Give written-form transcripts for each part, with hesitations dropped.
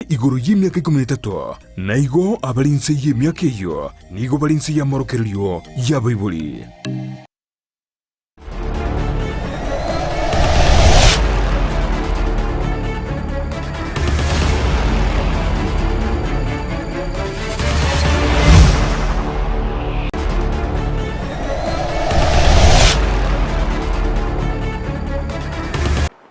igoro y'emiaka 13, na igo abare inse y'emiaka eyio nigo bare inse y'amorokererio y'abaibori.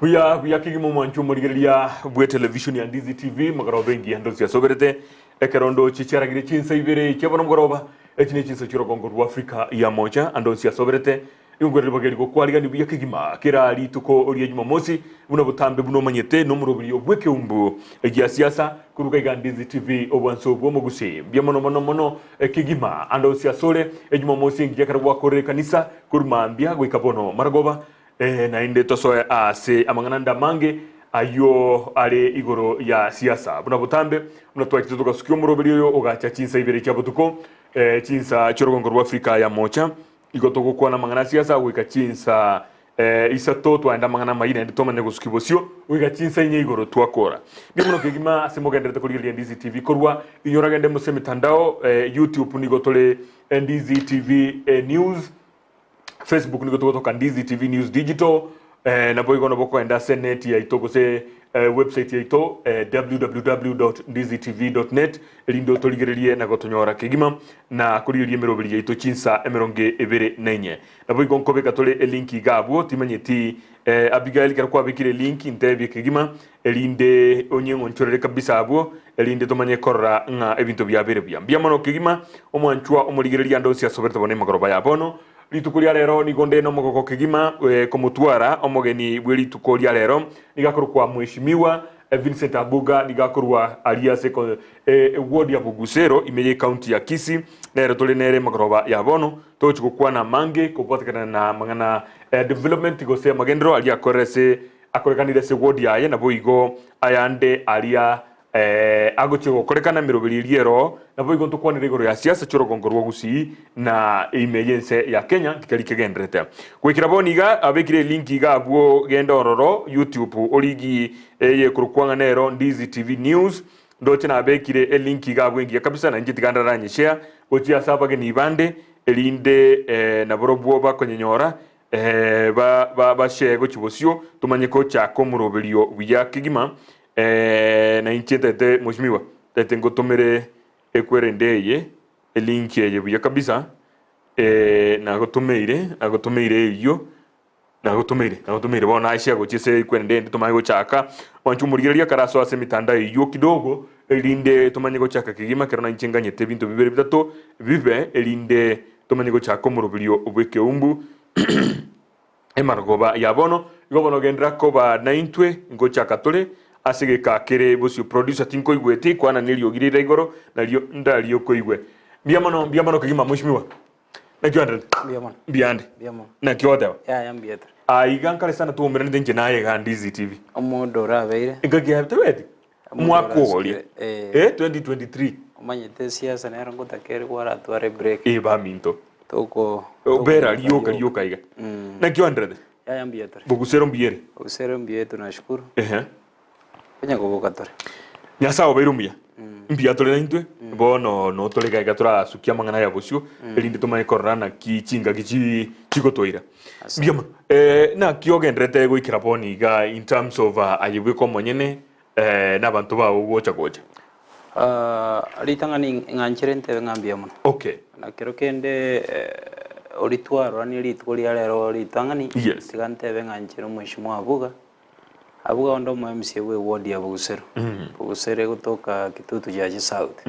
Buya buya kegima omwancho omorigereria bw'etelevishoni ya Ndizi TV magoroba engiya ndonsi asoberete ekero ndoche chiaragire chinsa ibere chia bono mogoroba echi ne chinsa chi'orogongo rwa Afrika ya mocha andonsi asoberete Nigo ribaga eri gokwarigania buya kegima kera rituko ria Jumamosi, buna botambe buna omanyete nomoroberio bw'ekeumbu gia siasa koruga iga Ndizi TV obwanso bw'omogusii. Mbuya mono mono mono kegima ande onsi asore Ejumamosi engiya ekero gwakorire ekanisa korwa mambia goika bono maragoba naende tosoe ase amang'ana ande amange ayio are igoro ya siasa buna botambe buna twachete togasukia omoroberio oyo ogacha chinsa ibere chia botuko chinsa chi'orogongo rwa Afrika ya mocha. Igo togokwana amang'ana a siasa goika chinsa isato, twaenda amang'ana amayia naende twamanya gosukia bosio goika chinsa inye igoro twakora. Mbuya mono kegima ase mogendererete korigereria Ndizi TV korwa inwe oragende mose emitandao YouTube nigo tore Ndizi TV News, Facebook nigo togotoka Ndizi TV News Digital, Naboigo nabo okoenda ase net yaito gose website yaito www.ndizitv.net erinde otorigererie na gotonyora kegima na korigereria emeroberi yaito chinsa emerongo ebere na inye. Naboigo nkobeka tore elink iga abwo timanyeti Abigail ekero kwabekire elink ntebie kegima erinde onyeng'onchorere kabisa abwo erinde tomanye korora ng'a ebinto biabeire buya. Mbuya mono kegima omwanchwa omorigereria ande onsi asoberete bono emegoroba ya bono. Rituko ria rero nigo nde nomogoko kegima komotwara omogeni bwe rituko ria rero nigo akorokwa Mheshimiwa Vincent Abuga nigo akorwa aria ase eward ya Bogusero ime ye county ya Kisii nere tore nere magoroba ya bono togochi gokwana amange kobwatekana na amang'ana development gose amagenderero aria akorire ase akorekanire ase ward yaye naboigo ayande aria Agochia gokorekana emeroberi eria ero, naboigo ntokwanere igoro ya siasa chi'orogongo rwa Gusii na ime y'ense ya Kenya nkeri kegendererete. Goikera bono iga abekire elink iga abwo genda ororo YouTube origi eye korokwa ng'a nero Ndizi TV News ndoche nabekire elink iga abwo engiya kabisa na inche tiga ndaranye share gochia ase abageni bande erinde naborobwo bakonyenyora ba share gochia bosio tomanye gochaka omoroberio buya kegima. Na inche ntagete mheshimiwa, ntagete ngotomere ekwerende eye, elink eye buya kabisa, nagotomeire, nagotomeire eyio, nagotomeire, nagotomeire bono naye share gochia ase ekwerende ende tomanye gochaka, mwanche omorigereria karasoe ase emitandao eyio kidogo, erinde tomanye gochaka kegima ekero nainche nganyete ebinto bibere bitato bibe, erinde tomanye gochaka omoroberio bw'ekeumbu. Emarogoba ya bono, igo bono genderera koba naintwe, ngochaka tore ase egeka kere bosio. Producer tinkoigweti, kwana neriogi rire igoro nario ndariokoigwe. Mbuya mono, mbuya mono kegima mheshimiwa. Naki oenderete? Mbuya mono. Mbuya ande. Mbuya mono. Naki ogoteba? Yaya mbuya tore. Aiga nkare sana twaumeranete inche naye iga Ndizi TV. Omoda orabeire. Engaki yaye tebeti? Omoda Omwaka oria. orasikire, eh. Eh, 2023. Omanyete esiasa nero ngotaka ere kwaratware break. Eh baminto. Toko Obera rioka rioka iga. Naki oenderete? Yaya mbuya tore. Bogusero mbuya ere? Bogusero mbuya tunashukuru. Ehe. Konya koboka tore. Nyasae obeire omuya. Mbuya tore naintwe, bono notore iga iga torasukie amang'ana aya bosio, erinde tomanye korora naki chingaki chi chigotoira. Mbuya mono. Naki ogenderete goikera bono iga in terms of aye bweka omonyene na abanto bao gocha gocha? Ritang'ani ng'anchire ntebe ng'a mbuya mono. Okay. Na kero kende oria twaroranie rituko ria rero ritang'ani, Yes. tiga ntebe ng'a nchire omweshimiwa Abuga, Abuga onde omo MCA bwe eward ya Bogusero, Bogusero egotoka Kitutu Chache South.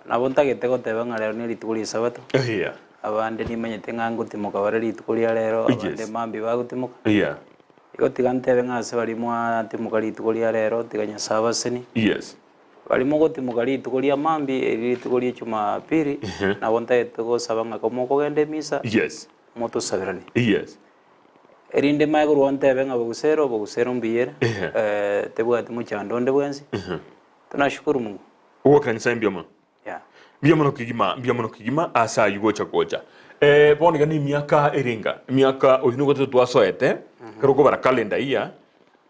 Nabo ntagete goteba ng'a rero ne rituko ria esabato, Yeah. abande nimanyete ng'a ngotimoka bare rituko ria rero, abande Yes. mambia bagotimoka. Yeah. Igo tiga ntebe ng'a ase baria mwatimoka rituko ria rero, tiga Nyasae abasenie. Yes. Baria mogotimoka rituko ria mambia, eri rituko ria Jumapili, nabo ntagete gosaba ng'a komokogenda emisa, Yes. motosaberanie. Yes. Erinde mae korwa ntebe ng'a bogusero, bogusero mbuya ere, Ehe. tebwati mochando onde bwensi, tunashukuru Mungu. Ogoakera Nyasae mbuya mono. Yeah. Mbuya mono kegima, mbuya mono kegima ase ayio gocha gocha. Bono iga nemiaka erenga, emiaka oyio nigo gatato twasoete, ekero okobara calendar iya,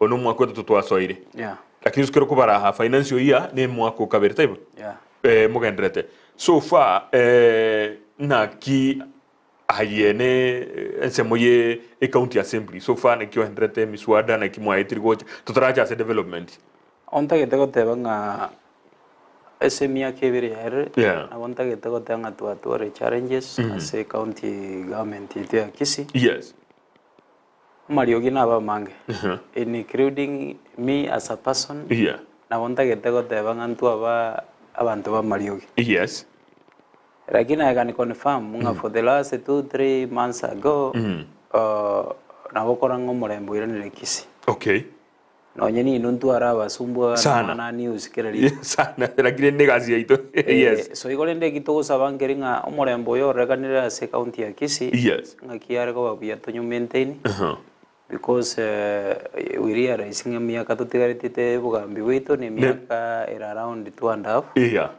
oyo nomwaka otato twasoire. Yeah. Lakini ase ekero okobara aha financial year na emwaka o kabere taibo? Yeah. Eh, mogendererete. So far eh, naki aye ne ensemo ye ecounty assembly so far naki oenderete emiswada naki mwaetire gocha totaracha ase development. Ontagete goteba ng'a ase emiaka ebere yaerire, Yeah. nabo ntagete goteba ng'a twatware challenges ase ecounty government yaito ya Kisii. Yes. Amariogi nabe amange, including me as a person, Yeah. nabo ntagete goteba ng'a ntwaba abanto b'amariogi. Yes. Lakini I can confirm ng'a for the last 2, 3 months ago, nabo okora ng'a omorembe oiranire Kisii. Okay. Nonye ninwe ntware abasumbwa Sana. na news kera rituko. Sana, lakini ende egasi yaito. Yes. Eh, so igo rende eki togosaba nkeri ng'a omorembe oyo ororekanire ase ecounty ya Kisii, Yes. ng'aki are koba buya tonyo maintain Aha. because eh, we realize ng'a emiaka totigaretete obogambi bwaito na emiaka ere around two and half Yeah.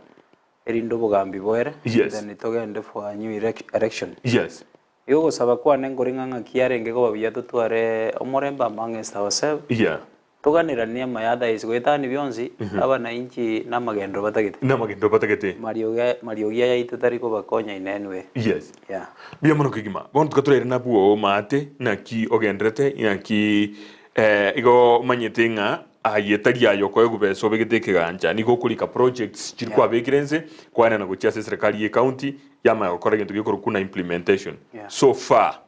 erinde obogambi boere Yes. then togende for a new elec- election. Yes. Igo ogosaba kwane nkore ng'a ng'aki yarenge koba buya totware omorembe amongst ourselves, Yeah. toganeranie amaya otherwise goetania bionsi, abanainchi namagenderero batagete. Namagenderero batagete. Mariogi mariogi aya aito tari kobakonya in any way. Yes. Yeah. Mbuya mono kegima. Bono tuka toraire nabwo omate naki ogenderete naki eh, igo omanyete ng'a aye tari aye okoegwa besa obegete ekegancha nigo okorika projects chiri Yeah. kwabekire nse kwaenana gochia ase eserekari ye county Yamanya gokora egento gekorokwa na implementation. Yeah. So far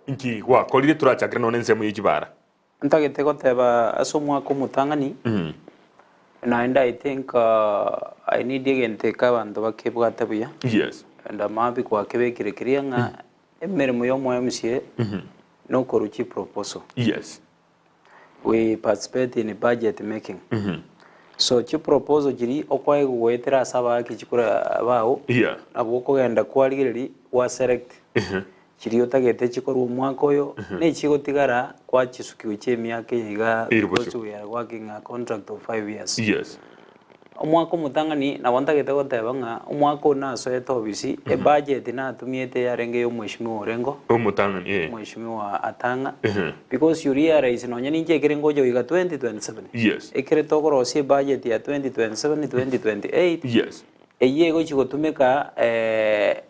nki gwakorire torachakere nonya ensemo ye chibara? Ntagete goteba ase omwaka omotang'ani, naende I think I need egento eke abanto bakebwate buya, Yes. and I'm happy gwakebekire clear ng'a emeremo ya omo MCA nokorwa chiproposal. Yes. We participate in budget making. So chiproposal chiria okoegwa goetera ase abaaki chikura bao, Yeah. nabo okogenda kwarigereria gwa select chiria otagete chikorwe omwaka oyo, na echigotigara kwachisukiwa chia emiaka eye iga Ere because bosio. we are working a contract of 5 years. Yes. Omwaka omotang'ani nabo ntagete goteba ng'a omwaka oyo nasoete obisi, ebudget natumiete yarenge ya omweshimiwa Orengo, Omotang'ani, eh. Omweshimiwa Atang'a, Ehe. because you realize nonye ninche ekere ngocha goika 2027, Yes. ekere tokorosia ebudget ya 2027, 2028, Yes. eyio egochi gotumeka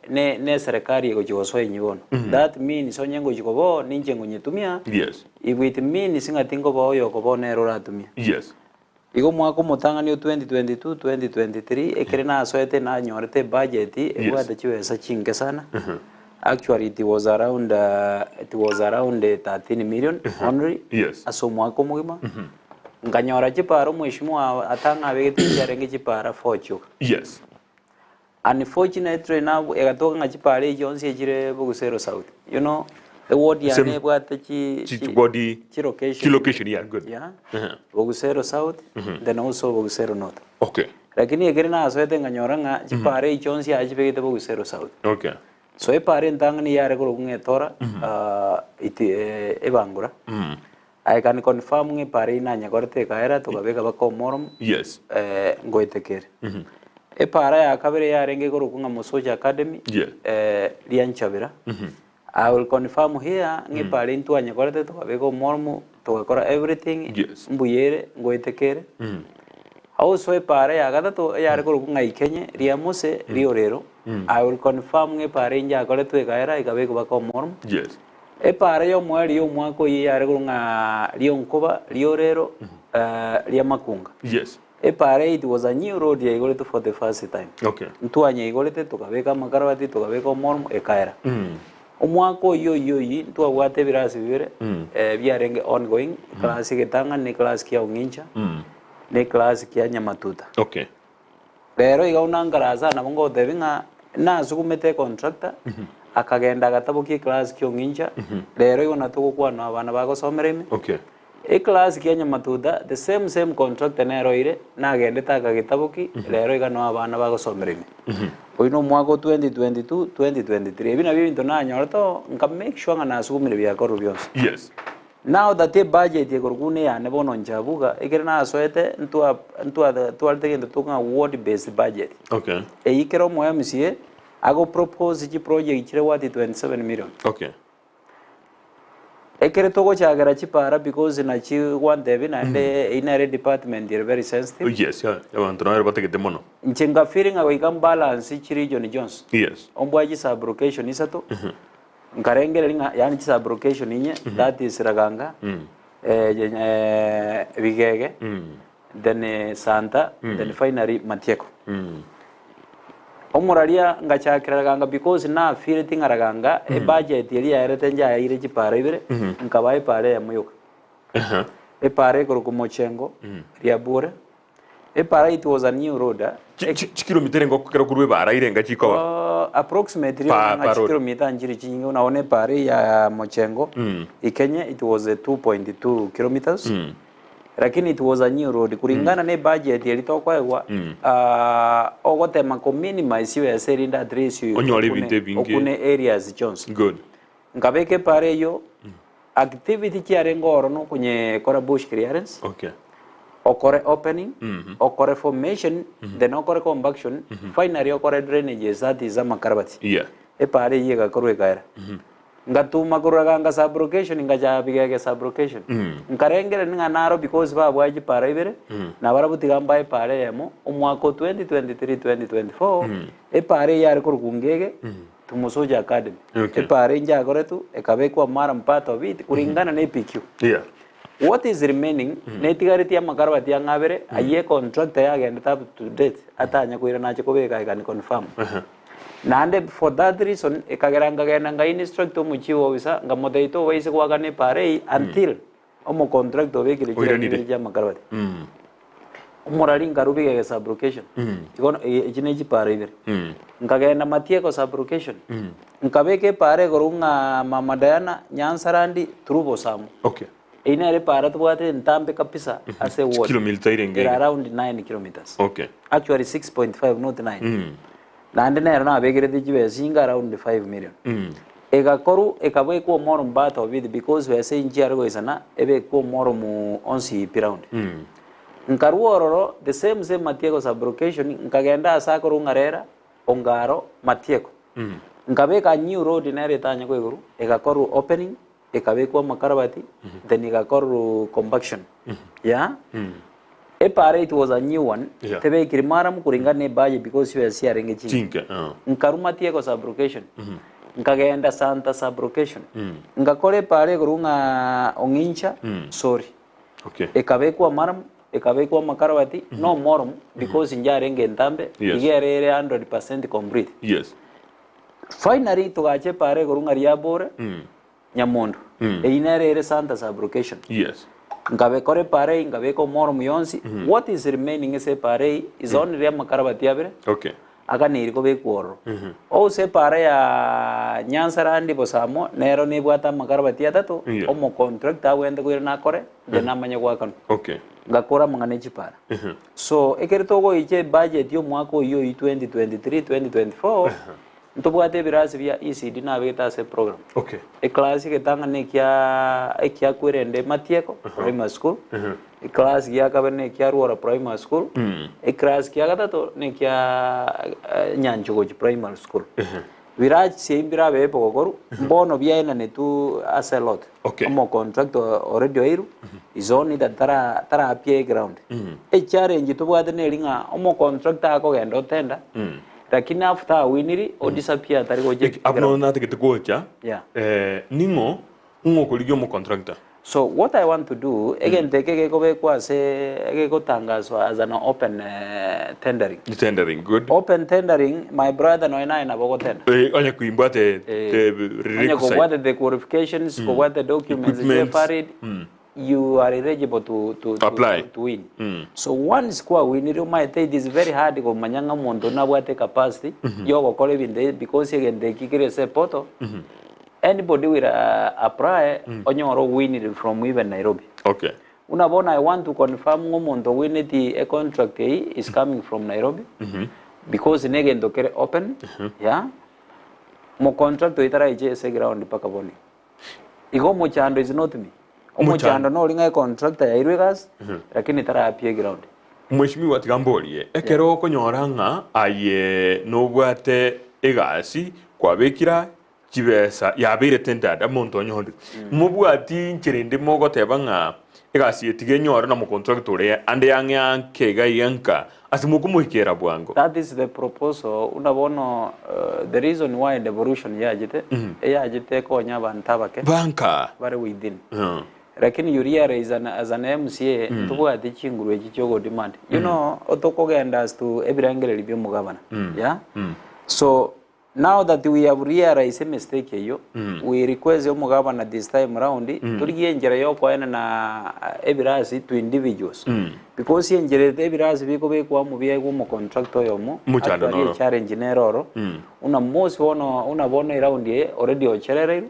ne ne eserekari egochi gosoa inye bono. That means onye ngochi koba oo, ninche ngonyetumia, Yes. if it means ng'a tinkoba oyo okoba oo nere oratumie. Yes. Igo omwaka omotang'ani o 2022, 2023 ekere nasoete nanyorete ebudget ebwate chibesa chinke sana. Actually it was around it was around 13 million only Yes. ase omwaka omogima. Nkanyora chipara omweshimiwa atang'abegete chiarenge chipara four chioka. Yes. Unfortunately nabo egatoka ng'a chipara echi chionsi echire Bogusero South. You know, eward yane Same. ebwate chi, Chi- chi, ward- chi location. chi location, yeah, good. Yeah. Uh-huh. Bogusero South, then also Bogusero North. Okay. Lakini ekere nasoete nkanyora ng'a chipara echi chionsi achibegete Bogusero South. Okay. So epara entang'ani yare korokwa ng'a etora, ah, iti, eh, ebangura. I can confirm ng'a epara eyio nanyekorete ekaera tokabeka baka omoromo. Yes. Eh, ngoeteka ere. Epara ya kabere yarenge ekorokwa ng'a Mosocho Academy, Yeah. eh, Rianchabera. I will confirm here ng'a epara eyio ntwanyekorete tokabeka omoromo, togakora everything, Yes. mbuya ere, ngoeteka ere. Also epara ya gatato eyare korokwa ng'a Ikenye, Riamose, Riorero. I will confirm ng'a epara eyio njakoretwe ekaera ekabekwa baka omoromo. Yes. Epaara y'omoerio y'omwaka oyio yare korwa ng'a rionkoba, riorero, ri'amakunga. Yes. Epaara eye it was a new road yaigoretwe for the first time. Okay. Ntwanyeigorete tokabeka amakarabati, tokabeka omormo, ekaera. Omwaka oyio oyio oyio ntwabwate ebirasi bibere, biarenge ongoing, class egetang'ani na eclass kia Ong'incha, na eclass kia Nyamatuta. Okay. Rero iga buna nkarasa nabo ngotebia ng'a nasugumete econtractor, akagenda agatabokia eclass kia ong'incha, rero igo natogokwana abana bagosomera ime. Okay. Eclass kia nyamatuta, the same same contractor nere oire, nagendete akagetaboki, rero iga noo abana bagosomera ime. Oyio na omwaka o 2022, 2023. Ebi nabio ebinto nanyorete oo, nka make sure ng'a nasugumire biakorwa bionsi. Yes. Now that ebudget ekorokwa buna eyane bono inche abuga, ekere nasoete ntwa ntwa twarete egento tokong'a ward based budget. Okay. Eyio kera omo MCA ago propose chiproject chire worth 27 million. Okay. Ekere togochagera chipara because nachi gwantebi naende eyio nere edepartment ere very sensitive. Yes, abanto nabo batagete mono. Inche nka feel ng'a goika mbalance chiregion chionsi. Yes. Ombwae chisublocation isato, nkarengereria ng'a yaani chisublocation inye, that is Raganga, Bigege, then Santa, then finally Matieko. Omoraria ngachakera Raganga because nafeeleti ng'a Raganga ebudget eria yaerete njayaire chipara ibere, nkabaa epara eyemo yoka. Epara ekorokwa Mochengo, Riabure, epara it was a new road ah. Chikilomita erenga ekero korwa ebara irenga chikoba? Approximately Pa- ng'a pa road. chikilomita nchiri chinyinge buna bono epara eye ya Mochengo, Ikenye it was 2.2 kilometers. Lakini it was a new road kulingana ne budget eria tokoegwa ogotema ko minimize chibesa erinde at least Onyore ebinto ebinge. okune areas chionsi. Good. Nkabeka epara eyio activity chiarenge oro na okonyekora bush clearance, Okay. okore opening, okore formation, then okore compaction, finally okore drainages that is amakarabati. Yeah. Epara eyio egakorwa ekaera. Ngatuma korwa Ganga sub-location ngacha Bigege sub-location. Nkarengereria ng'a naro because babwae chipara ibere, nabarabwo tiga mbae epara eyemo, omwaka o 2023 2024, epara eyio yare korokwa Ngege to Musoja Academy. Okay. Epara eyio nchakoretwe, ekabekwa murram part of it kulingana na EPQ. Yeah. What is remaining, netigaretie amakarabati ang'e abere, ayio econtractor yagendete up to date, atanya koirana ache kobeka I can confirm. Naende for that reason ekagera nkagenda nka instruct omochief officer nkamotebia tobaise goakana epara eyio until omocontractor obekire chiraini Oiranire. ibere chia amakarabati. Omorari nkarubika ege sublocation igo echi ne chipara ibere. Nkagenda Matieko sublocation nkabeka epara igoro ng'a Mama Diana Nyansarandi through Bosamwa. Okay. Eyio nere epara tobwate entambe kabisa ase eward. Chikilomita irenge Ere iga? around 9 kilometers. Okay. Actually 6.5 not 9. Naende nero nabekerete chibesa chinga around 5 million. Egakorwa ekabekwa omoro part of it because besa inche yare goisana ebekwe omoro mu onsi pi round. Nkarwa ororo the same same Matieko sublocation nkagenda ase akorwa ng'arera Ongaro Matieko. Nkabeka new road nere etanya koigorwa egakorwa opening ekabekwa amakarabati then egakorwa compaction yeah epara it was a new one Yeah. tebekiri maramu kuringana na ebudget because chibesa chiarenge chinke Chinke, ah. nkaruma tieko sublocation nkagenda santa sublocation ngakora epara igoro ng'a ong'incha sorry Okay. ekabekwa maramu ekabekwa amakarabati no moromu because njarenge entambe Yes. iga ere ere 100% complete Yes. Finally togacha epara igoro ng'a riabore Nyamondo. Eyio nere ere Santa sublocation. Yes. Nkabekora epara eyio nkabeka omoro omuya onsi. What is remaining ase epara eyio is only amakarabati abere Okay. aganeirie kobekwa ororo. Ose epara ya Nyanza-Randi Bosamo nero nebwate amakarabati atato Yeah. omocontractor agwente koirana akore then amanye goakanwa. Okay. Ngakora amang'ana e chipara. So ekero togoicha ebudget ya omwaka oyio oyio 2023 2024 ntobwate ebirasi bia ECD nabegete ase eprogram. Okay. Eclass egetang'ani ekia ekia Kwerende Matieko Primary School, eclass gia kabere na ekia Rwora Primary School, eclass kia gatato na ekia Nyanchogochi Primary School. Birasi ebi mbirabe ebigokoru, mbono biaenanetwe ase elot. Okay. Omocontractor already oirwe, is only that tara tarapia eground. Echallenge tobwate neri ng'a omocontractor akogenda otenda, lakini after awiniri, odisappear tari gocha Eki- abwo ground. natagete gocha Yeah. eh, ning'o ng'o okorigia omocontractor So what I want to do, egento eke gekobekwa ase gegotangaswa as an open tendering. Tendering, good. Open tendering, my brother nonya naye nabo ogotenda. Eh, onye koimbwate Eh, the onye requisite. kobwate the qualifications, kobwate documents Equipments. che valid, you are eligible to, to, to, Apply. to, to win. So once kwawinire omaete it is very hard komanya ng'a omonto nabwate capacity yogokora ebinto ebi because egento eki kere ase eportal, Anybody will apply onyore owinire from even Nairobi. Okay. Buna bono I want to confirm ng'a omonto owineti e contract eyio is coming from Nairobi because negento kere open yeah. Omocontractor oyio taraiche ase eground mpaka bono iga. Igo omochando is not me. Omochando nori ng'a econtractor yairwe egasi lakini tarapia eground. Mweshimiwa tiga mborie, ekero okonyora ng'a aye nobwate egasi kwabekire aye. Chibesa yabeire tendered omonto onyorire. Mobwati nchera ende mogoteba ng'a egasi eye tiga enyore na omocontractor oria ande ang'e anke iga iga nka ase mokomoikera bwango. That is the proposal buna bono the reason why devolution yachete, eyachete ekonya abanto abake Banka. bare within. Lakini you realize an, as an MCA ntobwati chinguru echi chia ogodemand. You know otokogenda as to ebirengererio bia omogabana yeah? So Now that we have realised emistake eyio, we request omogabana this time round, torigie enchera yokoenena ebirasi to individuals. Because enchera ete ebirasi bikobekwa amo biaegwa omocontractor oyomo, Omochando actually noro. echallenge nere oro, buna most bono buna bono eround eye already ocherereirwe,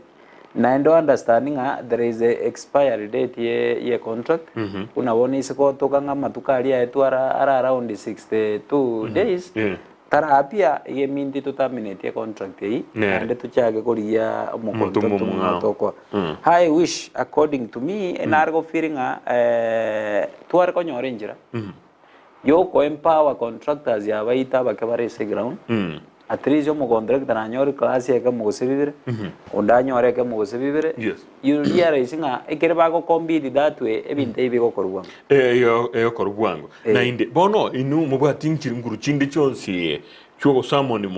naende o understand ng'a there is a expiry date ye ye contract, buna bono isiko otoka ng'a amatuko aria aetwe ara ara around 62 days, Yeah. Tarapia iga eminto toterminate econtract eyio Nere. naende tochake korigia Omonto omocontractor omong'ao. omong'ao tokoa. I wish according to me nare go feel ng'a tware konyora enchera yoko empower contractors abaito abake bare ase eground at least omocontractor nanyore class ekemo gose bibere, onde anyore ekemo gose bibere, Yes. you realize ng'a ekere bago compete that way ebinto ebi bigokorwa bwango. Egokorwa bwango. Naende bono inwe mobwati chinguru chinde chionsi chi'ogosamoni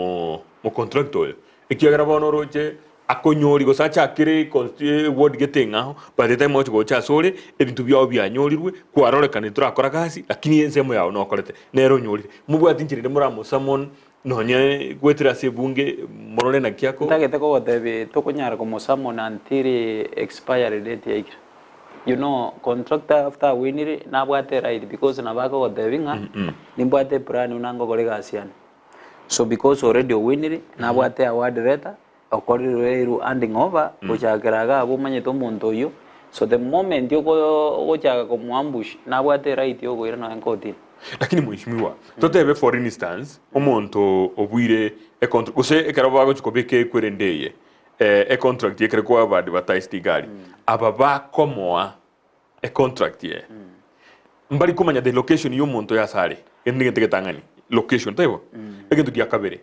mocontractor oyo, ekiagera bono oroche akonyori gose achakire eward gete eng'ao, by the time ogochi gocha asore, ebinto biao bianyorirwe, kwarorekanire torakora gasi, lakini ensemo yao nokorete, nere onyorire. Mobwati nchera ende moramosummon nonye goetera ase ebunge morore naki ako. Ntagete kogotebia tokonyara komosummon until expiry date yaikire. You know contractor after awinire nabwate eright because nabo akogotebia ng'a nimbwate eplan buna ngokora egasi yane. So because already owinire nabwate award letter okorire eru handing over gochakera iga abwo omanyete omonto oyio so the moment oko ogochaka komoambush nabwate eright ya okoira nonya kotini. Lakini mheshimiwa, totebe for instance omonto obuire econtract gose ekero bagochi kobeka ekwerende eye econtract ekere kwaba advertised iga aria, aba bakomoa econtract eye, mbari komanya the location ya omonto oyo ase are, egento negento egetang'ani, location taibo? Egento gia kabere,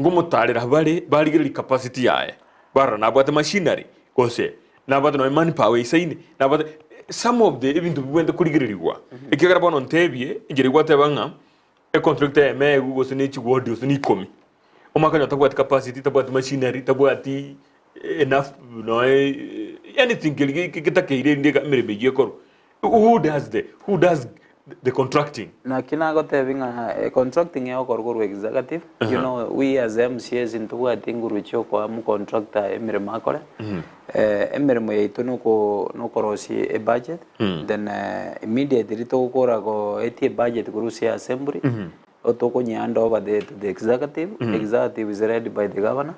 ngomotarera bare barigereria capacity yaye, barora nabwate machinery gose nabwate nonye manpower eisaine, nabwate some of the ebinto bibwenerete korigererigwa, ekiagera bono ntebie, enchera egwateba ng'a econtract eyemo eegwe gose ne chiward gose ne ikomi, Omwaka onye tabwati capacity, tabwati machinery, tabwati enough noe anything keri getakeire erinde emeremo eyio ekorwe. Who does the who does the contracting? Naki nagotebi ng'a contracting egokorwa korwa executive, you know we as MCAs ntobwati nguru chiokoa omocontractor emeremo akore, emeremo yaito noko nokorosia ebudget, then immediately togokora goetia ebudget korwa ase assembly, Otokonye hand over the to the executive, executive is led by the governor.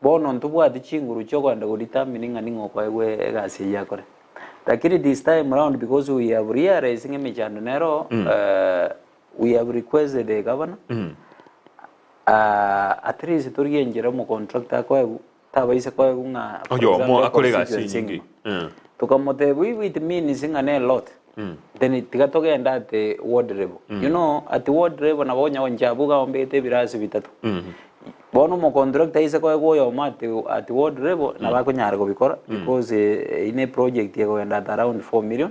Bono ntobwati chinguru chiokogenda go determine ng'a ning'o okoegwa egasi eyio akore. Lakini this time round because we have realised ng'a emechando nero we have requested the governor at least torigie enchera omocontractor akoegwa tabaisa koegwa ng'a for Oyomo example akore egasi econstituency enyinge. engima. Tokamotebia if it means ng'a ne lot, then tiga togende at ward level. You know at ward level nabo onya inche abwo iga ombete ebirasi bitato. Bono omocontractor aise koegwa oyomo at at ward level nabo akonyara kobikora because eyio ne project ekogenda at around 4 million,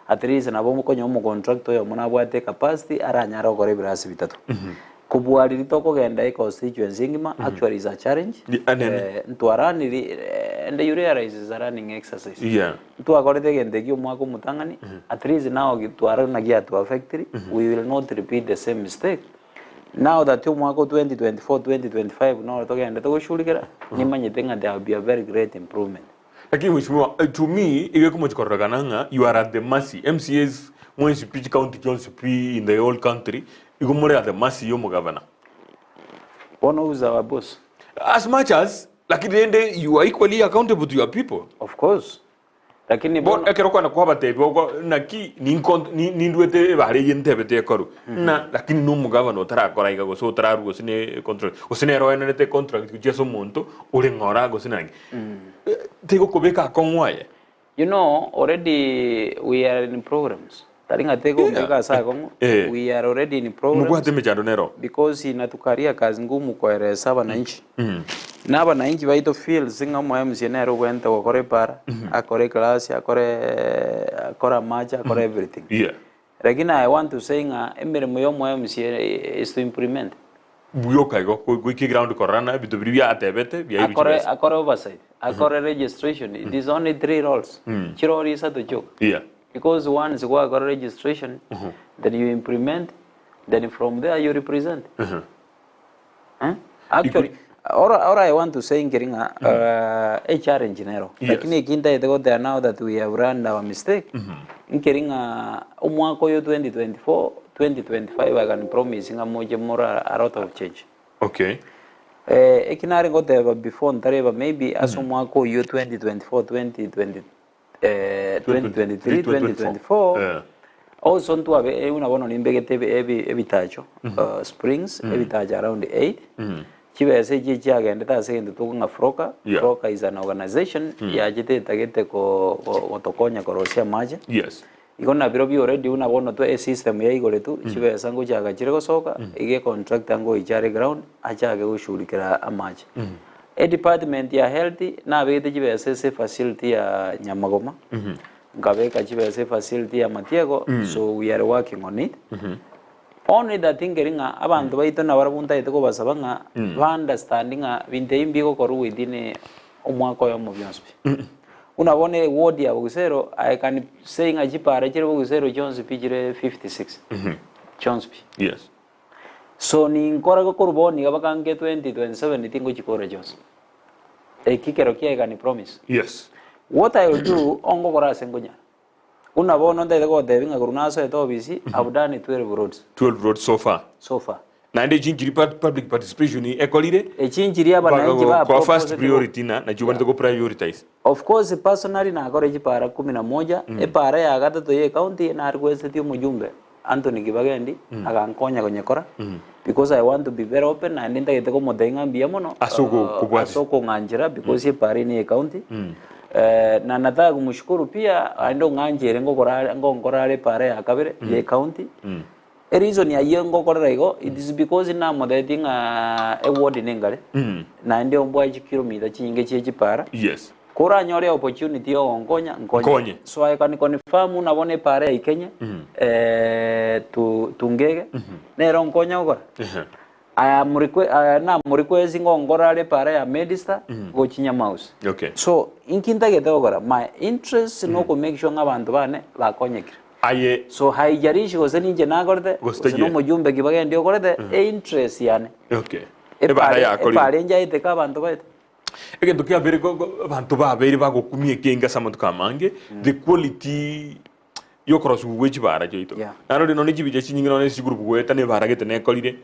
at least nabo okonya omocontractor oyomo nabwate ecapacity aranyare gokora ebirasi bitato. Kobua riria tokogenda econstituency engima actually is a challenge Ni- anene. ntwaraniri and you realize is a running exercise Yeah. ntwakorete egento ekio omwaka omotang'ani at least now twara buna giatu affectiri we will not repeat the same mistake now that omwaka o 2024 2025 noro togendete goshurikera nimanyete ng'a there will be a very great improvement. Lakini mheshimiwa, to me iga ekomochi kororekana ng'a you are at the mercy, MCAs mwensi pi chicounty chionsi pi in the whole country, igo more at the mercy ya omogavana. Bono who's our boss? As much as, lakini rende you are equally accountable to your people. Of course. Lakini Bo bono ekero kwana kwabatebia oko naki ninko ninduete ebara eye ntebete ekorwe na lakini na omogavana otarakora iga gose otararwa gose ne contract gose nere oenerete econtract gochia ase omonto ore ng'ora gose naki tigokobeka akong'u aye. You know already we are in programs. Tari ng'a tegombeka ase akong'u, Eh. we are already in progress Mobwate emechando nero. because inatukaria kazi ngumu koeresa abananchi. Na abananchi baito feels ng'a omo MCA nere obwenerete gokora epara, akore eclass, akore akore amache, akore everything. Yeah. Lakini I want to say ng'a emeremo ya omo MCA is to implement. Bioka igo, goika eground kororana ebinto biria biatebete biairwe Akore chibesa. akore oversight, akore registration, it is only three roles, chirori isato chioka. Yeah. Because once gwakora registration, then you implement, then from there you represent. Eh? Actually, all, all I want to say nkeri ng'a uh, a challenge nero. Yes. Lakini eki ntaete goteba now that we have learned our mistake, nkeri ng'a omwaka oyo 2024, 2025 I can promise ng'a moche more a lot of change. Okay. Eh, eki nare goteba before ntareba maybe ase omwaka oyio 2024, 2020 eh, 2023, 2024 Eh. Also ntwabe eh, buna bono nimbegete ebi- ebi- ebitacho uh, springs ebitacho around 8 chibesa echi chiagendete ase egento tokong'a froka Yeah. froka is an organization yachete etagete ko- ko- gotokonya korosia amache Yes. igo nabirobio already buna bono twa esystem yaigoretwe chibesa ngochaka chire gosoka iga econtractor ngoicha are ground achake goshughulikera amache Edepartment ya health nabegete chibesa ase efacility ya Nyamagoma, nkabeka chibesa efacility ya Matiego, so we are working on it. Only that nkeri ng'a abanto baito nabarabwo ntagete kobasaba ng'a ba understand ng'a binto ebi mbigokorwa within omwaka oyomo bionsi pi. Buna bono eward ya Bogisero, I can say ng'a chipara chire Bogisero chionsi pi chire 56, chionsi pi. Yes. So ninkore korwa bono iga mpaka nke 2027 tingochikora chionsi. Eki kero kia I can promise. Yes. What I will do, ongokora ase nkonyara. Buna bono ntaete gotebia ng'a korwa nasoete ofisi, I've done 12 roads 12 roads so far. so far. Naende echi nchiri pa- public participation ekorire Echi nchiri abananchi ba kwa first proposete bo- priority na nachio obanete go prioritize. Of course personally nakora chipara kumi na moja, epara ya gatato ya ecounty narequestetie omojumbe Anthony Kibagendi agankonya konyekora because I want to be very open naende ntagete komotebia ng'a mbuya mono Ase okobwatia. ase okong'anchera because epara eye ne ecounty na nataka kumshukuru pia naende ong'anchere ngokora ngonkora are epara ya kabere ya ecounty Ereason ayio ngokorera igo it is because namotebetie ng'a eward nengare naende ombwae chikilomita chinyinge chie chipara Yes. Koranyore opportunity yogonkonya nkonye. Nkonye. So I can confirm buna bono epara ya Ikenye eh, tu, Tungege nero nkonya gokora. Ehe. I am reque- eh, namorequest ngongora are epara ya Medista gochia Nyamausi. Okay. So inki ntagete gokora my interest noko make sure ng'a abanto bane bakonyekire. Aye So haijalishi gose ninche nakorete Gose gose taiyo. nomojumbe ki bagendi okorete e interest yane. Okay. Ebara Epara yakorire. epara enjaete ka abanto baete. Egento kiabeire go- go- abanto babeire bagokumia ekiainga ase amatuko amange, the quality yokorosiwa gwe chibara chiaito. Yeah. Narorire nonye chibicha chinyinge nonye ase chigroup goeta na ebara gete nekorire,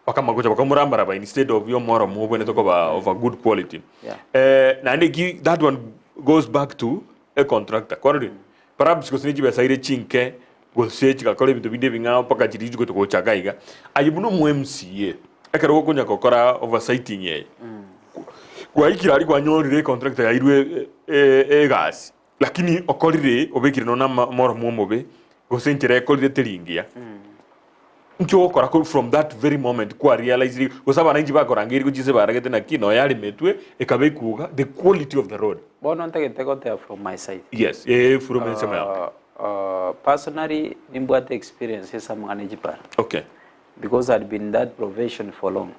bakama gocha bakamoramba instead of yomoromo obwenerete koba of a good quality. Yeah. Eh, naende eki that one goes back to a contractor. Kwarorire? Perhaps gose ne chibesa ire chinke, gose chigakora ebinto binde ebing'ao mpaka chiria chigocha gocha iga iga. Aye buna omo MCA, ekero gokonya gokora oversighting eye, gwaikire aria kwanyorire econtractor yairwe egasi, lakini okorire obekire nonya na omoromo omobe, gose enchera ekorire teri engiya. Nki ogokora korwa from that very moment kwa realizire gose abananchi bakorangeria gochia ase baragete naki nonya aremetwe ekaba ekuga the quality of the road. Bono ntagete goteba from my side. Yes, eh, from ensemo yao. Personally nimbwate experience ase amang'ana e chipara. Okay. Because I'd been in that profession for long.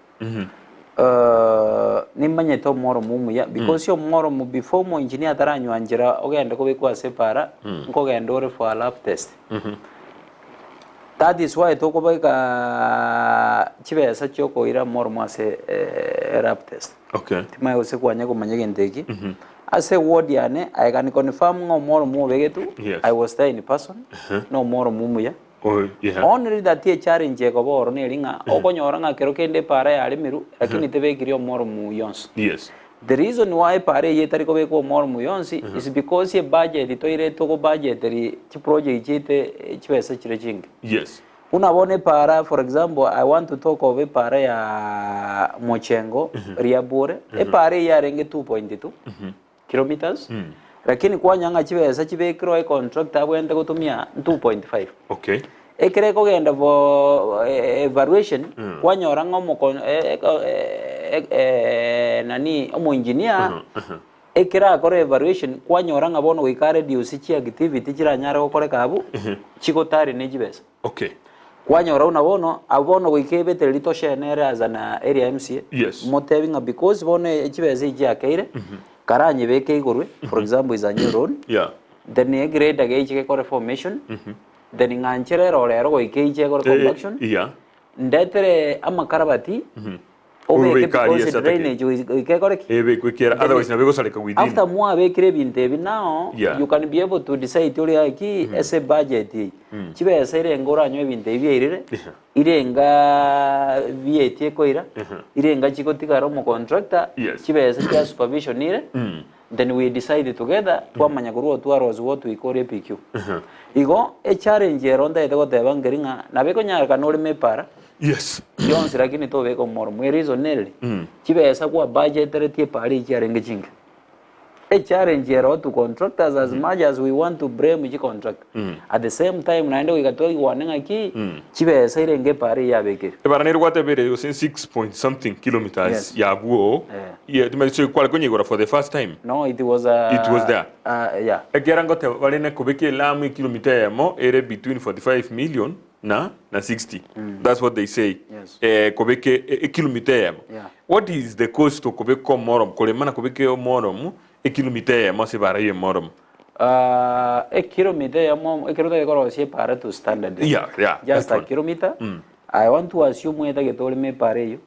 Nimanyete omworomo omuya because omworomo before omo engineer ataranywa nchera ogende kobekwa ase epara nkogenda ore for a lab test. That is why tokobeka chibesa chiokoira omworomo ase lab test. Okay. Timanye gose kwanya komanya egento eki. Ase eward yane I can confirm ng'a omworomo obegetwe, Yes. I was there in person, na omworomo omuya. Oh, yeah. Only that echallenge ekoba oro neri ng'a okonyora ng'a kero kende epara yaremirwe lakini tebekiri omworomo yonsi. Yes. The reason why epara eye etari kobekwa omworomo yonsi is because ebudget toire tokobudgeteri chiproject chiaito chibesa chire chinke. Yes. Buna bono epara for example I want to talk of epara ya Mochengo Riabure, epara eye yarenge 2.2 kilometers. Lakini kwanyora ng'a chibesa chibekirwe econtractor abwenerete gotumia 2.5. Okay. Ekero ekogenda for evaluation, kwanyora ng'a omoko nani omoengineer, ekero akora evaluation, kwanyora ng'a bono goika areduce chiactivity chiranyare gokoreka abwo, chigotari ne chibesa. Okay. Kwanyora buna bono, abwo bono goika ebete riria toshene ere as an area MCA, Yes. motebi ng'a because bono chibesa echi chiakeire, karanyebeke igorwe, for example is a new road, Yeah. then egrade geiche gekore formation, Then ng'anchere ero rero goika eiche ekore Eh, compaction, yeah. ndetere amakarabati, obeke Obeke aria because ase atake. drainage goika ekore ki? Ebekwe kera Then otherwise nabo egosareka within. After mwabekire ebinto ebi now, Yeah. you can be able to decide ore gaki ase budget eye, chibesa irenge oranywe ebinto ebi biairire, Yeah. irenga VAT ekoira, irenga chigotigara omocontractor, Yes. chibesa chia supervision ire, Then we decide together, twamanya korwa otware as what we call APQ. Igo, echallenge ero ntagete goteba nkeri ng'a nabo ekonyarekana oreme epara, Yes. yonsi lakini tobeka omoromo. Ereason nereri, chibesa kwa budgetereti epara echi chiarenge chinke. Echallenge ero to contractors as much as we want to blame chicontractor, at the same time naende goika toigwane ng'aki, chibesa irenge epara eye yabekire. Ebara nere gwatebire gose 6 point something kilometers Yes. yabwo Eh. Yeah, timanyeti so kware konyigora for the first time? No, it was a... It was there. Yeah. Ekiagera ngoteba bare na kobeka elamu ekilomita eyemo ere between 45 million na na 60. That's what they say. Yes. Eh, kobeka e- ekilomita eyemo. Yeah. What is the cost okobeka omoromo korema na kobeka omoromo ekilomita eyemo ase ebara ya emoromo? Ekilomita eyemo ekero otagete korosia epara to standard. Yeah, yeah, Just that a one. kilometer. I want to assume etagete oreme epara eyio.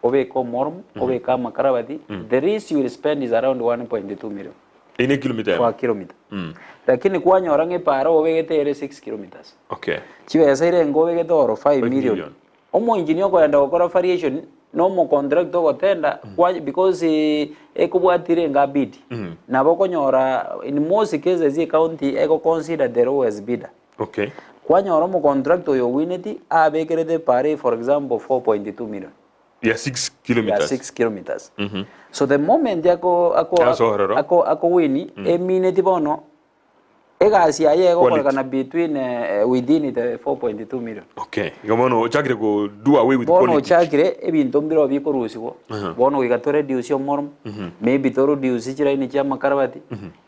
Obeke omoromo, obeke amakarabati, the least you will spend is around 1.2 million Eye ne kilomita for a emo. kilometer. Lakini kwanyora ng'a epara obegete ere 6 kilometers. Okay. Chibesa irenge obegete oro 5 Five million. million. Omoengineer okoenda gokora variation na omocontractor ogotenda kwa because eh, ekobwati irenge abidi. Nabo okonyora in most cases ecounty egoconsider the lowest bidder. Okay. Kwanyora omocontractor oyo owineti abekerete epara for example 4.2 million. Ya 6 Ya kilometers. 6 kilometers. So the moment ako ako Ase ororo. ako akowini emineti bono egasi yaye egokorekana between eh, within the 4.2 million. Okay. Igo bono ochakire go do away with Bono quality. ochakire ebinto mbiro bikorusigwa bono goika toreduce omoromo maybe toreduce chiraini chia amakarabati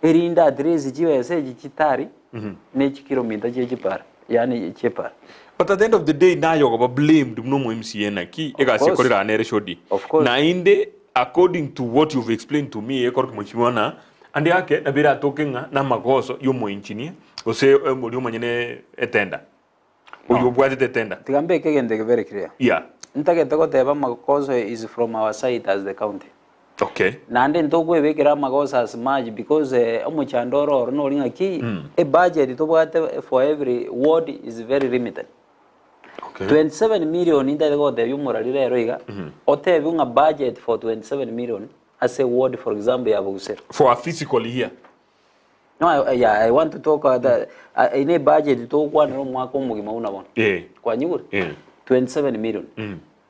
erinde at least chibesa echi chitari ne chikilomita chie chipara yaani chiepara. But at the end of the day naye okoba blamed buna omo MCA naki egasi course. ekorera nere shodi. Of course. Naende according to what you've explained to me ekorokia mheshimiwa ng'a ande ake nabo eratoke ng'a namagoso ya omoengineer gose oria omonyene etender. Oyo obwatete etender. Tiga mbeke egento eke very clear. Yeah. Ntagete goteba amagoso is from our side as the county. Okay. Naende ntokwebekera amagoso as much because eh, omochando oro oro nori ng'aki ebudget tobwate for every ward is very limited. Okay. 27 million ntagete gotebia omorari rero iga, otebiwe ng'a budget for 27 million ase eward for example ya Bogusero. For a physical year. No, I, yeah, I want to talk that, ine ebudget togokwanera omwaka omogima buna bono. Eh. Kwanyigure? Eh. 27 million.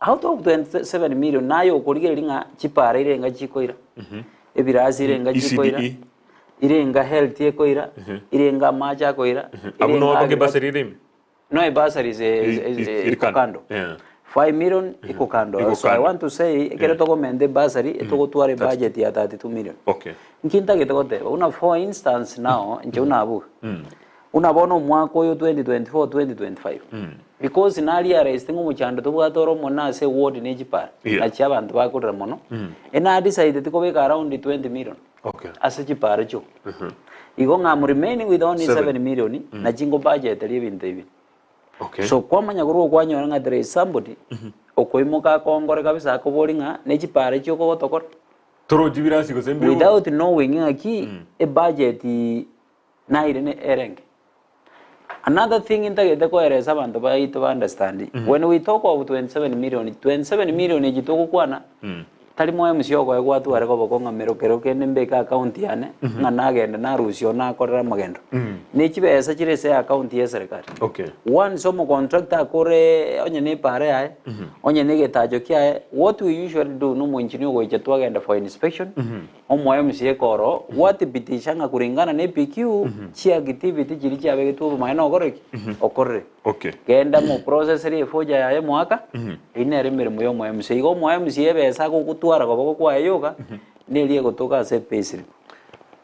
Out of 27 million naye okorigereria ng'a chipara irenga chikoira, ebirasi irenga chikoira, ECDE. irenga health ekoira, irenga amache akoira, Abwo irenga nobo agriculture. ebasari ere ime? No, ebasari is, is, is, Iri iko kando. kando. Yeah. 5 million iko kando. Iko So I kando. want to say ekero tokomenta ebasari etogotwara ebudget ya 32 million. Okay. Nki ntagete goteba buna for instance now inche buna abwo buna bono omwaka oyo 2024 2025 because na realized ng'a omochando tobwate ore omonene ase eward ne chipara Yeah. nachi abanto bakorera mono ena decided kobeka around 20 million Okay. ase chipara chio igo ng'a I'm remaining with only Seven. 7 million nachi ngobajeteria ebinto ebi Okay. So kwamanya korwa okwanyora ng'a there is somebody okoimoka akongore kabisa akobori ng'a ne chipara echi okogotokora. Torochi birasi gose mbire Without knowing ng'aki ebudget naire ne erenge. Another thing ntagete koeresa abanto baito ba understand, when we talk of 27 million, 27 million echi togokwana, tari moyo mc okoe gwatware koboko ng'a mero kero kende mbeke account yane, ng'a nagenda narusia oo nakorera amagendo. Ne chibesa chire ase account ya eserekari. Okay. Once omocontractor akore onye ne epara yaye, onye ne egetacho kiaye, what we usually do na omoengineer ogoicha twagenda for inspection, Omoe MCA koro gwathibitisha ng'a kulingana na APQ chiactivity chiria chiabegetwe obomaene ogokora ki? Okorire. Okay. Genda moprocesserie efoja yaye mwaka, eyio nere emeremo ya omo MCA. Igo omo MCA ebesa agogotwara koboko kwaye yoka, neria egotoka ase epayslip.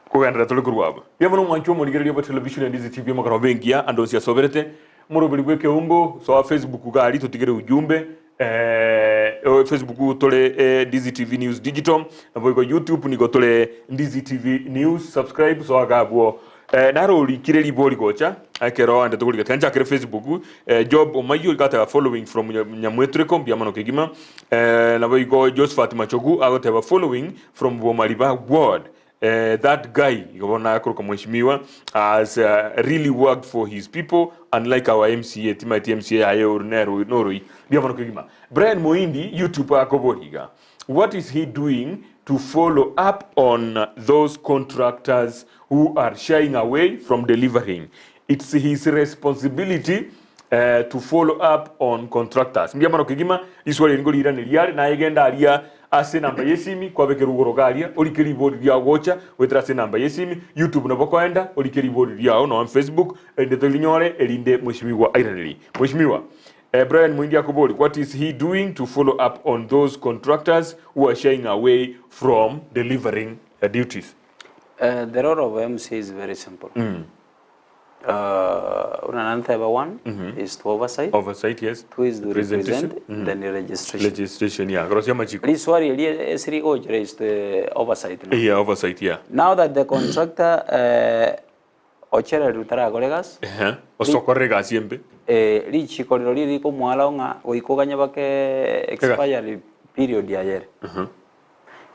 Kogenderera tore korwa abwo. Mbuya mono omwanchwa omorigereria bwa television ya Ndizi TV omokara obe engiya ande onsi asoberete. Moroberi bw'ekeumbu soa Facebook iga aria totigere ujumbe eh, Facebook tore eh, Ndizi TV News Digital naboigo YouTube nigo tore Ndizi TV News subscribe soa iga abwo eh, naro orikire ribori gocha ekero ande tokoriga tiga nchakere Facebook eh, Job Omayio iga ateba following from Nyamwetureko mbuya mono kegima eh, naboigo Josephat Machogu agoteba following from Bomariba Ward Eh, that guy igo bono akoroka mheshimiwa has uh, really worked for his people unlike our MCA timaeti MCA yaye oru nero noroi mbuya mono kegima Brian Moindi YouTube akobori iga what is he doing to follow up on those contractors who are shying away from delivering it's his responsibility eh, to follow up on contractors mbuya mono kegima riswali eri ngoriiraneria are naye genda aria ase enamba y'esimi kwabekerwa igoro iga aria orike ribori riao gocha goetera ase enamba y'esimi youtube nabo okoenda orike ribori riao nonya facebook erinde torinyore erinde mweshimiwa airaneri mweshimiwa eh, Brian Muindi akobori what is he doing to follow up on those contractors who are shying away from delivering the duties The role of MC is very simple. Buna nanteba one is to oversight, oversight yes two is to Representation. represent, then registration. legislation yeah korosia amachiko Riswali eria ase rigochera is to oversight no? yeah oversight yeah Now that the contractor ochererwe tarakore egasi, Ehe, osokorere egasi embe richiko rirorio rikomwalao ng'a goika oganye bake expiry period yaye ere.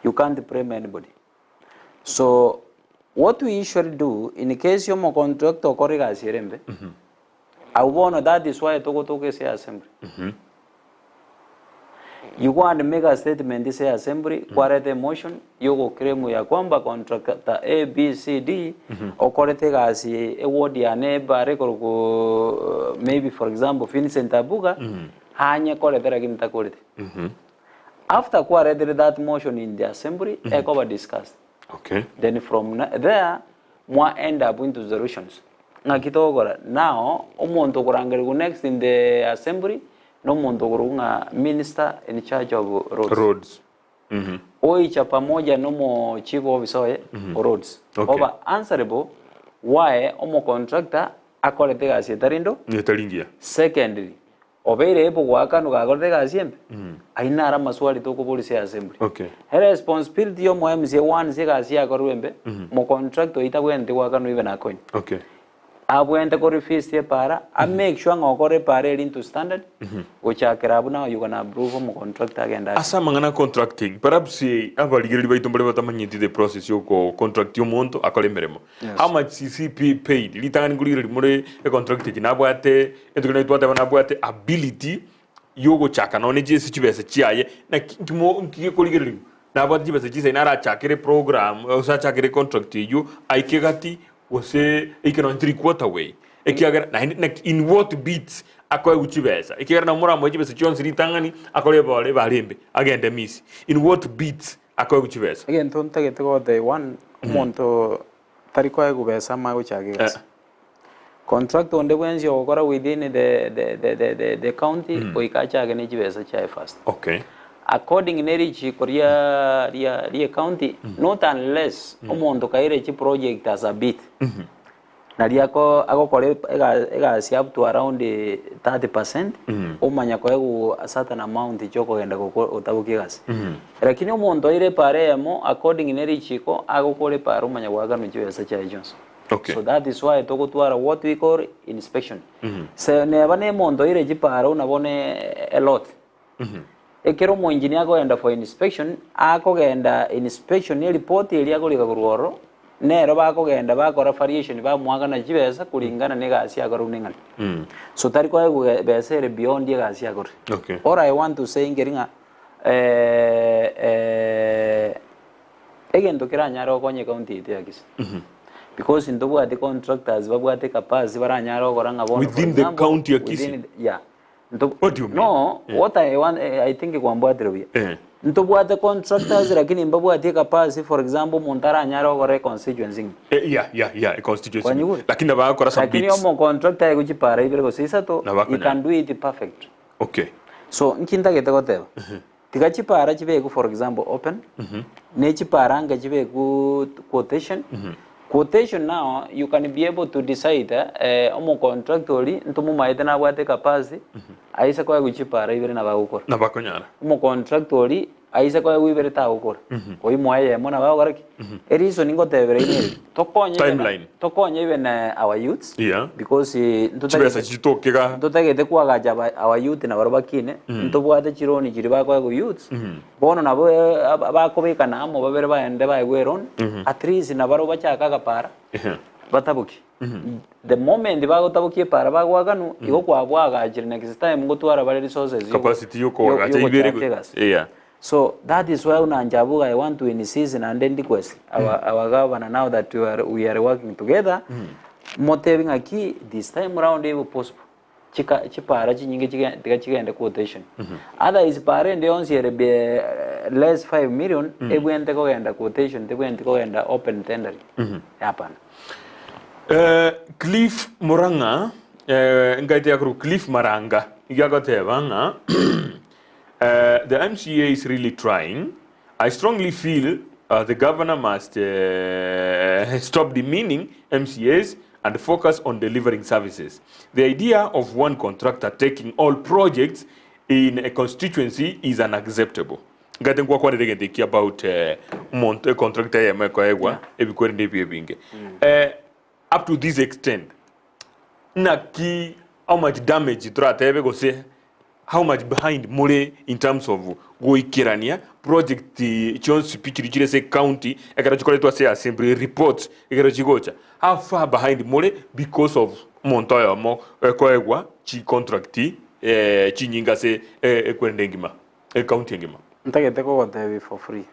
You can't blame anybody. So what we usually do in case omocontractor okore egasi ere embe, abwo bono that is why togotoka ase assembly. You go and make a statement ase assembly, kwareta emotion yogoclaim ya kwamba contractor A, B, C, D okorete egasi eward yane ebare ekorokwa maybe for example Vincent Abuga, anyekorete lakini takorete. After kwaretire that motion in the assembly, ekoba discussed. Okay. Then from there, mwa end up into solutions. Ng'aki togokora? Now, omonto okorangerigwa next in the assembly, na omonto okorokwa ng'a minister in charge of roads. Roads. Oicha pamoja na omo chief officer oye o roads. Okay. Oba answerable why omocontractor akorete egasi etari ndo. Etari ngiya. Secondly, Obeire able goakanwa gakorete egasi embe? Ayio naro amaswali tokoboria ase assembly. Okay. Eresponsibility ya omo MCA once egasi yakorwa embe, mocontractor oyio tabwenereti goakanwa even a coin. Okay. Abwenerete ko refuse epara, a make sure ng'a okore epara eri into standard, gochakera abwo now you can approve omocontractor agende ase. Ase amang'ana a contracting, perhaps abarigereria baito mbare batamanyeti the process ya oko contract omonto akore emeremo. How much is he paid? Ritang'ani nkorigereria more econtract eke nabwate Entuko naye twateba nabwate ability yogochaka nonye ase chibesa chiaye, naki nkimo nki gekorigererigwa, nabwate chibesa chisaine arachakere program gose achakere contract eywo aike gati gose eike nonye 3/4 way, ekiagera naende naki in what bits akoegwa chibesa, ekiagera nabo moramoe chibesa chionsi ritang'ani akore ebore ebare embe agende misi, in what bits akoegwa chibesa. Egento ntagete gotebia one, omonto tari koegwa besa amanye gochaka egasi. Contractor onde bwensi ogokora within the, the, the, the, the, the county goika achake ne chibesa chiaye first. Okay. According ne richiko ria ria ria county not unless omonto kaire chi project as a bit nari ako agokora ega- egasi up to around 30% omanya koegwa a certain amount chiokogenda goko gotabokia egasi. Lakini omonto oire epara eyemo according ne richiko agokora epara omanya goakanwa chibesa chiaye chionsi. Okay. So that is why togotwara what we call inspection. Se neba ne omonto oire chipara buna bono a lot. Ekero omoengineer akoenda for inspection, akogenda inspection eripoti eria akorika korwa ororo, nero bakogenda bakora variation bamoakana chibesa kulingana na egasi akora buna eng'ana. So tari koegwa besa ere beyond egasi akorire. Okay. All I want to say nkeri ng'a Egento keranyare gokonya ecounty yaito ya Kisii because ntobwati contractors babwate capacity baranyare gokora ng'a bono for Within the example, county ya Kisii? within the- yeah. Nto- What do you mean? No, what I want, eh, I think kwambwatire buya. Eh. Ntobwate contractors lakini mbabwati ecapacity for example omonto aranyare gokora econstituency ng'ima. Eh, yeah, yeah, yeah, constituency. Kwanyigure? Lakini nabakora some Lakini bits. omo contractor agochipara ibere gose isato, Nabo he akonyara. can do it perfect. Okay. So nki ntagete goteba? Tiga chipara chibeku for example open, ne chipara ange chibeku quotation. Quotation now you can be able to decide eh, omo contractor ori ntomomaete nabwate capacity aise koegwa chipara ibere nabo agokora. Nabakonyara. Omo contractor ori aise koegwa ibere tagokora. Oimoe eyemo nabo agokora ki? Ereason ngotebera ine eri, tokonye even- Timeline. tokonye even eh, our youths Yeah. because eh, ntotagete- Chibesa chitokega. ntotagete kwagacha aba- our youth nabaro bakine ntobwate chironi chiri bakoegwa youths bono nabo eh, aba- bakobekana amo babere baende baegwe eroni at least nabaro bachake agapara Ehe. bataboki the moment bagotabokia epara bagwakanwa igo kwabwagachire next time ngotwara bare resources yo- Capacity yokoagacha yo- ibere. yogochaka egasi. Yeah. So that is why Unanjabuga, I want to insist and then request our, our governor now that we are, we are working together. Motebi ng'aki this time round if possible. Chika chipara chinyinge chige- tiga chigende quotation. Otherwise pare ende yonsi ere be eh, less 5 million ebwente kogenda quotation tebwente kogenda open tendering. Hapana. Eh, Cliff Murang'a eh, ngaite yakuru Cliff Maranga igagoteba ng'a eh, the MCA is really trying. I strongly feel uh, the governor must uh, stop demeaning MCAs and focus on delivering services. The idea of one contractor taking all projects in a constituency is unacceptable. Ngate nkwakwanire egento eki about eh, omonto econtractor eyemo ekoegwa ebikwerende ebi ebinge. Eh, up to this extent naki how much damage toratebe gose how much behind more in terms of goikerania project chionsi pi chiri chire ase county ekero chikoretwa ase assembly reports ekero chigocha how far behind more because of omonto oyomo ekoegwa chicontract eh, chinyinga ase eh, ekwerende engima ecounty engima Ntagete kogotebi for free.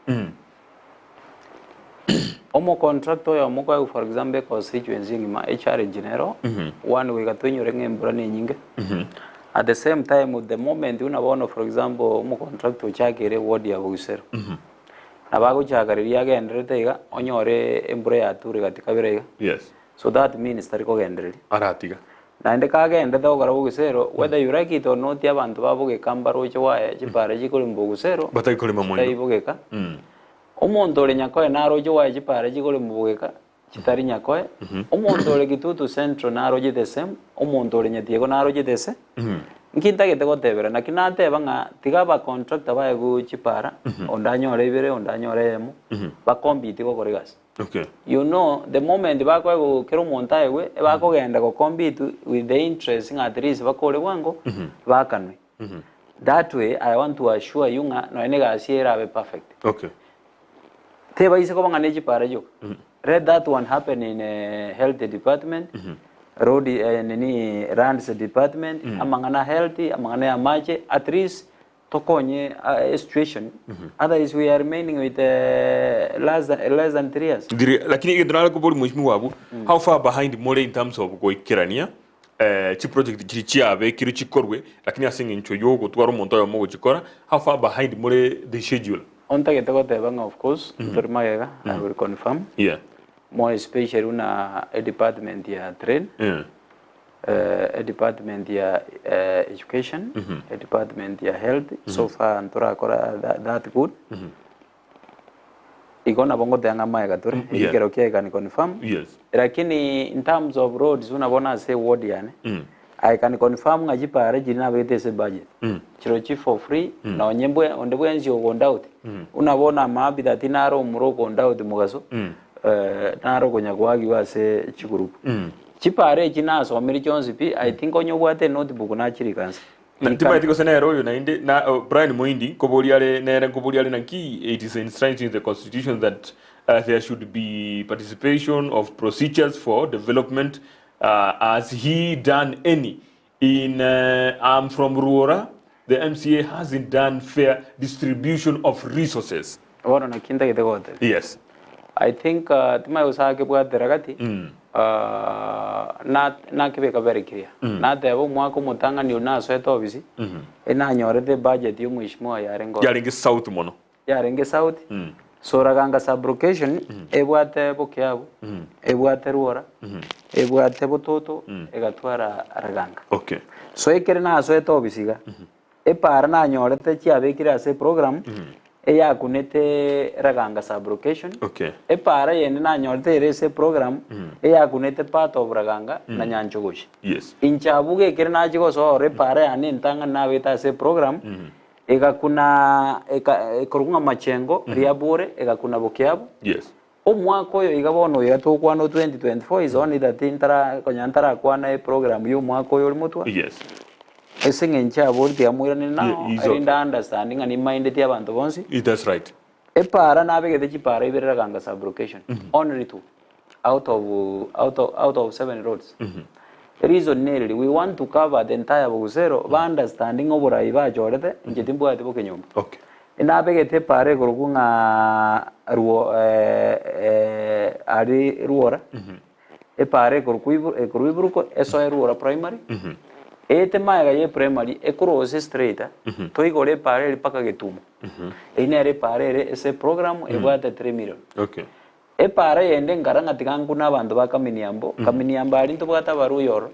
Omo contractor oyomo koegwa for example econstituency engima echallenge nero one goika toinyore ng'a embura na enyinge at the same time the moment buna bono for example omo contractor ochakire eward ya Bogisero nabo agochaka riria agenderete iga onyore embura yature gati kabere iga yes so that means tari kogendereria aratiga naende kagendete gokora Bogisero whether you like it or not abanto babogeka mbaroche waye chipara chikorema Bogisero batari korema moino taibogeka omonto ore nyakoe naroche waye chipara chikore mobogeka chitari nyakoe omonto ore Kitutu Central naroche the same omonto ore Nyatiego naroche the same nki ntagete gotebera naki nateba ng'a tiga abacontractor baegwe chipara onde anyore ibere onde anyore eyemo bacompete gokora egasi okay you know the moment bakoegwa kera omonto aegwe ebakogenda gocompete with the interest ng'a at least bakore bwango bakanwe that way I want to assure you ng'a nonya na egasi erabe perfect okay tebaise koba ng'a na echipara chioka let that one happen in uh, health department road eh, nini lands department amang'ana health amang'ana ya amache at least tokonye uh, a situation otherwise we are remaining with uh, less than, less than 3 years Ndire, lakini egento nare kobori mheshimiwa abwo how far behind more in terms of goikerania eh, chiproject chiri chiabekirwe chikorwe lakini ase eng'encho yogotwara omonto oyomo ogochikora how far behind more the schedule ontagete goteba ng'a of course tori magega I will confirm yeah more especially una a department ya train yeah uh, a department ya uh, education a department ya health so far ntorakora that, that good igo nabo ngoteba ng'a magega tore Yeah. ekero kia I can confirm yes lakini in terms of roads unabona ase ward yane I can confirm ng'a chipara chiri nabegete ase budget chiro chi for free nonye mbwe onde bwensi ogonda out unabona amahabitat naro omoro okonda out mugaso eh, naro konya kwagiwa ase chigurupu chipara echi nasomire chionsi pi I think onye obwate notebook nachirikansa Na- timaeti gose nere oyo naende na oh, Brian Moindi nkobori are nere nkobori are naki it is enshrined in the constitution that uh, there should be participation of procedures for development uh, has he done any in uh, I'm from Ruora the MCA hasn't done fair distribution of resources bono naki ntagete gotebia yes I think uh, timai gosake bwatera gati mm. Na nakebeka very clear, nateba omwaka omotang'ani oria nasoete ofisi, enanyorete ebudget ya omweshimiwa yarenge oro. Yarenge south mono. Yarenge south, so Raganga sub-location ebwate Bokiabu, ebwate Rwora, ebwate Bototo, egatwara Raganga. Okay. So ekere nasoete ofisi iga, Epaara nanyorete chiabekire ase eprogram eyakunete Raganga sub-location. Okay. Epaara yende nanyorete ere ase eprogram eyakunete part of Raganga na Nyanchogochi. Yes. Inche abwo gekere nachia gosoa oro epaara yane entang'ani nabete ase eprogram egakuna eka ekorokwa ng'a Machengo Riabure egakuna Bokiabu. Yes. Omwaka oyo iga bono oyo togokwana o 2024 is only that ntara konya ntarakwana eprogram ya omwaka oyo ore motwe. Yes. Ase eng'encho abori tiga moiranere nao Yeah, is erinde okay. understand ng'a nimaindeti abanto bonsi. Eh, That's right. Epaara nabegete chipaara ibere Raganga sub-location, only two out of, out of, out of seven roads. Reason nereri, we want to cover the entire Bogusero, ba understand ng'a oborai bachorete, inche timbwati bokenyomba. Okay. Nabegete epaara ekorokwa ng'a ruo aria Rwora, epaara ekorokwa ibu ekorwa Iburuko esoe Rwora Primary, eete magega ya eprimary ekorose straight toigore epaara eria mpaka Getumo. Eyio nere epaara ere ase eprogram ebwate 3 million. Okay. Epaara yende nkara ng'a tiga nkune abanto ba Kaminiambo, Kaminiambo aria ntobwate Abaruya ororo,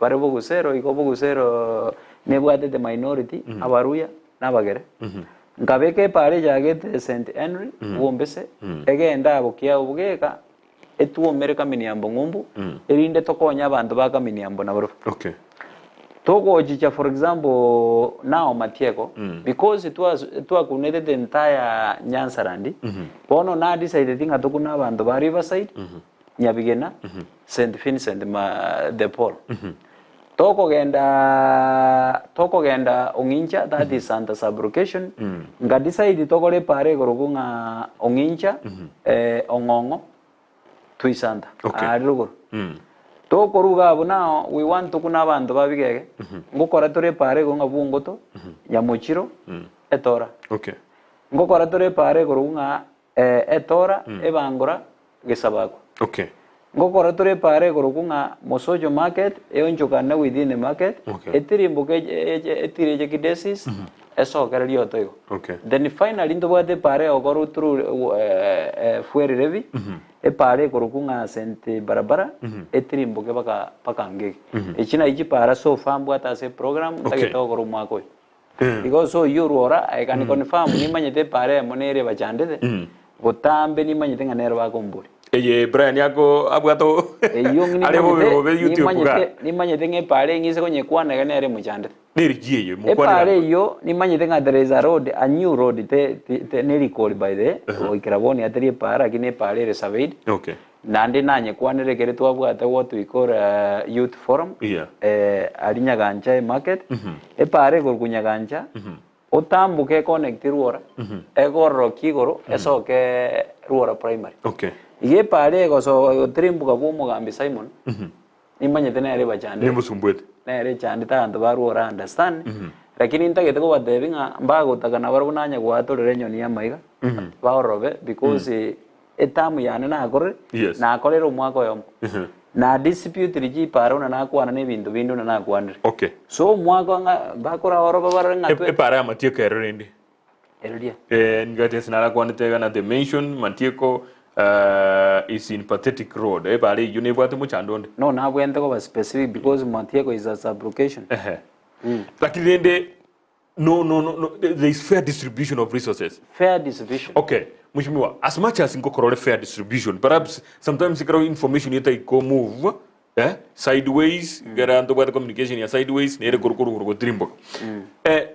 bare Bogusero, igo Bogusero nebwate the minority, Abaruya na Abagere. Nkabeka epaara echagete St Henry, Bwombese, egende aa Bokiao bogeka, etwomere Kaminiambo ng'umbu, erinde tokonye abanto ba Kaminiambo nabarobwo. Okay. Togochicha for example now Matieko because twas twakunete the entire Nyansaland bono na decided ng'a tokune abanto ba Riverside, Nyabigena, St Vincent ma de Paul. Tokogenda tokogenda Ong'incha that is Santa sub-location nka decide tokore epara ekorokwa ng'a Ong'incha Ong'ong'o Twisanta Okay. aria rogoro. Tokoruga abwo nao we want tokune abanto ba bigege, ngokora tore epaara igoro ng'a bwongoto, nyamochiro, etora. Okay. Ngokora tore epaara igoro ng'a etora, ebangora, gesabakwa. Okay. Ngokora tore epaara igoro ng'a mosocho market, eonchokane within the market, Okay. etirimboke etire eche kidesis, esokere rioto igo. Okay. Then finally ntobwate epaara egokorwa through fuel levy, epaara ekorokwa ng'a St Barabara, etirimboke baka baka Ngege. Echi nachi chipaara so far mbwate ase eprogram ntagete Okay. gokora omwaka oyo. Igo ase oyio orwora, I can confirm nimanyete epaara eyemo nere ebachandete, botambe nimanyete ng'a nere bakomboria. Eye Brian ako abwate Eyio are bobe nimanyete bobe YouTube ga. nimanyete nimanyete ng'a epaara eng'ise konyekwana iga nere emochandete. Neri ki eye mokwanera Epaara abwo? eyio nimanyete ng'a there is a road, a new road te te te nerikori by the goikera bono yatari epaara lakini epaara ere surveyed. Okay. Naende nanyekwanere ekere twabwate what we call youth forum Yeah. aria Nyagancha emarket, epaara ekorokwa Nyagancha, otamboke econnect Rwora, egororokie igoro esoke Rwora primary. Okay. Iga epaara egosoka gotirimboka bwa omogambi Simon, nimanyete nere ebachandete. Nimosumbuete. Nere echandete abanto ba Rwora understand, lakini ntagete kobatebia ng'a mbagotaka nabarabwo nanye goatorera enyoni y'amaiga, baorobe because Etamu yane nakorire, Yes. nakorire omwaka oyomo. Na disputiri chipara buna nakwana na ebinto binde buna nakwanire. Okay. So omwaka ng'a bakora oroba barore ng'a twe Epara ya Matieko ero rende. Eroria. Eh, nigati ase narakwanete iga na the mention Matieko is in pathetic road. Epara eyio nebwate mochando onde. No nabwente koba specific because Matieko is a sub-location. Ehe. Lakini rende No, no, no, no, there is fair distribution of resources. Fair distribution. Okay, Mheshimiwa, as much as nkokora ore fair distribution, perhaps sometimes ekero information etari ko move eh, sideways, ekero ntobwate communication ya sideways, nere korwa korwa gotirimboka. Eh,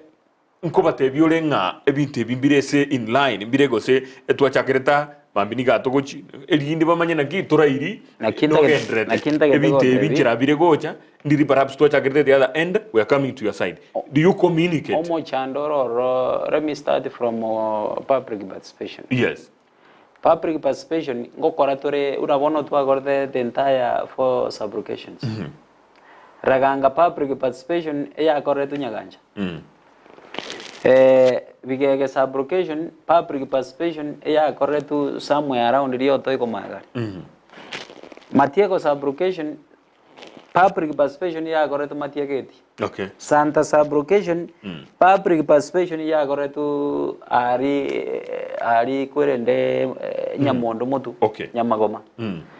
nkobatebia ore ng'a ebinto ebi mbire ase in line, mbire gose etwachakerete aa, mambia nigo atogochi, erinde bamanye naki torairi, Naki ntagete- nogendererete. naki ntagete Ebinto ebi gotebi- nchera bire gocha, Ndiri perhaps twachakerete the other end, we are coming to your side. Do you communicate? Omochando ore ororo, let me start from public participation. Yes. Public participation ngokora tore buna bono twakorete the entire four sub-locations. Raganga public participation eyakoretwe Nyagancha. Bigege sub-location public participation eyakoretwe somewhere around Rioto igo Magare. Matieko sub-location, public participation yakoretwe Matieko eti. Okay. Santa sub-location, public participation yakoretwe ari ari kwerende Nyamondo motu, Okay. Nyamagoma.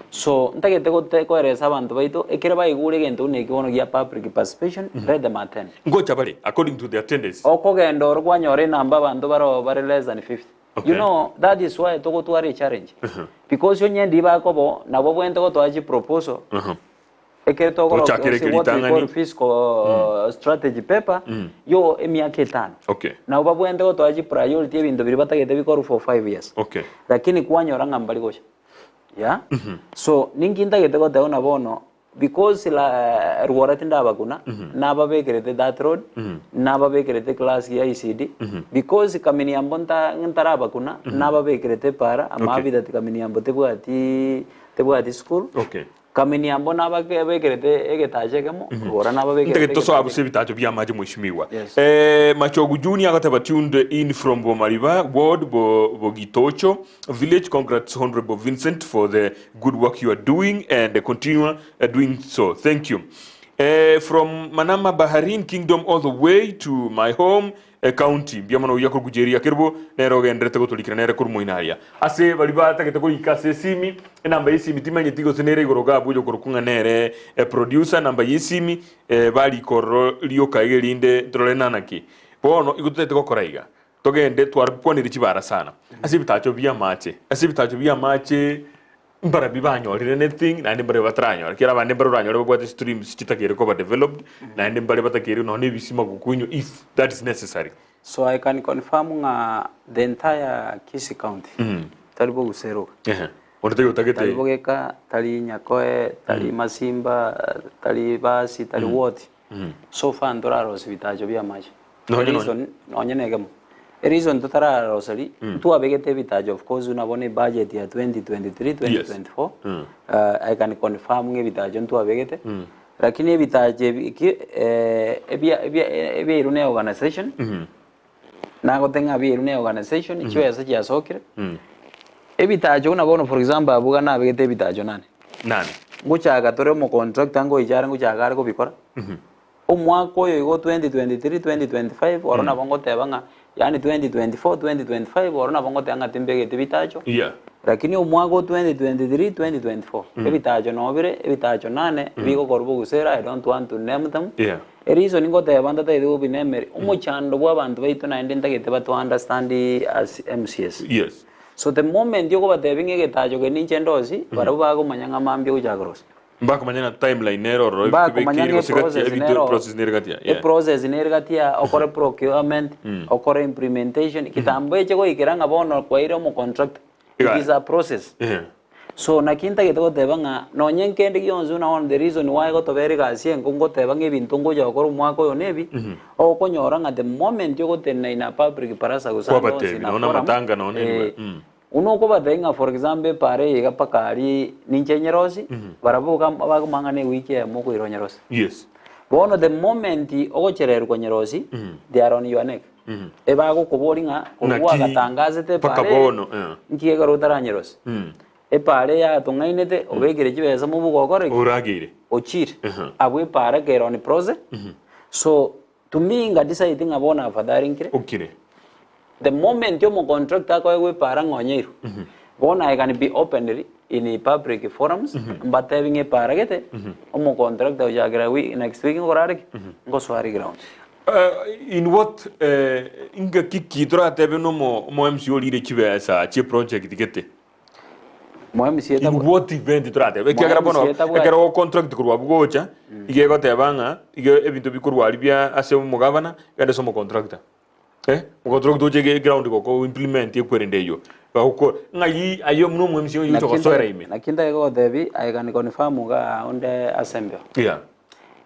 So ntagete gote koeresa abanto baito, ekere baigure egento buna eki bono gia public participation, let them attend. Ngocha bare according to the attendance. Okogenda oro kwanyora enamba abanto baroo bare less than 50. Okay. You know, that is why togotwara echallenge. Because onye ndi bakobo, nabo bwente gotoa chiproposal, ekere togoro Tochakere gose what we ekeritang'ani. call fiscal strategy paper, yo emiaka etano. Okay. Nabo babwente gotoa chipriority ebinto biria batagete bikorwe for 5 years. Okay. Lakini kwanyora ng'a mbari gocha. Yeah? So, ninki ntagete goteba buna bono, Because la rwora tindabakuna, nababekerete that road, nababekerete class ya ECD, because Kaminiambo nta ntarabakuna, nababekerete para, Okay. amabida ti Kaminiambo tebwati tebwati school. Okay. Kaminiambo nababekerete egetacha ekemo, rwora nababekerete Ntagete tosoa egetacha abuse ebitacho bia amache mheshimiwa. Yes. Eh, Machogu Junior agoteba tuned in from Bomariba ward Bo, Bogitocho Village congrats Honourable Vincent for the good work you are doing and continue doing so thank you eh, from Manama Bahrain Kingdom all the way to my home eh, county mbuya mono oria korwa Jeria Kerubo nere ogenderete gotorikera nere korwa moino aria ase baria batagete korika ase esimi enamba y'esimi timanyeti gose nere igoro iga abwo oyokorokwa ng'a nere eh, producer namba y'esimi eh, barika ororo rioka iga erinde torore nanaki bono igo totagete gokora iga Togende twarokwanire chibara sana ase ebitacho bi'amache, ase ebitacho bi'amache mbarabwo banyorire anything naende mbare bataranyora, ekiagera abande mbare oranyore babwate streams chitakeire koba developed, naende mbare batakeire nonya na ebisima gokunywa if that is necessary. So I can confirm ng'a the entire Kisii County tari boguseroka. Ehe, onde taiyo Tari otagete bogeka, tari Nyakoe, tari Masimba, tari Basi, tari what. So far ntorarosia bitacho bi'amache. Nonye nonye. Reason, nonye na ekemo. Ereason totararoseria, ntwabegete ebitacho of course buna bono ebudget ya 2023, 2024, I can confirm ng'a ebitacho ntwabegete, lakini ebitacho ebi eki ebia ebia ebiairwe na eorganisation, nagoteba ng'a biairwe na eorganisation, chibesa chiasokire, ebitacho buna bono for example abwo iga nabegete ebitacho nane. Nane. Ngochaka tore omocontractor ngoicha are ngochaka are kobikora, omwaka oyo igo 2023, 2025 oro nabo ngoteba ng'a yaani 2024, 2025 oro nabo ngoteba ng'a timbegeti bitacho, Yeah. lakini omwaka o 2023, 2024 ebitacho noo bire, ebitacho nane bigokorwa bogusera I don't want to name them. Yeah. Ereason ngoteba ntatagete gobinemeri, omochando bwa abanto baito naende ntagete bato understand as MCAs. Yes. So the moment okobatebia ng'a egetacho keri ninche ndosi, barabwo bagomanya ng'a mambia ogochaka korosia. Mbakomanya ng'a timeline nere ororo Mbakomanya ebikeire ng'a gose gati eprocess ebinto nero process nere gati yeah. eprocess nere gati ya okore procurement, okore implementation, kitambo eche goikera ng'a bono kwaire omocontractor. It Iga. is a process. Ehe. So naki ntagete goteba ng'a nonye nkende gionsi buna bono the reason why gotobera egasi enko ngoteba ng'a ebinto ngocha gokora omwaka oyo nebi, okonyora ng'a the moment ogotenena in a public baraza gose ande onsi Kwabatebi, in a nonya forum, amatanga nonya eh, anywhere, mm. buna okobatebia ng'a for example epara eye iga mpaka aria ninche nyerosie, barabwo iga bakomanya ng'a na ewiki eyemo okoira onyerosie. Yes. Bono the moment ogochererwa konyerosia, they are on your neck. Ebagokoboria ng'a korwa Naki gwagatangasete mpaka epara eye, bono, eh. nki ekero otaranyerosia? Epara eye yatong'ainete, obekire chibesa mobuko okore ki? Orageire. Ochire. Ehe. Abwo epara ekero on process. So, to me nga decide ng'a bono afadhali nkire. Okire. The moment omocontractor akoegwa epara ng'a onyeirwe, bono I can be openly in public forums, mbatebi ng'a epara gete, omocontractor gochakera wiki next week nkokora are ki? Ngosoa are ground. In what ingaki ki toratebe nomo omo MC orire chibesa chie project gete? Mo MC In etabwa- what event toratebe? Ekiagera Mo MC bono etabwati. ekero o contract korwa abwo gocha iga egoteba ng'a iga ebinto bikorwa aria bia ase omogavana genda ase omocontractor. Eh, omocontractor oche ege eground goko implement ekwerende eyio. Bagokora ng'ai aye buna omo MC oyo ocha gosoera ime. Naki ntagete gogotebi I can confirm igaa onde ase embeo. Yeah.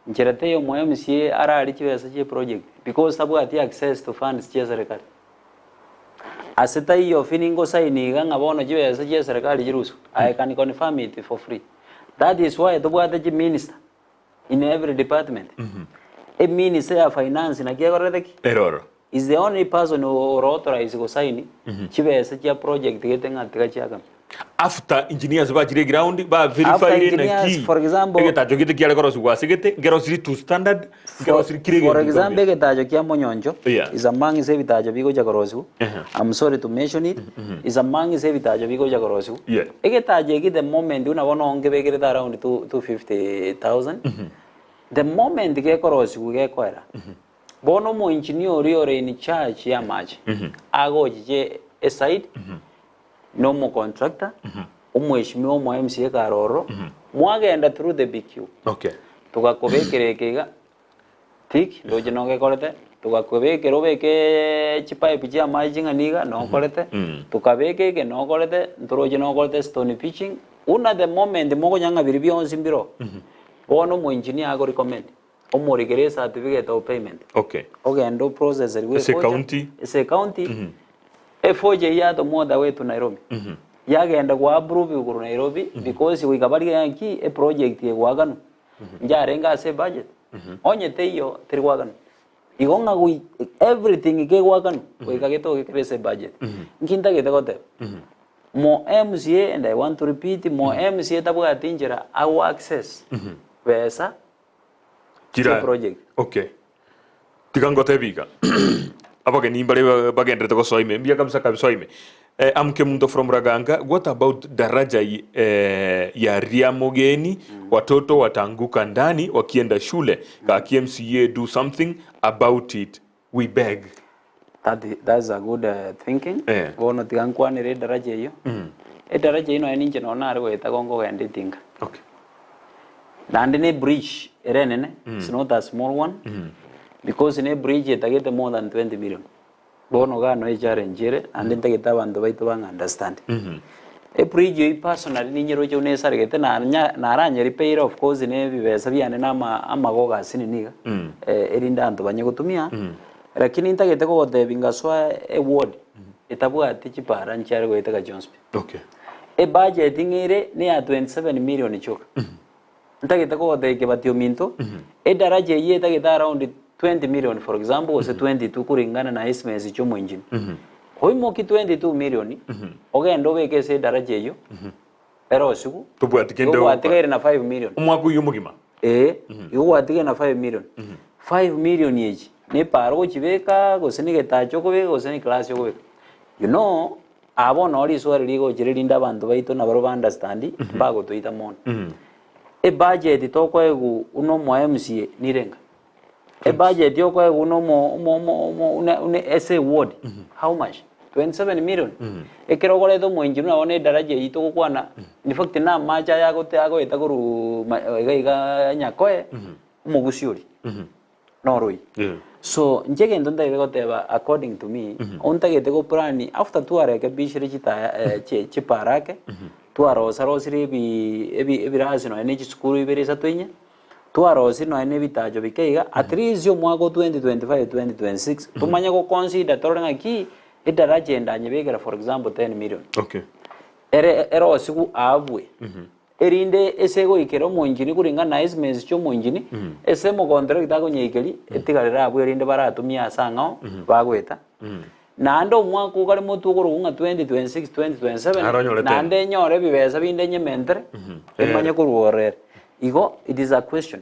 Nchera teiyo omo MCA ararie chibesa chie project because tabwati access to funds chia serikali. Ase taiyo fini ngosaini iga ng'a bono chibesa chia serikali chirusiwe, I can confirm it for free. That is why tobwate chiminister in every department. Eminister ya finance naki ekorete ki? Ere oro. Is the only person ore authorized gosaini chibesa chia project gete ng'a tiga chiakamia. After engineers bachire eground ba After verifyire engineers, naki for example- egetacho gete kiare korosiwa ase gete nkerosiri to standard nkerosiri kire For egento example, buya. egetacho kia Monyoncho Yeah. is among ase ebitacho bigocha korosiwa. Ehe. I'm sorry to mention it. Is among ase ebitacho bigocha korosiwa. Yeah. Egetacho eki the moment buna bono nkebekerete around 250,000. The moment gekorosiwa gekoera. Bono omoengineer oria ore in charge y'amache agochiche eside na omocontractor, omweshimiwa omo MCA kare ororo, mwagenda through the BQ. Okay. Togakobekera eke iga, tick, ndoche nogekorete, togakobekera obeke chipipe chia amache ching'ana iga, nokorete, tokabeka eke nokorete, ntoroche nokorete stone pitching, buna the moment mokonya ng'a biria bionsi mbiroo, bono omoengineer agorecommend. Omorikere ecertificate of payment. Okay. Ogende oprocesserwe Ase efocha- county. Ase county. Efocha eyio yatomwa all the way to Nairobi. Yagenda gwa approve igoro Nairobi because goika baria ng'aki eproject egwakanwa. Njarenge ase ebudget. Onye teiyo teri gwakanwa. Igo ng'a goi everything kegwakanwa goika getoke kebe ase ebudget. Nki ntagete goteba? Mo MCA and I want to repeat, mo MCA tabwati nchera ago access besa Chira project. Okay. Tiga ngotebi iga. Abageni mbare ba- bagenderete gosoa ime. Mbuya kabisa kabisa ime. Eh, I'm Kemunto from Raganga. What about daraja y- eh, ya Riamogeni? Watoto wataanguka ndani wakienda shule. Ka MCA do something about it. We beg. That, that's a good uh, thinking. Eh. Bono tiga nkwanere edaraja eyio. Edaraja eyio nonya ninche nonya nare goeta gonkogenda etinga. Okay. Naende ne bridge ere enene, it's not a small one. Because ne bridge etagete more than 20 million. Bono iga noe challenge ere, naende ntagete abanto baito bang'a understand. Ebridge eyio personally ninyeroche buna esaregete nanya naranyeripeire of course ne ebibesa biane na ama amagogo asinini iga, erinde abanto banye gotumia. Lakini ntagete kogotebia ngasoa eward etabwati chipara nchiare goeteka chionsi pi. Okay. Ebudget ng'a ere neya 27 million chioka. Ntagete kogotebia kebati ominto, edaraja eyio etagete around 20 million for example gose 22 kulingana na estimates chia omoengineer. Oimoki 22 million, ogende obeke ase edaraja eyio, erosiwu, Tobwati kende igo ogokora. gwatigaire na 5 million. Omwaka oyio omogima. Ee, igo gwatigaire na 5 million. 5 million echi, ne epaara ogochibeka, gose ne egetacha okobeka, gose ne eclass okobeka. You know, aa bono noo riswali rigochire rinde abanto baito nabarobwo ba understand, mbagotoita mono. Ebudget tokoegwa buna omo MCA nirenga? Ebudget okoegwa buna omo omo omo omo une une ase eward, how much? 27 million. Ekero okoreta omoengineer buna bono edaraja eyio togokwana, in fact na amache aya agote agoeta korwa ma iga iga Nyakoe, omogusi oria, noro oyio. Yeah. So, inche egento ntagete goteba according to me, ontagete go plan after twarekebishire chitaya eh, chi- chipara ake, twarosa rosire ebi ebi ebirasi nonya na echisukuru ibere isato inye, Twarosirie nonya na ebitacho bike iga, at least omwaka o 2025, 2026, tomanye go consider torore ng'aki edaraja ende anyebekera for example 10 million. Okay. Ere erosigwe aabwe, erinde ase egoikera omoengineer kuringana na estimates chia omoengineer, ase omocontractor akonyeikeria, etigarere abwo erinde baratumie ase ang'ao, bagoeta. Naende omwaka okare motwe okorokwa ng'a 2026, 2027, Naro onyore tena. naende nyore ebibesa binde nyementere, emanye korwa ororo ere. Igo it is a question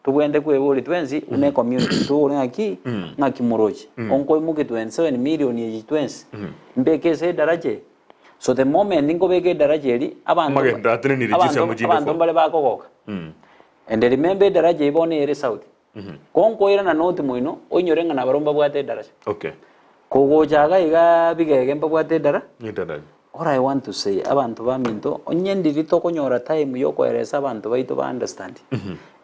tobwenerete kweboria twensi buna ecommunity, tobore ng'aki, ng'aki moroche, onkoimokia 27 million echi twensi, mbeke ase edaraja eye? So the moment nkobeka edaraja eria, abanto Amagendo atenenire abanto chisemo chinde abanto fo. mbare bakogoka. And remember edaraja eye bono ere south. Konkoirana noti moino, oinyore ng'a nabarabwo mbabwate edaraja. Okay. Kogocha iga iga bigege mbabwate edara. Edaraja. All I want to say, abanto baminto, onye ndiri tokonyora time yokoeresa abanto baito ba understand,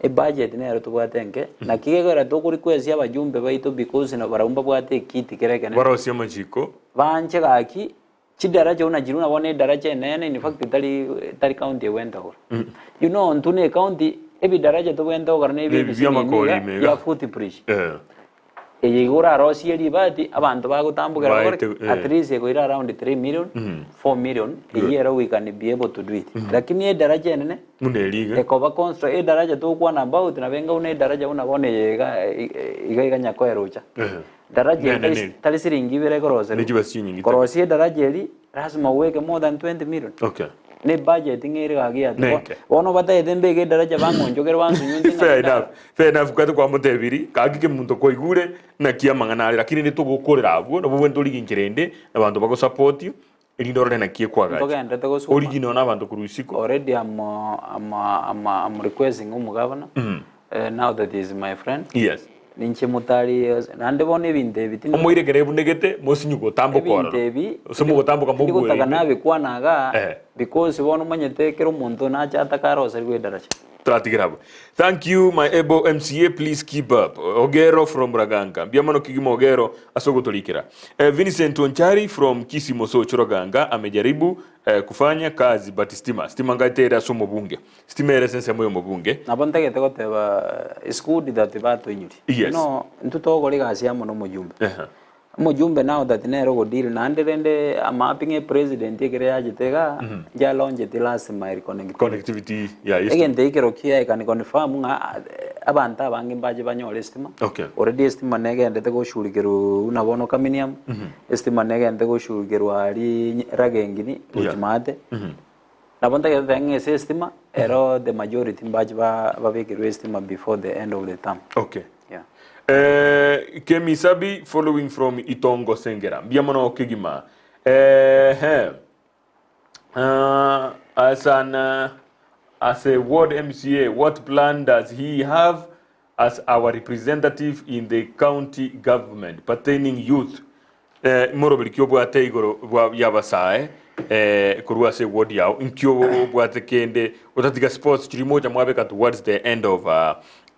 ebudget nero tobwate enke, naki gekogera tokorequest abajumbe baito because nabarabwo mbabwate ekiti kere ekenene. Barosie amachiko. Banche gaki, Chidaraja buna chiria buna bono edaraja enene in fact tari tari county egwenta gokora. You know intwe na ecounty ebidaraja tobwente gokora na Nebi ebi bi'amakori iga ime iga. bia foot bridge. Eh. Eye igo orarosie ribati abanto bagotambokera bagore Baete, eh. at least ekoira around 3 million, 4 million eyio ero we can be able to do it. Lakini edaraja enene Buna eri iga. ekoba constru edaraja togokwana about nabo enga buna edaraja buna bono eye iga iga iga nyakoerocha. Eh. Daraja eri Nene tari neri. tari siringi ibere ekoroserwa. Ne chibesa chinyinge. Korosia edaraja eri. Lasima obeke more than 20 million. Okay. Ne budget ng'a ere gaki yati. Nenke. Bono batagete mbeke edaraja bang'onchokere bansunyunte ng'a Fair enough. Fair enough kwate kwamotebiri gaki kemonto kwaigure naki amang'ana are lakini nitogokorera abwo nabo bwente origi enchera ende abanto bagosapoti erinde orore naki ekwagacha. Ntogenderete gosoma. Origi nonya na abanto korwa isiko. Already I'm, I'm, I'm, I'm requesting omogavana now that he is my friend. Yes. Ninche motari naende bono ebinto ebi tindi Omoire ekero ebunegete mosinyu gotamboka ebinto ororo. ebi Gose mogotamboka tindi moguere gotaka ime. nabikwana igaa Eh. because bono omanyete ekero omonto nache atake aroserigwe edaracha. Toratigere abwo. Thank you my able MCA please keep up. Ogero from Raganga. Mbuya mono kegima Ogero ase ogotorikera. Eh, Vincent Onchari from Kisii Mosocho Raganga amejaribu eh, kufanya kazi but stima. Stima ngaete ere ase omobunge. Stima ere ase ensemo y'omobunge. Nabo ntagete goteba it's good that batoinyoria. Yes. You know, intwe togokora egasi amo na omojumbe. Ehe. Omojumbe now that nere ogodeal naende rende amapping e president ekere yachete igaa, inche alauncheti last mile connectivity. Connectivity ya Eastern. Egento ekero kia I can confirm ng'a abanto abange mbache banyore estima. Okay. Already estima negendete goshughulikerwa buna bono Kaminium, estima negendete goshughulikerwa aria Ragengini gochia Yeah. maate. Nabo ntagete goteba ng'a ase estima, ero the majority mbache ba babekerwe estima before the end of the term. Okay. Yeah. Eh, Kemi Sabi following from Itongo Sengera. Mbuya mono kegima. Eh, uh, as an uh, as a ward MCA, what plan does he have as our representative in the county government pertaining youth? Eh, moroberi ki obwate igoro bwa y'abasae eh, korwa ase ward yao inki obwate kende otatiga sports chiri mocha mwabeka towards the end of uh,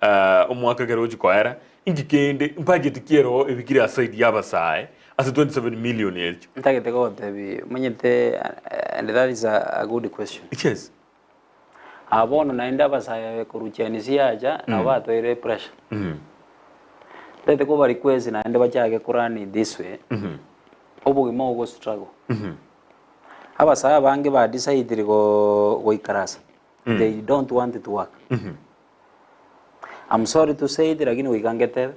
uh, omwaka ekero ochi koera inki kende budget ki ero ebikire aside y'abasae ase 27 million echo Ntagete gogotebi omanyete eh, and that is a, a good question. yes Aa bono naende abasae korwa Gen Z acha nabo batoire pressure. Ntagete koba request naende bachake korun this way, obogima obo go struggle. Abasae abange ba decidire go goikarasa, they don't want to work. I'm sorry to say it lakini goika ngetebe,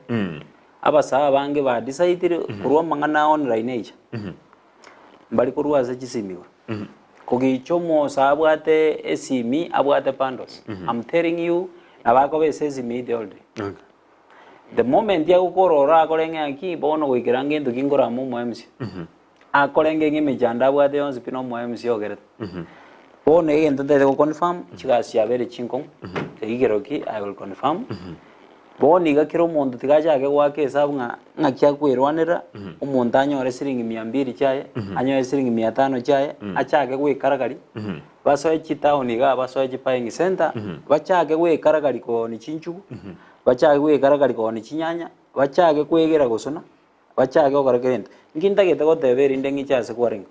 abasae abange ba decidire korwa amang'ana online aicha, mbari korwa ase chisimi igoro. Kogicha omosae abwate esimi abwate bundles, I'm telling you nabo akoba ase esimi the whole day. Okay. The moment agokora oro akore ng'a ki bono goikera ngento ki nkorama omo MC. Akorenge ng'a emechando abwate yonsi pi na omo MC ogerete. Bono egento ntagete go confirm, chigasi chiabeire chinkong'u, ekero ki I will confirm. Bono iga kera omonto tiga achake goaka esabu ng'a ng'aki akwerwanera, omonto anyore siringi mia mbiri chiaye, anyore siringi mia tano chiaye, achake goekaragari, basoe chitown igaa basoe chibuying center, bachake goekaragari koonia chinchugu, bachake goekaragari koonia chinyanya, bachake koegera gosona, bachake gokora kera egento. Inki ntagete goteba erinde ng'iche ase kwarenge?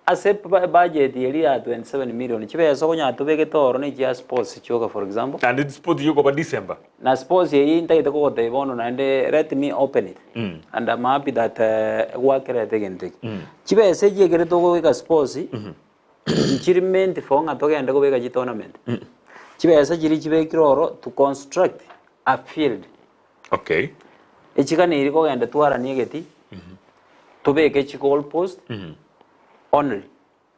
Ase budget eria ya 27 million, chibesa okonyora tobegete oro na echia sports chioka for example. Naende sports yokoba December. Na sports eyio ntagete kogotebia bono naende let me open it and I'm happy that gwakerete egento eke. Chibesa echi ekere tokobeka sports, nchiri meant for ng'a togende kobeka chitournament. Chibesa chiria chibekire oro to construct a field. Okay. Echiganeirie kogenda twaranie egeti, tobeke chigoal post only.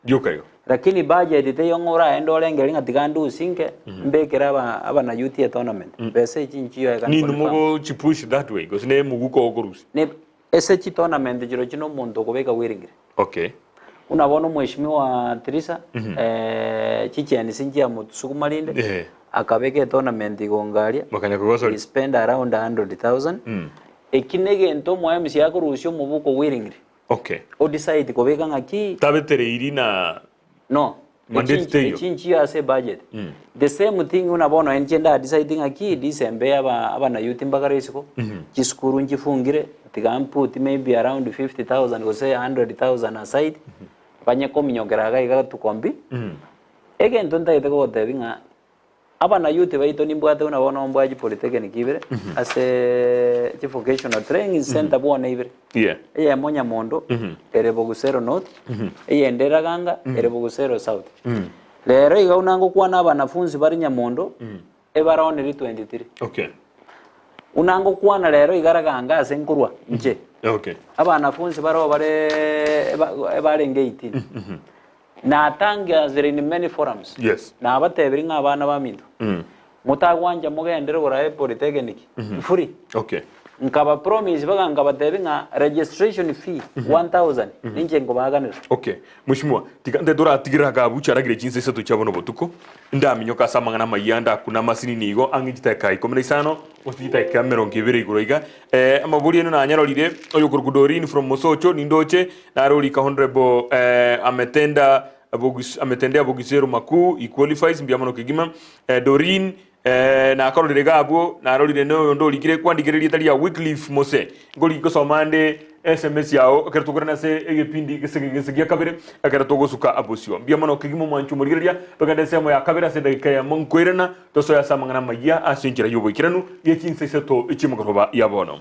Rioka igo. Lakini budget teiyo ng'a oraende orengererie ng'a tiga ndusie inke, mbekere aba abana youth etournament. Besa echi nchiyo I can Ninwe confirm. mogochipush that way gose ne omoguko okorusia? Ne ase chitournament chirochio na omonto okobeka bweringire. Okay. Buna bono omweshimiwa Tirisa, chichensi nchiamotusuguma rinde, Eh. akabeka etournament igongo aria, Bakanya kogosori. he spend around 100,000. Eki negento omo MC akorusia omobuko bweringire. Okay. O decide kobeka ng'aki? Tabetereiri na No. Mandate teiyo. Echi nchiyo ase ebudget. The same thing buna bono inche nda decide ng'aki December eye aba abana youth mbagare isiko, chisukuru nchifungire, tiga mput maybe around 50,000 gose 100,000 aside, banye kominyokera iga iga tukombi. Egento ntagete kogotebia ng'a abana youth baito nimbwate buna bono mbwate chipolytechnic ibere, ase chivocational training center bwono ibere. Yeah. Eyemo Nyamondo, ere Bogusero North, eyende Raganga, ere Bogusero South. Rero iga buna ngokwana abanafunzi bare Nyamondo, ebare only 23. Okay. Buna ngokwana rero iga raganga ase nkorwa inche. Okay. Abanafunsi baroo bare ebarenge 18. Natangazire in many forums. Yes. Nabatebirie ng'a abana baminto, motagwancha mogendere gorae polytechnic free. Okay. Nkaba promise mpaka nkabatebia ng'a registration fee 1000 ninche nkobaakanera. Okay. Mweshimiwa, tiga nte toratigerera Agabu chiaragire chinsa isato chia bono botuko, ndaminyoka ase amang'ana amayia ndakune amasinini igo ang'e chidakika ikomi na isano gose chidakika emerongo ebere igoro iga. Eh, amabori aino nanyarorire, oyokorokwa Doreen from Mosocho, nindoche, nare orika Honourable eh, ametenda bogis, ametendea bogisero makuu, he qualifies, mbuya mono kegima. Eh, Doreen, eh, nakororire iga abwo, narorire noyonde orikire kwandikire erieta ria Wycliffe Mose. Nkorigia gosoma nde SMS yao ekero tokorana ase egepindi gese gese gia kabere ekero togosuka bosio. Mbuya mono kegima omwanchi omorigereria, togende ensemo ya kabere ase edageka eyemo nkoirana tosoe ase amang'ana amayia ase enchera y'oboikeranu ye chinsa isato chi'emegoroba ya bono.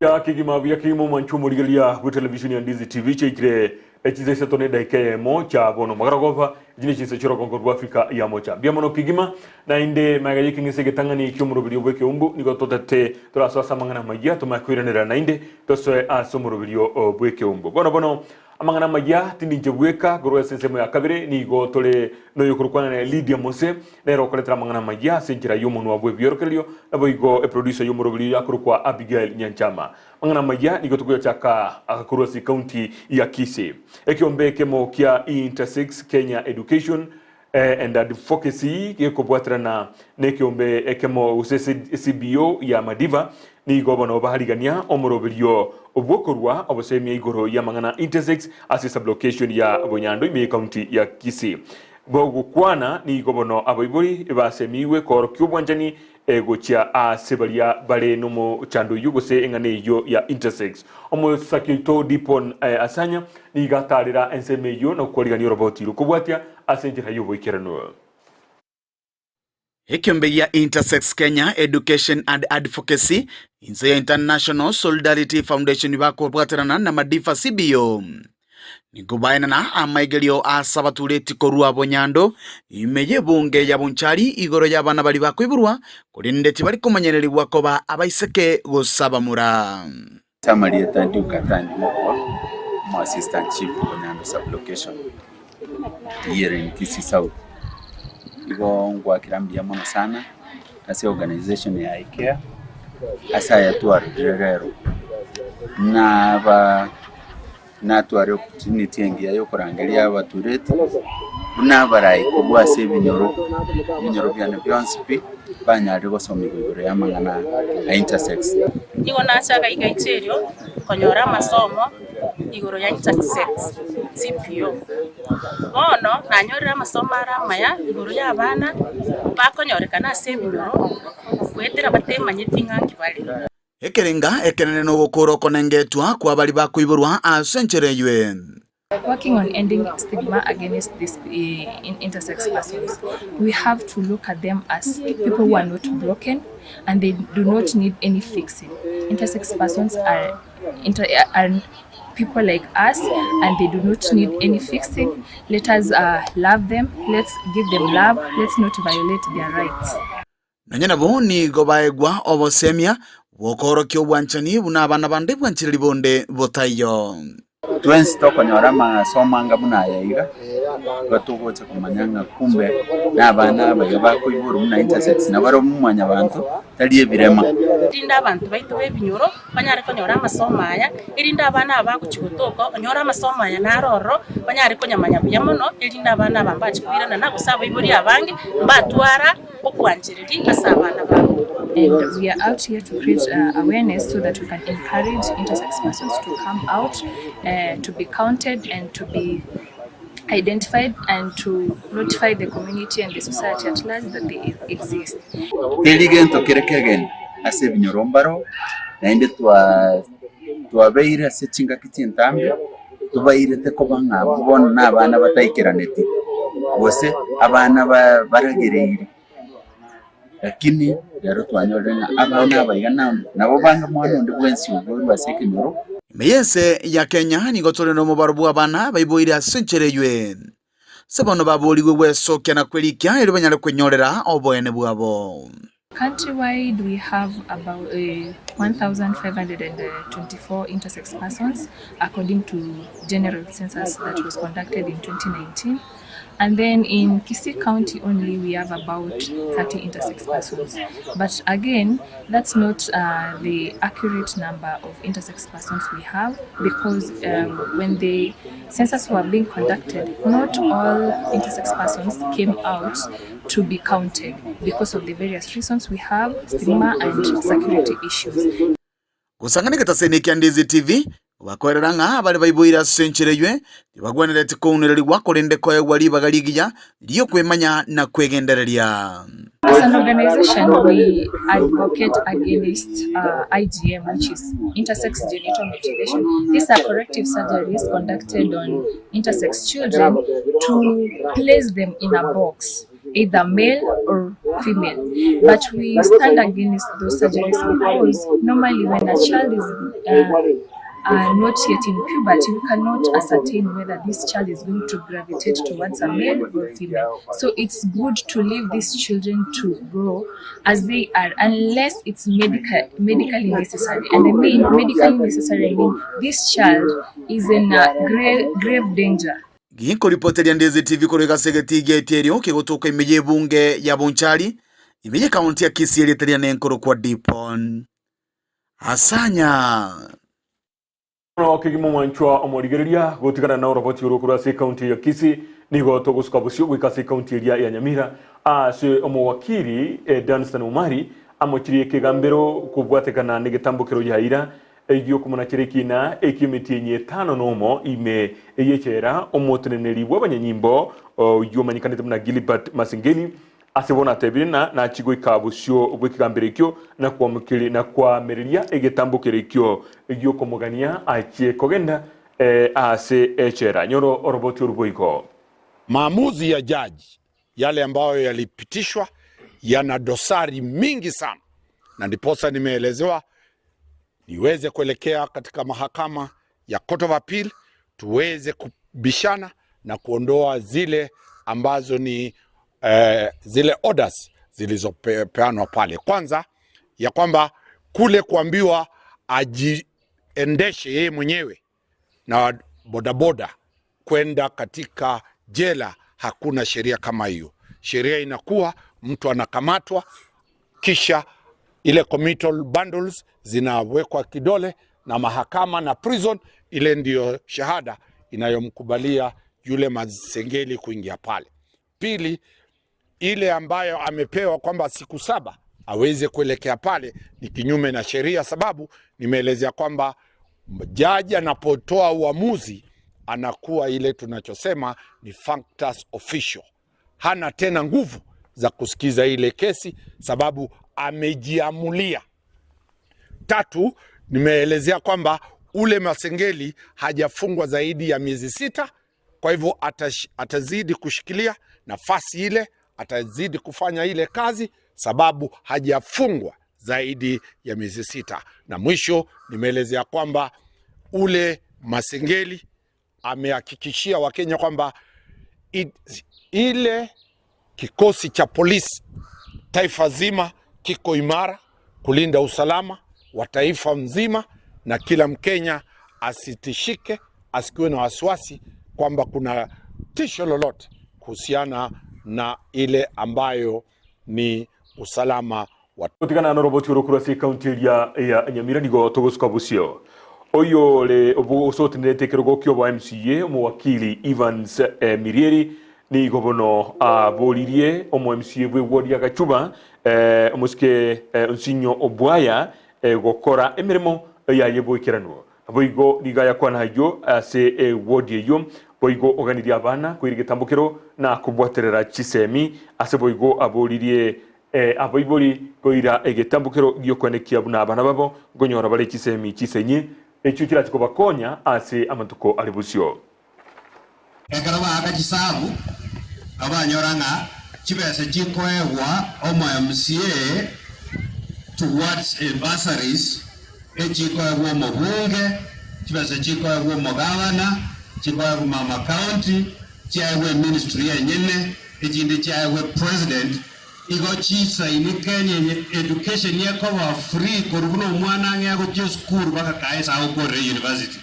Ya kegima buya kegima omwancho omorigereria bwe television ya Ndizi TV chiaikire echinsa isato na edaika eyemo chia bono magaragoba echi ne chinsa chi'orogongo rwa Afrika ya mocha mbuya mono kegima naende magega y'ekeng'ese egetang'ani ki'omoroberio bw'ekeumbu nigo totete torasoe ase amang'ana amayia tomanye koiranera naende tosoe ase omoroberio bw'ekeumbu bono bono Amang'ana amaya tindi inche bweka, korwa ase ensemo ya kabere nigo tore noyokorokwana na Lydia Mose, nere okoretera amang'ana amaya ase enchera y'omonwa bw'ebiorokererio, naboigo eproducer y'omoroberi oyo akorokwa Abigail Nyanchama. Amang'ana amaya nigo tokoyachaka korwa ase ecounty ya Kisii. Ekeombe ekemo kia Intersex Kenya Education and Advocacy gekobwaterana nekeombe ekemo gose CBO ya Madiva nigo bono baarigania omoroberio bw'okorua obosemia igoro y'amang'ana intersex ase sublocation ya Bonyando ime y'ecounty ya Kisii. Bogokwana nigo bono abaibori basemigwe koorokia obwanchani gochia aase baria bare nomochando oyio gose eng'ana eyio ya intersex. Omosaki oito Dipon Asanya nigo ataarera ensemo eyio na gokwarigania oroboti rokobwatia ase enchera y'oboikeranu. Ekiombe gia Intersex Kenya Education and Advocacy inse ya International Solidarity Foundation bakobwaterana na Madifa CBO. Nigo baenana amaigerio ase abatureti korwa bonyando ime y'ebunge ya Bonchari igoro y'abana baria bakoiborwa, korende tibari komanyererigwa koba abaiseke gose abamura. Ase amarieta Duke Atandi Mokua, omo assistant chief Bonyando sub-location here in Kisii South. Igo ngwakera mbuya mono sana ase organization ya IKEA ase aya twarorire rero. Naba natware opportunity engiya ya okorangeria abatureti buna abarai korwa ase ebinyoro, ebinyoro biane bionsi pi, banyarire gosomigwa igoro y'amang'ana a intersex. Nigo nachaga igaicho erio konyora amasomo igoro ya intersex CPO. Bono nanyorire amasomo are amaya igoro y'abana bakonyorekana ase ebinyoro goetera batemanyeti ng'a nki bare. Ekerenga ekenene nogokora okonengetwa kwa baria bakoiborwa ase enchera eywe. Working on ending stigma against this intersex persons we have to look at them as people who are not broken and they do not need any fixing. Intersex persons are, inter, are people like us and they do not need any fixing. Let us uh, love them, let's give them love, let's not violate their rights. Nonya nabo nigo baegwa obosemia bw'okoorokia obwanchani buna abana bande bwanchireri bonde botaiyo. Twensi tokonyora amasomo anga buna aya iga, igo togocha komanya ng'a kumbe nabana aba iga bakoiborwa buna intersex nabarobwo mwanyabanto tari ebirema. Erinde abanto baito b'ebinyoro banyare konyora amasomo aya, erinde abana aba bagochia gotoka onyore amasomo aya naro ororo, banyare konyamanya buya mono, erinde abana aba mbachie koiranana gose abaibori abange mbatwara okwanchereria ase abana babo. And we are out here to create awareness so that we can encourage intersex persons to come out to be counted and to be identified and to notify the community and the society at large that they exist. Teri gento kere kegeni ase ebinyoro mbaro, naende twabeire ase chingaki chintambe, tobairete koba ng'a abwo bono nabana bataikeraneti, gose abana baragereiri. Lakini rero twanyorire ng'a abana aba iga nabo bange mwana onde bwensi oborwe ase ekenyoro. Ime y'ense ya Kenya nigo tore nomobaro bw'abana baiboire ase enchera eyio. Ase bono baboorigwe gwesokia na kwerikia erio banyare kwenyorera oboene bwabo. Countrywide we have about 1,524 intersex persons according to general census that was conducted in 2019. And then in Kisii County only we have about 30 intersex persons. But again, that's not uh, the accurate number of intersex persons we have because um, when the census were being conducted, not all intersex persons came out to be counted because of the various reasons we have, stigma and security issues. Gosang'ana egetaseni kia Ndizi TV, bakoerera ng'a baria baiboire ase enchera eywe tibagwenereti kounererigwa korende koegwa ribaga rigiya ri'okwemanya na kwegendereria. As an organization we advocate against uh, IGM which is intersex genital mutilation. These are corrective surgeries conducted on intersex children to place them in a box either male or female. But we stand against those surgeries because normally when a child is uh, uh, not yet in puberty, we cannot ascertain whether this child is going to gravitate towards a male or female. So it's good to leave these children to grow as they are, unless it's medical, medically necessary. And I mean medically necessary, I mean this child is in a grave, grave danger. Ginkoripoteria Ndizi TV korwa egase egetii gia Etiario kegotoka ime y'ebunge ya Bonchari, ime y'ekaunti ya Kisii erieta riane nkorokwa Dipon Asanya. Bono kegima omwanchwa omorigereria gotigana na oroboti oro korwa ase ekaunti ya Kisii nigo togosuka bosio goika ase ekaunti eria ya Nyamira ase omowakiri Danstan Omari amochirie ekegambero kobwatekana negetambokero yaira Egiokomonachera ekiina eki'emetienyi etano nomo ime y'echela, omoteneneri bw'abanyanyimbo oyio omanyekanete buna Gilbert Masengeli, ase bono atebire ng'a nachie goika bosio bw'ekegambero ekio na na koamereria egetambo keria ekio gi'okomogania achie kogenda ase echela. Nyora oroboti oru boigo. Maamuzi ya jaji yale ambayo yalipitishwa yana dosari mingi sana, na ndiposa nimeelezewa niweze kuelekea katika mahakama ya Court of Appeal tuweze kubishana na kuondoa zile ambazo ni eh, zile orders zilizopeanwa pale. Kwanza ya kwamba kule kuambiwa ajiendeshe yeye mwenyewe na bodaboda kwenda katika jela, hakuna sheria kama hiyo. Sheria inakuwa mtu anakamatwa kisha ile committal bundles zinawekwa kidole na mahakama na prison, ile ndiyo shahada inayomkubalia yule Masengeli kuingia pale. Pili, ile ambayo amepewa kwamba siku saba aweze kuelekea pale ni kinyume na sheria, sababu nimeelezea kwamba jaji anapotoa uamuzi anakuwa ile tunachosema ni functus officio, hana tena nguvu za kusikiza ile kesi sababu amejiamulia. Tatu, nimeelezea kwamba ule Masengeli hajafungwa zaidi ya miezi sita, kwa hivyo atazidi kushikilia nafasi ile, atazidi kufanya ile kazi sababu hajafungwa zaidi ya miezi sita. Na mwisho nimeelezea kwamba ule Masengeli amehakikishia Wakenya kwamba ile kikosi cha polisi taifa zima kiko imara kulinda usalama wa taifa mzima, na kila Mkenya asitishike, asikuwe na wasiwasi kwamba kuna tisho lolote kuhusiana na ile ambayo ni usalama wa. Gotigana noroboti oro korwa ase ekaunti eria ya Nyamira nigo togosuka bosio. Oyio ore osotenerete ekerogo ki'obo MCA omowakili Evans Mirieri nigo bono aboririe omo MCA bw'ewodi ya Gachuba omosike Onsinyo Obwaya gokora emeremo yaye boikeranu. Naboigo nigo ayakwana ayio ase ewodi eyio, boigo oganirie abana koira egetambokero na kobwaterera chisemi ase boigo aboririe Abaibori koira egetambokero gi'okoenekia buna abana babo nkonyora bare chisemi chisenyi, echio chirache kobakonya ase amatuko are bosio. Ekero baaka chisabu, nabo banyora ng'a chibesa chikoegwa omo MCA towards bursaries echikoegwa omobunge, chibesa chikoegwa omogavana, chikoegwa mama county, chiaegwa eministry enyene, echinde chiaegwe president, igo chisaini Kenya enye education ekoba free korwa buna omwana ang'e agochia esukuru mpaka kae ase agokorera university.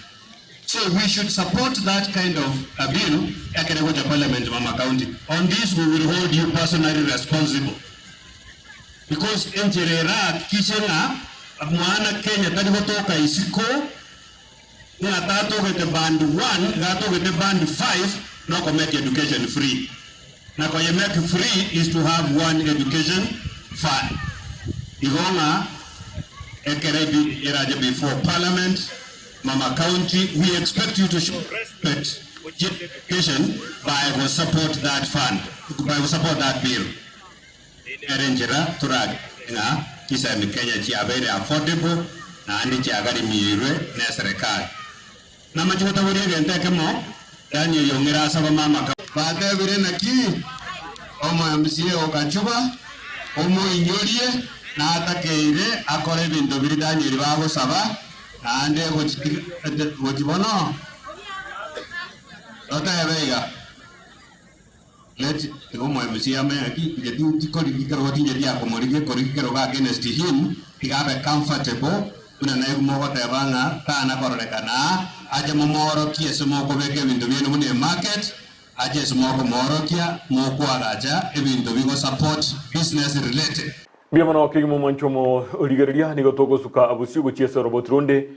So we should support that kind of a bill ekere egocha parliament mama county. On this we will hold you personally responsible because enchera erahakikishe ng'a mwana Kenya tari gotoka isiko ng'a tatogete band one iga atogete band five noko make education free. Na koye make free is to have one education fund. Igo ng'a ekere ebill erache before parliament, mama county, we expect you to show respect gochia education by go support that fund, by go support that bill. Eyio nere enchera toragere ng'a chisemi Kenya chiabeire affordable naende chiagarimirwe neserekari. Namache gotaboria egento ekemo, Danieli ong'ire ase abamamaka. Batebire, Naki omo-MCA o Gachuba omoinyorie natakeire akore ebinto biria Danieli bagosaba, naende gochia bono totebe iga. Let tiga omo-MCA amenye naki inche tikorigia kerogo tinche tiakomorigia korigia kerogo against him tiga abe comfortable buna naigwe mogoteba ng'a tana kororekana aa ache momoorokie ase mokobeka ebinto biaino buna emarket ache ase mokomoorokia mokoagacha ebinto bigo support business related. Mbuya mono kegima omwancho omorigereria, nigo togosuka bosio gochia ase oroboti ronde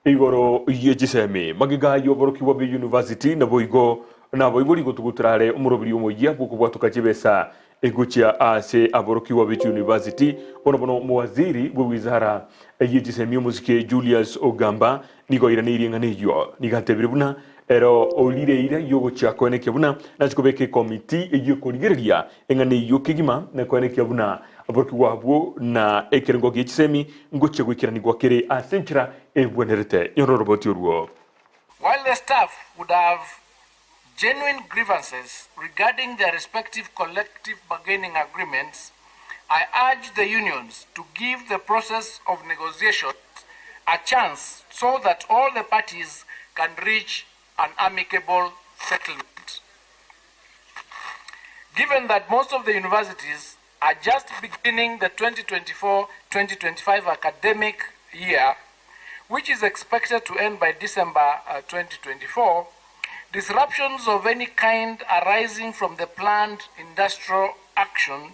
Igoro ye chisemi, magega y'oborokigwa bwe university, naboigo naboigo rigotugutera are omoroberi omoyia bw'okobwatoka chibesa egochia ase aborokigwa be chiuniversity. Bono bono omowaziri bwe wizara ye chisemi omosike Julius Ogamba nigo airaneirie eng'ana eyio. Nigo atebire buna ero orire eira y'ogochia koenekia buna nachi kobeka ekomiti eyio ekorigereria eng'ana eyio kegima na koenekia buna aborokigwa abwo na ekerengo gie chisemi ngochia goikeranigwa kere ase enchera ebwenerete. Nyora oroboti orwo. While the staff would have genuine grievances regarding their respective collective bargaining agreements, I urge the unions to give the process of negotiations a chance so that all the parties can reach an amicable settlement. Given that most of the universities are just beginning the 2024-2025 academic year, which is expected to end by December uh, 2024, disruptions of any kind arising from the planned industrial action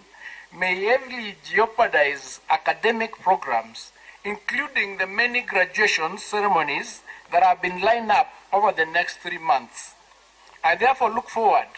may heavily jeopardize academic programs, including the many graduation ceremonies that have been lined up over the next three months. I therefore look forward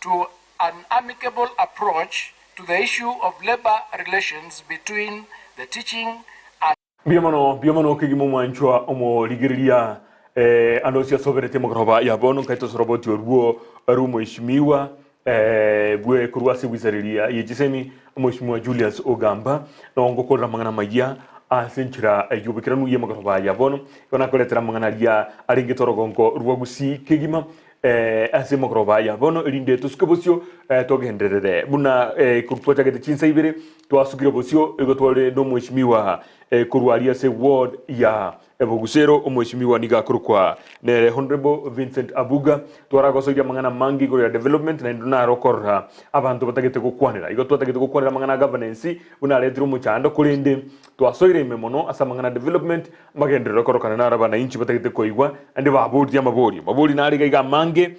to an amicable approach to the issue of labor relations between the teaching and Mbuya mono, mbuya mono kegima omwanchwa omorigereria eh, ande onsi asoberete emogoroba ya bono nkaete osoroboti orwo rw'omoeshimiwa eh, bwe korwa ase ewisareria ye chisemi omoeshimiwa Julius Ogamba nongo ngokorera amang'ana amayia ase enchera y'oboikeranu y'emogoroba ya bono igo nakoretera amang'ana aria arengete orogongo rwa Gusii kegima eh, ase emogoroba ya bono erinde tosuke bosio eh, togenderere buna eh, korwa twachagete chinsa ibere twasukire bosio igo tware nomweshimiwa eh, korwa aria ase ward ya Ebogusero omweshimiwa nigo akorokwa nere Honourable Vincent Abuga twaragosoirie amang'ana amange igoro ya development naende naro okorora abanto batagete gokwanera igo twatagete gokwanera amang'ana a governance buna aretire omochando korende twasoire ime mono ase amang'ana a development Amagenderero akorokana naro abanainchi batagete koigwa, naende baboririe amaborio. Mabori nare iga iga amange,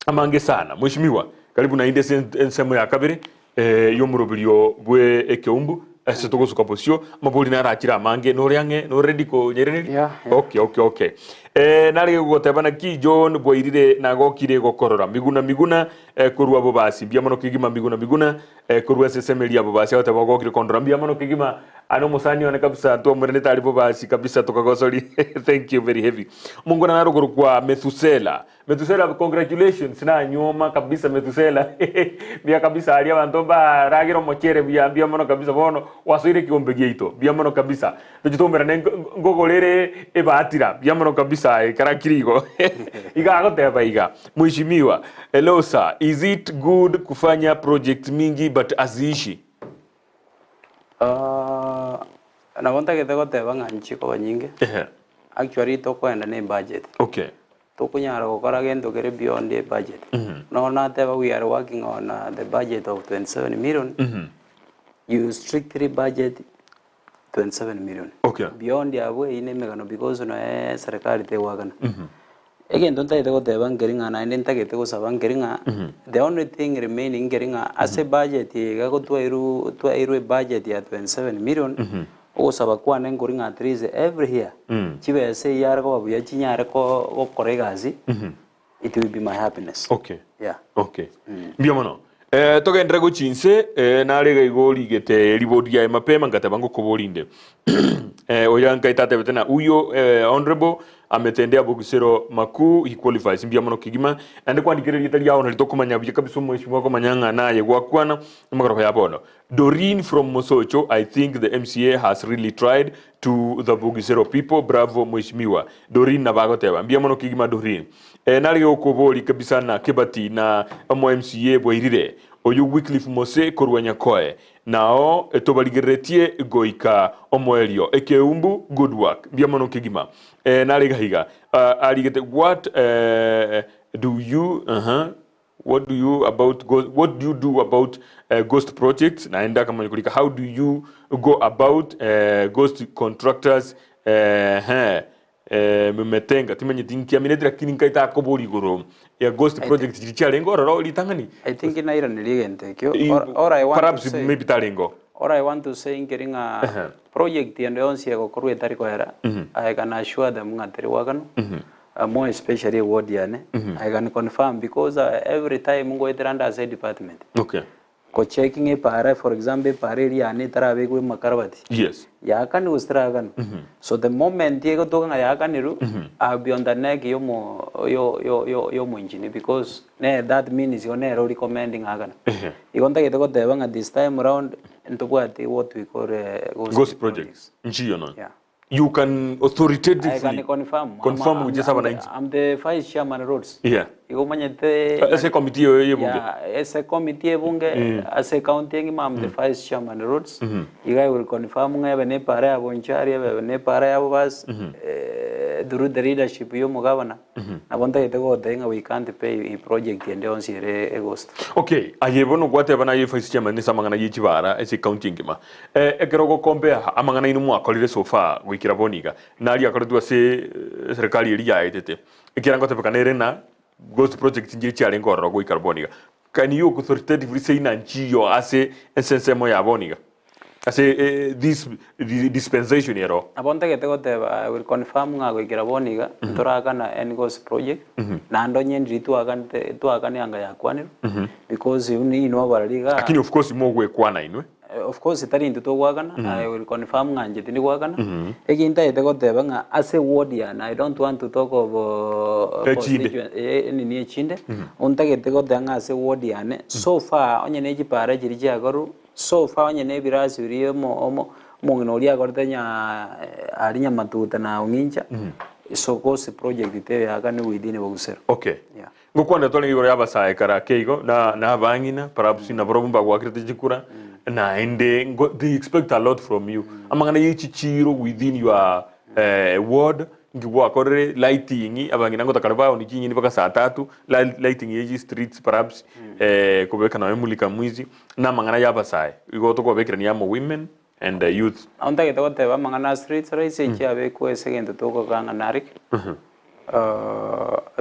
amange sana. Mheshimiwa, karibu naende ase ensemo ya kabere eh, y'omoroberio bwe ekeumbu. Ase togosuka bosio, amabori narachire amange, nore ang'e, nore ready konyerereria? Yeah, yeah. Okay, okay, okay. Eh, narege gogoteba naki John bwairire nagokire gokorora. Miguna miguna eh, korwa bobasi. Mbuya mono kegima miguna miguna eh, korwa ase esemeri ya bobasi agoteba ogokire kondora mbuya mono kegima. Ane omosani one kabisa ntwamoiranete aria bobasi kabisa tokagosori. Thank you very heavy. Omongwana naro okorokwa Methusela. Methusela congratulations nanyuoma kabisa Methusela mbuya kabisa aria abanto mbaragera omochere buya mbuya mono kabisa bono gwasoire ekiombe giaito mbuya mono kabisa tochi toumerane nkogorere ebatira mbuya mono kabisa aye karakire igo iga agoteba iga mheshimiwa hello sir is it good kufanya projects mingi but haziishi Nabo ntagete goteba ng'a nchikoba nyinge actually tokoenda ne ebudget. Okay. Tokonyara gokora gento kere beyond e budget. Nonya nateba we are working on the budget of 27 million, you strictly budget 27 million. Okay. Beyond abwo eyio ne emegano because nonya serikali tegoakana. Egento ntagete goteba nkeri ng'a naende ntagete gosaba nkeri ng'a the only thing remaining nkeri ng'a ase budget eye iga gotwairwe twairwe ebudget ya 27 million, Ogosaba kwane nkori ng'a at least every year chibesa eyio are koba buya chinyare ko gokora egasi, it will be my happiness. Okay. Yeah. Okay. Mbuya mono. Eh, togenderere gochia inse, eh, nare iga igo origete ribori riaye mapema ngateba ngokobori inde. eh, oyo nkaete atebete na huyo eh, honorable ametendea bogisero makuu he qualifies mbuya mono kegima. Naende kwandikire erieta riao nari tokomanya buya kabisa omweshimiwa akomanya ng'a naye gwakwana amagoro ya bono. Doreen from Mosocho, I think the MCA has really tried to the Bugisero people, bravo mweshimiwa. Doreen nabo agoteba. Mbuya mono kegima Doreen. Eh, narege gokobori kabisa na Kebati na omo MCA bwairire. Oyo Wycliffe Mose korwa Nyakoe. Nao tobarigereretie goika omoerio. Ekeumbu good work. Mbuya mono kegima. Eh, narega iga. Uh, arigete what eh, do you uh -huh. What do you about ghost, what do you do about uh, ghost projects naende akamanya korika how do you go about uh, ghost contractors uh, he eh, mumetenga timanyeti nkiamineti lakini nkaita akobori igoro ya ghost project chiri chiarenge ororo ritang'ani I think nairaneria egento ekio. All, all I want to perhaps say, maybe tarengo all I want to say nkeri ng'a Ehe. project ende yonsi egokorwa etari koera, I can assure them ng'a teri goakanwa. More especially eward yane, I can confirm because every time ngoetera nde ase edepartment, Okay. ko checking epara for example epara eria yane etarabekwa emakarabati, Yes. yaakanigwe gose teraakanwa. So the moment egotoka ng'a yaakanirwe, I'll be on the neck yomo yo yo yo yomoengineer because nere that means igo nere o recommending aakana. Ehe. Igo ntagete goteba ng'a this time round, ntobwati what we call ghost Ghost projects. Nchiyo nonya. Yeah. You can I authoritatively can confirm. confirm I'm, with I'm, just I'm, the, abananchi. I'm the vice chairman roads. Yeah. Igo omanyete Ase committee eyo y'ebunge. Yeah, ase committee y'ebunge ase county engima I'm the vice chairman roads. Igo I will confirm ng'a ebe ne epara ya Bonchari ebe ne epara ya Bobasi eh, through the leadership ya omogabana nabo ntagete gotebia ng'a we can't pay project ende yonsi ere eghost. Okay, aye bono gwateba naye vice chairman ase amang'ana ye chibara ase ecounty engima. Eh, ekero ogokompea amang'ana aino mwakorire so far goikera bono iga, naria akoretwe ase eserekari eria yaetete, ekiagera ngotebekana ere na ghost projects nchiria chiarenge ororo goikera bono iga. Can you authoritatively say ng'a nchiyo ase ense ensemo ya bono iga? Ase this dispensation ero. Nabo ntagete goteba I will confirm ng'a goikera bono iga, ntorakana any ghost project, naende onye ndiri twakanete twakane anga yakwanirwe, because inwe abarari igaa. Lakini of course mogwekwana inwe. Of course tari intwe togoakana, I will confirm ng'a inche tindi goakana, eki ntagete goteba ng'a ase eward yane I don't want to talk of Echinde. constituen eh nini echinde, ntagete goteba ng'a ase eward yane, so far onye ne chipara chiria chiakorwa, so far onye ne ebirasi biria omo omo omong'ina oria akorete nyaa aria Nyamatuta na Ong'incha, so gose project teiyo yaakane within Bogusero. Okay. Yeah. Ngokwana twarenge igoro y'abasae kare ake igo, na na abang'ina, perhaps nabarobwo mbagwakerete chikura, naende ngo they expect a lot from you. Amang'ana ye chichiiro within your eh, ward, nki gwakorire, lighting, abang'ina ngotakare baoni chinyeni mpaka saa tatu, li lighting ye chistreets perhaps, eh, kobeka nonya mulika mwizi, na amang'ana ya abasae, igo tokobabekerania amo women and youth. Nabo ntagete goteba amang'ana a streets lights echiabekwa ase egento togokanga ng'a narik.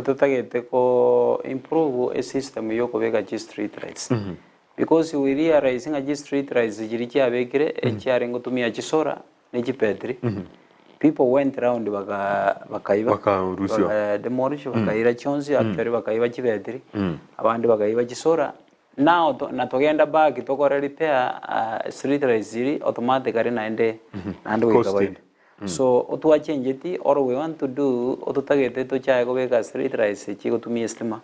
Totagete ko improve esystem ya okobeka chi street lights. Because we realize ng'a chi street lights chiria chiabekire echiarenge gotumia chisolar ne chibetiri, people went round baka bakaiba Bakarusia. baka demolish bakaira chionsi actually bakaiba chibetiri, abande bakaiba chisolar. Now to na togenda back tokore repair street lights chiria automatically naende naende goika Costed. baino. So otwachengetie or we want to do ototagete tochae kobeka street lights chigotumia estima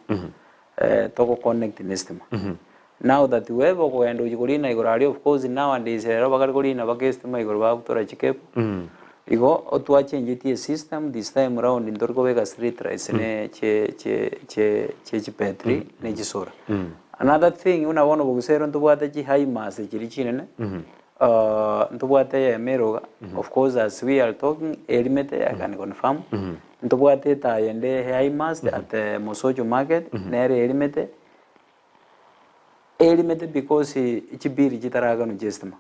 togo connect na estima. Now that we have okogenda gochia korina igoro aria of course nowadays rero bakare korina mpaka estima igoro bagotora chicable. Igo otwachengetie esystem this time round ntori kobeka street lights ne chie chie chie chie chibetiri ne chisolar. Another thing buna bono bogusa ero ntobwate chi high mast chiria chinene. Ntobwate eyemo eroga, of course as we are talking erimete I can confirm, ntobwate etaya ende high mast at Mosocho market nere erimete, erimete because chibiri chitaraganwa chia estima.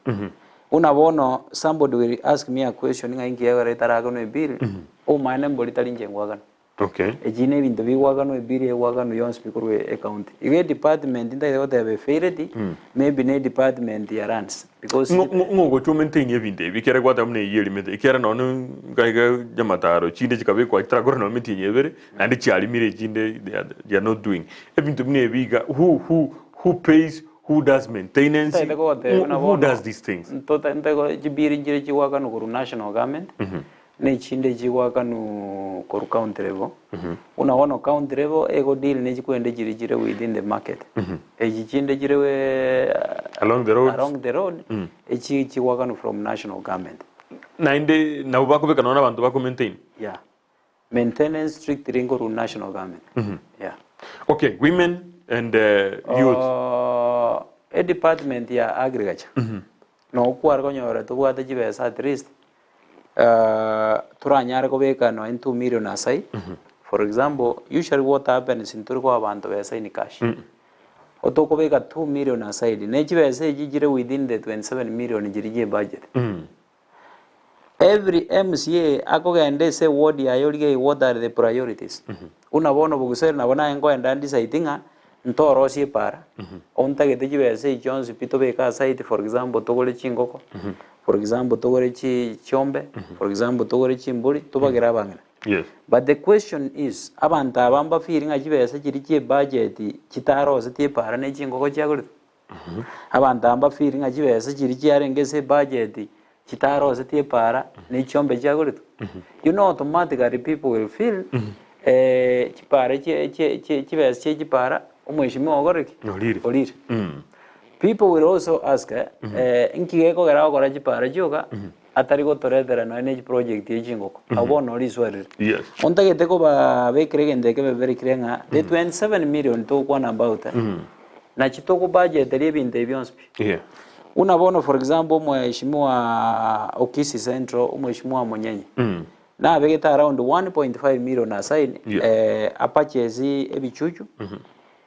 Buna bono somebody will ask me a question ng'a inki egere etaraganwa ebiri, omaene mbori tari inche ngwakana. Okay. Echi nebinto bigwakanwa ebill egwakanwa yonsi pi korwa ecounty. Igo edepartment ntagete goteba efailed, maybe ne edepartment ya lands because Ng'o ng'o ng'o ogocha omaintain ebinto ebi ekiagera gwateba buna eyio erimete ekiagera nonye ngaiga nyamataro chinde chikabekwa chitarakora nonye emetienyi ebere naende chiarimire echinde they are they are not doing. Ebinto buna ebi iga who who who pays who does maintenance ntagete gogotebia buna who bono does these things? ntote ntagete chibill nchire chigwakanwa korwa national government. Ne echinde chigoakanwa korwa county level, buna bono county level ego deal ne chikwende chiria chire within the market, echi chinde chire Along the roads. along the road, echi chigoakanwa from national government. Naende nabo bakobeka nonya na abanto bako maintain. Yeah, maintenance strictly nkorwa national government, yeah. Okay, women and youth. E department ya agriculture, nokware konyora tobwate chibesa at least Toranyare kobeka nonya 2 million aside, for example, usually what happens ntori koa abanto besa in cash. Otokobeka 2 million aside, ne chibesa echi chire within the 27 million chiria chie budget. Every MCA akogenda ase eward yaye origereria what are the priorities. Buna bono bogusa ere nabo naye nkoenda ndecide ng'a ntorosie epara, ontagete chibesa echi chionsi pi tobeke aside for example togore chingoko, For example togore chi chiombe, for example togore chimbori, tobagere abang'ina. Yes. But the question is, abanto aba mbafeeli ng'a chibesa chiria chie budget chitaroseti epara ne chingoko chiagorete? Abanto aba mbafeeli ng'a chibesa chiria chiarenge ase ebudget chitaroseti epara ne chiombe chiagoretwe? You know automatically people will feel chipara chie chie chie chibesa chie chipara omweshimiwa ogorire ki? Orire. Orire. People will also ask, inki gekogera agokora chipara chioka atari gotoretera nonya ne chiproject ye chingoko? Abwo bono riswali rire. Yes. Ontagete kobabekera egento eke very clear ng'a the 27 million togokwana about nachi togobudgeteria ebinto ebi bionsi pi. Yeah. Buna bono for example omweshimiwa o Kisii Central, omweshimiwa Munyenye, nabegete around 1.5 million aside Yeah. apurchase ebichuchu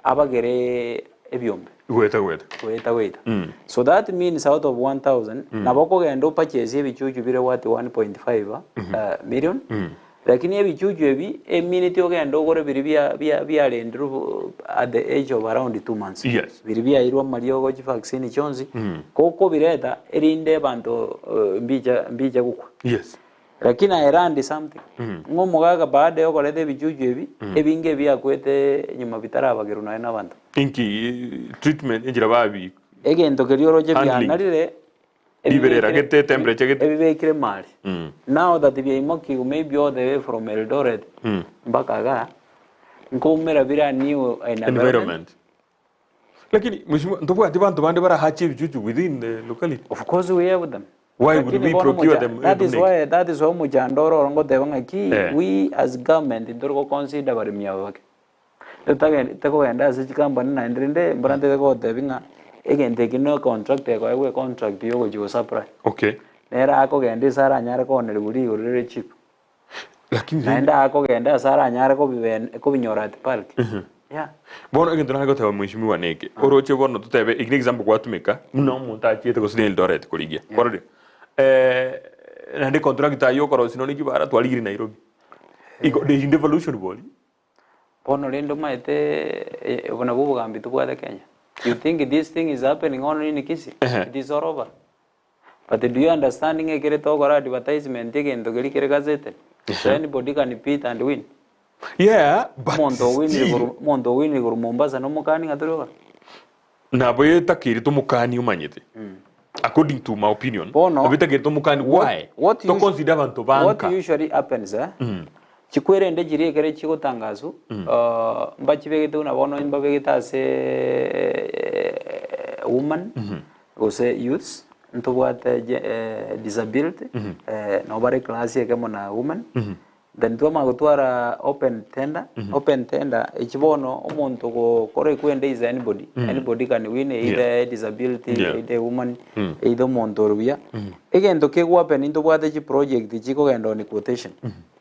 abagere ebiombe. Goeta goeta. Goeta goeta. So that means out of 1000 nabo okogenda opurchase ebichuchu bire worth 1.5 million lakini ebichuchu ebi eminute ogende ogore biria bia bia biarendirwe at the age of around 2 months. Yes. Biria biairwe amariogo chivaccine chionsi kokobireta erinde abanto mbicha mbicha gokwa. Yes. Lakini I learned something, ng'a omogaka baada ya okoreta ebichuchu ebi, ebinge ebiakwete nyuma bitarabagerwa nonya na abanto. Inki treatment enchera babi Egento keria oroche Handling. bianarire, Riberera gete, temperature gete. ebibekire mari. Now that biaimokigwe maybe all the way from Eldoret mpaka igaa, nkoumera bire a new environment. environment. Lakini mheshimiwa ntobwati banto bande barahache ebichuchu within the locality? Of course we have them. Why would Lakini we bono procure omocha- them that is every why that is why omochando oro oro ngoteba ng'aki Eh. we as government ntori go consider baremi aba bake. Totagen tokogenda ase chikampani naende rende mbora ntete kogotebi ng'a egento eki no econtract ekoegwa econtract ya ogochi go supply. Okay. Nere akogenda ase aranyare koonerigwa rigori rire cheap. Lakini rende Naende akogenda ase aranyare kobiben kobinyora at bulk. Yeah. Bono egento nare goteba mheshimiwa neke, oroche bono totebe eki ne example gwatumeka, buna omonto achiete gose ne Eldoret korigia, kwarorire? Naende contractor aywo okorosia nonye chibara twarigire Nairobi. Igo there is devolution bori. Bono rende omanyete obo nabwo obogambi tobwate Kenya. You think this thing is happening only in Kisii? Ehe. It is all over. But do you understand ng'a ekere togokora advertisement egento keria kere gazetted? So anybody can bid and win. Yeah, but Omonto owinire still korwa omonto owinire korwa Mombasa nomokani ng'a tori gokora? Nabo etakeire tomokani omanyete. According to my opinion, Bono, nabo etakeire tomokani what, why? what, To usu- consider abanto what banka. usually happens eh? Chikwerende chiria ekere chigotangaswa, uh, mbachibegete buna bono mbabegete ase eh, woman gose youths, ntobwate je- eh, disability, eh, nabo bare class ekemo na woman, Then twamanya gotwara open tender, open tender echi bono omonto ogokora ekwenda is anybody, anybody can win either disability, Yeah. either woman, either omonto ore buya. Egento kegohappen ntobwate chiproject chikogenda on quotation.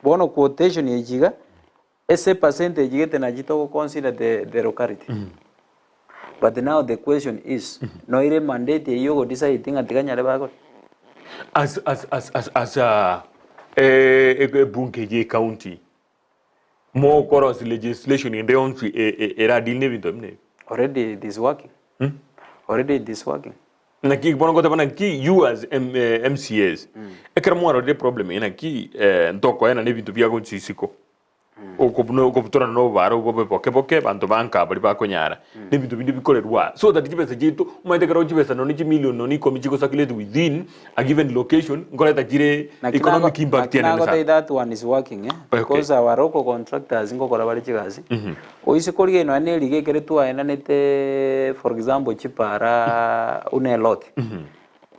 Bono quotation echi iga, ase epercentage gete nachi togoconsider the the locality. But now the question is, noire mandate eyio ogodecide ng'a tiga nyare bagore? As, as, as, as, as a, eh, ebunge ye county mokorosi legislation ende yonsi e- e- eradeal nebinto buna ebi Already it is working. Already it is working. Naki bono ngoteba naki you as M, eh, MCAs ekero mwarorire problem eye naki eh, ntokoena nebinto biagochi isiko Okobutorana nobobaro bobe boke boke, abanto ba nka baria bakonyara, na ebinto binde bikorerwa aa, so that chibesa chiaito, omanyete ekero chibesa nonye chimilion nonye ikomi chigo circulate within a given location, nkoreta chire Naki economic nago- impact naki enene sana. nagotebia that one is working eh, Okay. because our local contractors ngokora bare chigasi, oise korigia nonya na eriga ekere twaenanete for example chipara buna elot,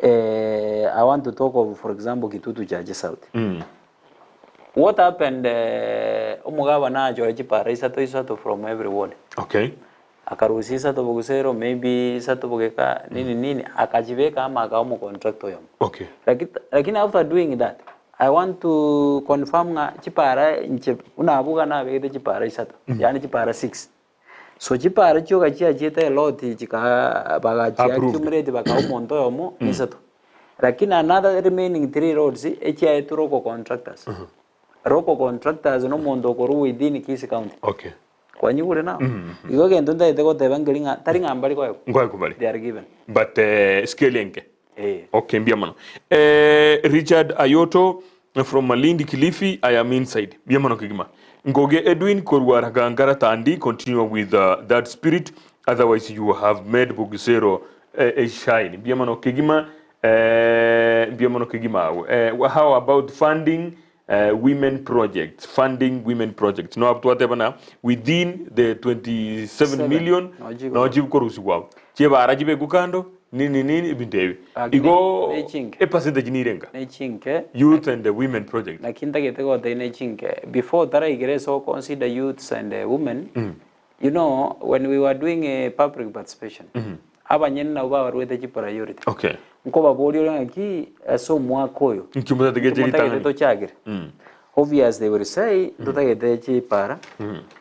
I want to talk of for example Kitutu Church South. What happened omogabana achore chipara isato isato from every ward. Okay. Akarusia isato bogusero maybe isato bogeka nini nini akachibeka amo akawa omocontractor oyomo. Okay. Lakini, lakini after doing that I want to confirm ng'a chipara inche buna abwo iga nabegete chipara isato yaani chipara six. So chipara chioka chiachiete eloti chika bagachia Approved. accumulate bakaha omonto oyomo isato. Lakini another remaining three roads echiaetwe local contractors. Local contractors na omonto okorwa within Kisii County. Okay. Kwanyigure nao? Igo egento ntagete goteba nkeri ng'a tari ng'a mbari koegwa. Nkoegwa bare. They are given. But eh, scale enke. Eh. Okay, mbuya mono. Eh, Richard Ayoto from Malindi Kilifi, I am inside. Mbuya mono kegima. Ngoge Edwin korwa Ragangara Tandi, continue with uh, that spirit otherwise you have made Bugisero eh, a shine. Mbuya mono kegima. Eh, mbuya mono kegima awo. Eh, how about funding eh, women projects funding women projects no abwo twateba na within the 27 Seven. million No chigo. no chikorusigwa abwo chiebara chibekwe kando nini nini ebinto ebi Lakini igo nechinke. epercentage nirenga Nechinke. youth and the women project Naki ntagete gotebia nechinke before taraigera ase oconsider youths and women you know when we were doing a public participation abanyene nabo babaruete chipriority okay Nkobaboria ore ng'aki ase omwaka oyo Inki motagete inki motagete ritang'ani? tochakere? Obvious they will say ntotagete chipara,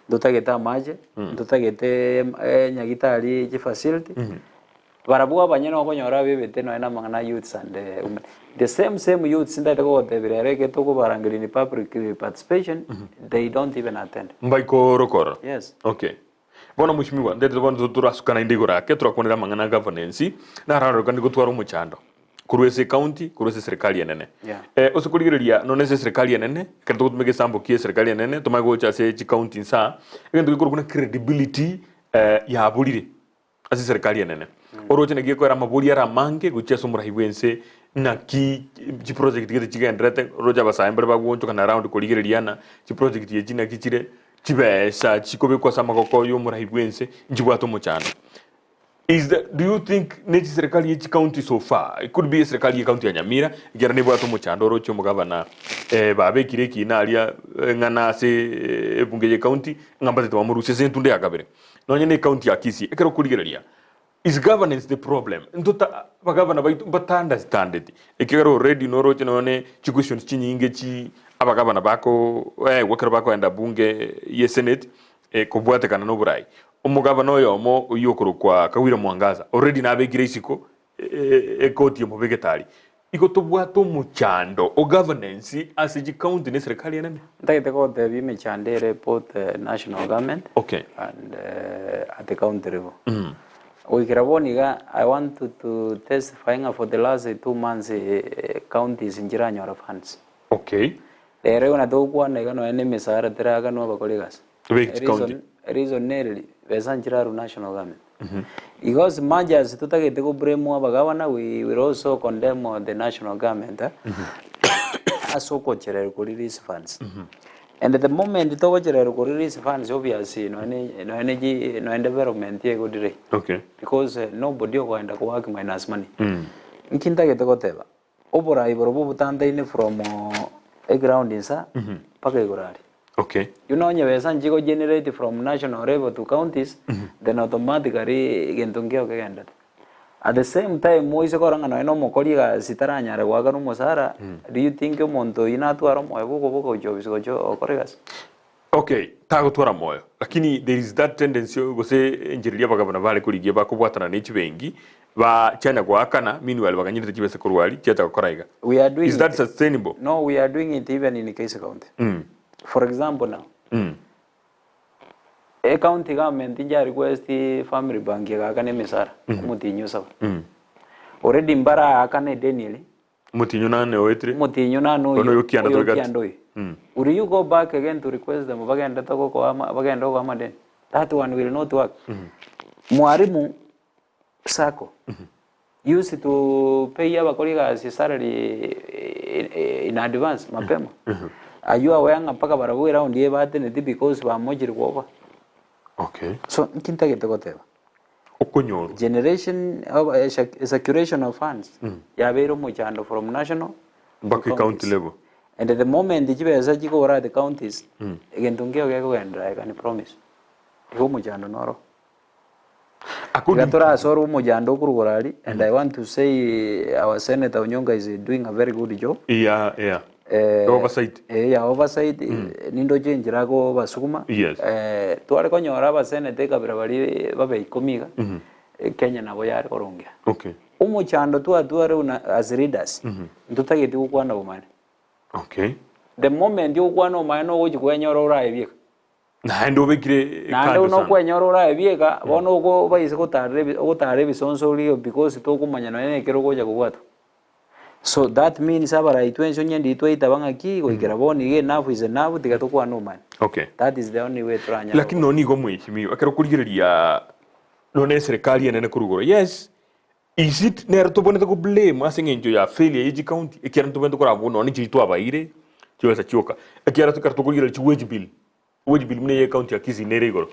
ntotagete amache, ntotagete nyagitari chifacility. Barabwo abanyene okonyora abebete nonya na amang'ana a youths and women. The same same youths ntagete kogotebia rero ekero tokobarangeria in public participation, they don't even attend. Mbaikorokoro. Yes. Okay. Bono mweshimiwa, ndetete bono torasuka naende igoro ake, torakwanera amang'ana a governance, nararorekane gotwara omochando korwa ase ecounty, korwa ase eserikali enene. Yeah. Eh, ase korigereria nonye ase eserikali enene, ekero togotumeka esample kia eserikali enene, tomanye gocha ase chicounty inse aa, egento gekorokwa buna credibility eh, yaborire ase eserikali enene. Oroche naki gekoera amabori are amange gochia ase omorahi bwense, naki chiproject gete chigendererete, oroche abasae mbare bagoonchokana around korigereria ng'a chiproject echi naki chire, Chibesa chikobekwa ase amagoko y'omorai bw'ense nchibwate omochando. Is the, do you think ne chiserikali ye chicounty so far, it could be eserikali ye county ya Nyamira, ekiagera nebwate omochando oroche omogavana eh, babekire ekina aria eh, ng'ana ase eh, ebunge ye county ng'a mbatete bamorusie ase entunda ya kabere. Nonye ne county ya Kisii, ekero okorigereria Is governance the problem? Ntota abagavana baito mbata understandeti ekiagera already noroche nonye chi questions chinyinge chi abagavana bako egwa ekero bakoenda bunge ye senate eh, kobwatekana na oborai. Omogavana oyomo oyio okorokwa Kawira Mwangaza already nabekire isiko ekoti emobegete aria. Igo tobwate omochando o governance ase chicounty na eserekari enene. Ntagete gotebia emechando ere both national government Okay. and at the county level. Goikera bono iga I want to to testify ng'a for the last 2 months counties nchiranyora funds. Rero igo natogokwana iga nonya na emesara teraganwa abakori egasi. Ebeki chicounty. Reason, reason nereri, besa nchirarwa national government. Igo as much as totagete go blame abagavana, we will also condemn the national government ase ogochererwa ko release funds. And the moment togochererwa ko release funds obviously nonya nonya chi nonya development ego delay. Because nobody okoenda ko work minus money. Nki ntagete goteba, oborai borobwo obotantaine from eground insa mpaka igoro aria. You know onye besa nchigo generate from national level to counties, then automatically egento nkeo kegendete. At the same time oise korora ng'a nonya na omokori egasi taranyare goakana omosara, do you think omonto oyio natware omoyo bwa okoboka gochia ofisi gochia gokora egasi? Okay, tagotwara moyo, lakini there is that tendency gose enchera eria abagavana bare korigia bakobwatana ne chibenki, ba chianya goakana meanwhile baganyerete chibesa korwa aria chiacha gokora iga. We are doing Is that it. sustainable? No, we are doing it even in Kisii County. For example now, e county government incha request family bank egakana emesara omotienyi osaba. Already mbaraakana edeni eri. Omotienyi nane oetire. Omotienyi nane Bono oyo oyo kianda oyo tore gati. kianda oyo. Will you go back again to request them bagendete gokoa ama bagende gokoa amadeni? That one will not work. Mwalimu sacco used to pay abakori egasi salary in advance mapema. Aywo aware ng'a mpaka barabwo eround eye bateneti because bamochire koba. So nki ntagete goteba? Okonyorwa. Generation of circulation of funds yabeire omochando from national to Mpaka county counties. level. And the moment chibesa chikobora at the counties, egento nkeigo gekogenderera I can promise. Igo omochando noro. Iga According to torasore omochando okorwa aria and I want to say our senator Onyonka is doing a very good job. Yeah. Oversight. Ya oversight nindoche enchera akobasukuma. Tware konyora abaseneta ekabira baria babe ikomi iga, Kenya nabo yare korongea. Omochando twatware buna as leaders, ntotageti gokwana bomani. The moment ogokwana omanyene ogochi kwenyora orae bieka. Naende obekire Naende kando buna sana. okwenyora orae bieka, bono oko obaise gotarera ebi ogotara ebisonso oria because tokomanya nonya na ekero ogocha kobwatwa. So that means abarai twensi onye ndiri twaitaba ng'aki goikera bono iga enough is enough tiga tokwane omanyene. That is the only way toranyare Lakini gokora. nonya nigo mheshimiwa, ekero okorigereria nonya eserekari enene korwa igoro, yes, is it nero tobwenerete ko blame ase eng'encho ya failure ye chicounty ekiagera ntobwenerete korabwo nonya chiria twabaeire chibesa chioka, ekiagera ekero tokorigereria chi wage bill, wage bill buna eye ecounty ya Kisii nere igoro,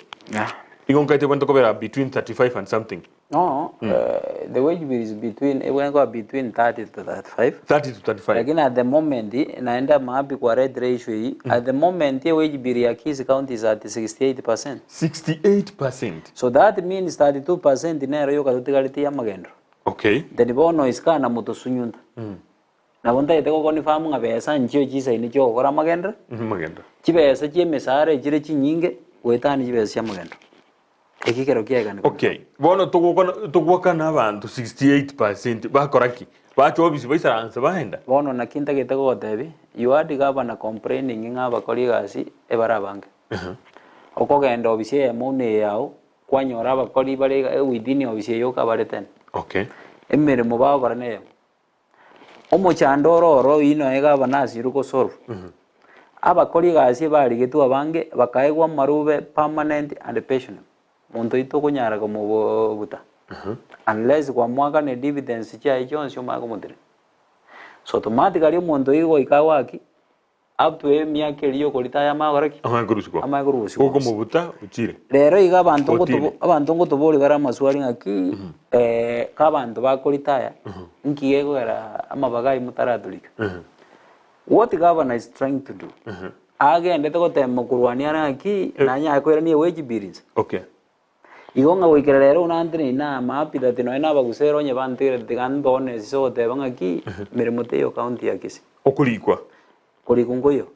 igo nkaete ebwenerete kobera between 35 and something. No, the wage bill is between, ebwenerete koba between 30 to 35. 30 to 35. Lakini at the moment, naende I'm happy kwaretire issue eyio, at the moment ewage bill ya Kisii county is at 68%. 68%. So that means 32% nero yoka totigaretie y'amagendero. Then bono isiko na motosunyunta. Nabo ntagete goconfirm ng'a besa nchio chisaini chiogokora amagendero, Amagendero. chibesa chi'emesara echire chinyinge goetania chibesa chi'amagendero. Eki ekero kiaigane confirm. Okay, bono togokwana togwakana abanto 68% bakora ki? Bacha ofisi baisaranse baenda? Bono naki ntagete gogotebia, you heard governor complaining ng'a abakori egasi ebare abange. Okogenda ofisi eyemo buna eye yao, kwanyora abakori bare iga within ofisi eyio yoka bare ten. Emeremo bagokora neyemo. Omochando ore oro oyio nonya gavana asirwe gosolve. Abakori egasi ebarigetwe abange bakaegwa amarube permanent and pensionable. Monto oyio tokonyara komobuta unless kwamoakana dividends chiaye chionsi omanye komotiria. So automatically omonto oyio goika agwaki up to emiaka eria yokoritaya amanye gokora ki? Amanye korusigwa. Amanye korusigwa. Gokomobuta ochire. Rero iga abanto Kotini. ngotobo abanto ngotobori bare amaswali ng'aki ka abanto bakoritaya nki gekogera amabaga ayio motaratorika. What governor is trying to do, agendete gotema korwania are ng'aki nanyare koirania ewage bill inse. Igo ng'a goikera rero buna ntenene na amahappy that nonya na abagusii ere onye bantegerete tiga mbe honest ase ogoteba ng'aki emeremo teiyo county ya Kisii. Okorikwa. Korikwa nkoiyo.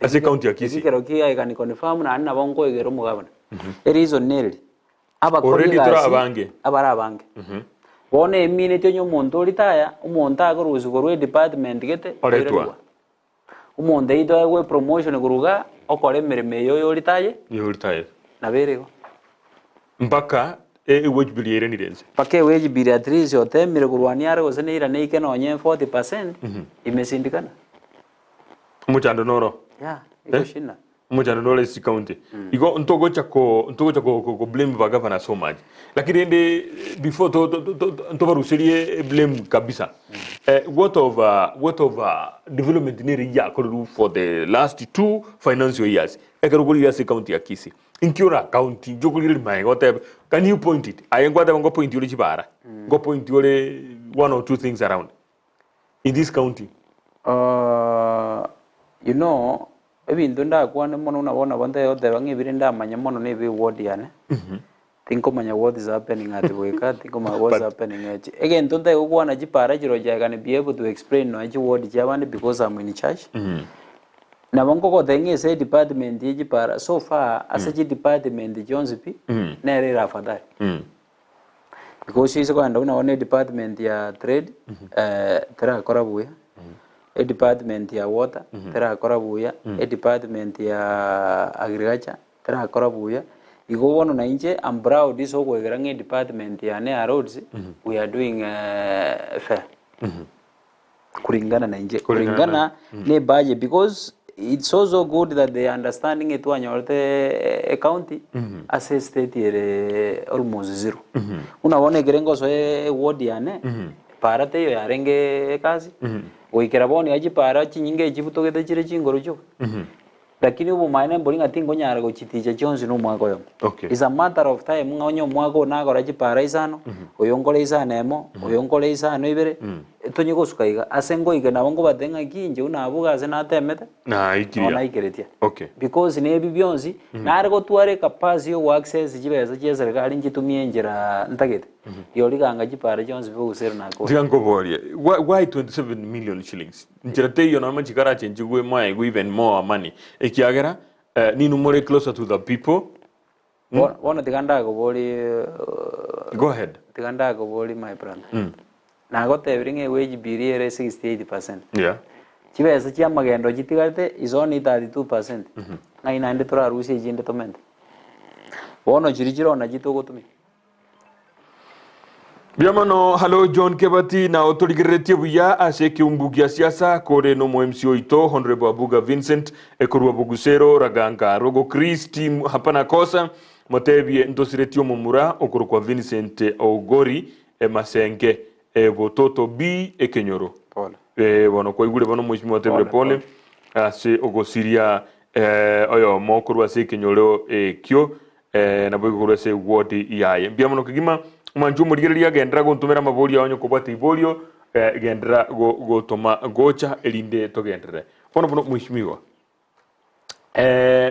Ase ecounty ya Kisii. Ekero ki I can confirm naende nabo nkoegera omogabana. Ereason nereri, abakori Already tore egasi abange. abare abange. Bono emineti onye omonto oritaya, omonto akorusia korwa edepartment gete, Oretwa. oiranigwa. Omonto oito aegwe epromotion korwa igaa, okore emeremo eye oyo oritaye, Oyo oritaye. Nabo ere igo. Mpaka. Ewage bill yairanire inse. Mpaka ewage bill at least otemire korwania are gose neirane eike nonye 40% imeshindikana. Omochando noro. Yeah, iko shina. Omochando noro ase county. Igo ntogocha ko ntogocha ko ko blame ba governor so much. Lakini rende before to to to ntobaruserie blame kabisa. Eh, what of uh, what of uh, development nere yakorerwe for the last two financial years ekero korire ase county ya Kisii. Inki ora county inche okorigereria magega otebe can you point it aye nkwateba ngo point ore chibara ngo point ore one or two things around in this county. You know ebinto ndakwane mono nabo nabo ntae goteba ng'a ebire ndamanye mono na ebi ward yane, tinkomanya what is happening at Boika, tinkomanya what's But happening echi. Egento ntae gokwana chipara chirochio I can be able to explain nonya chiward chiabande because I'm in charge. Nabo nkogotebia ng'a ase edepartment ye chipara so far ase chidepartment chionsi pi, nere ere afadhali. Because ase kogenda buna bono edepartment ya trade, terakora buya, edepartment ya water, terakora buya, edepartment ya agriculture, terakora buya. Igo bono na inche am proud ase okoegera ng'a edepartment yane ya roads, we are doing fair. Kulingana na inche, Kulingana kulingana na ebudget because it's also good that they understand ng'a twanyorete ecounty ase estate ere almost zero. Buna bono ekere ngosoa eward yane, para teiyo yarenge egasi, goikera bono iga chipara chinyinge echibutogete chire chingoro chioka. Lakini obomaene mbori ng'a tinkonyara gochiticha chionsi na omwaka oyomo. It's a matter of time ng'a onye omwaka oyo nagora chipara isano, oyo nkore isano emo, oyo nkore isano ibere, tonye gosuka iga. Ase ngoike nabo nkobatebia ng'aki inche buna abwo iga ase natemete, Naikiria. nabo naikeretie. Because na ebi bionsi, nare gotwara ecapacity ya ogoaccess chibesa chia eserekari nchitumie enchera ntagete, rirorio ganga chipara chionsi pi ogusera nakore. Tiga nkoborie, why why 27 million shillings? Nchera teiyo nonya chikarache nchigwe mwaegwe even more money ekiagera eh, ninwe more closer to the people. Bono tiga ndakoborie Go ahead. Tiga ndakoborie my brother. Nagotebirie ng'a ewage bill ere 68%. Chibesa chia amagendo chitigarete is only 32%. Ng'ai naende torarusie echinde tomente. Bono chiria chire nachi togotumia. Mbuya mono Hallo John Kebati na otorigereretie buya ase ekeumbu gia siasa kore nomo MC oito Honorable Abuga Vincent ekorwa Bogusero Raganga Rogo Chris team hapana kosa motebie ntosiretie omomura okorokwa Vincent Ogori Masenge Bototo B Ekenyoro Pole. Bono kwaigure bono omweshimiwa otebire Pole, pole ase ogosiria oyomo korwa ase ekenyoro ekio Naboigo korwa ase eward yaye. Mbuya mono kegima, omwanchi omorigereria genderera gontomera amaborio ao onye kobwate iborio, genderera gotoma gocha erinde togenderere. Bono bono mweshimiwa,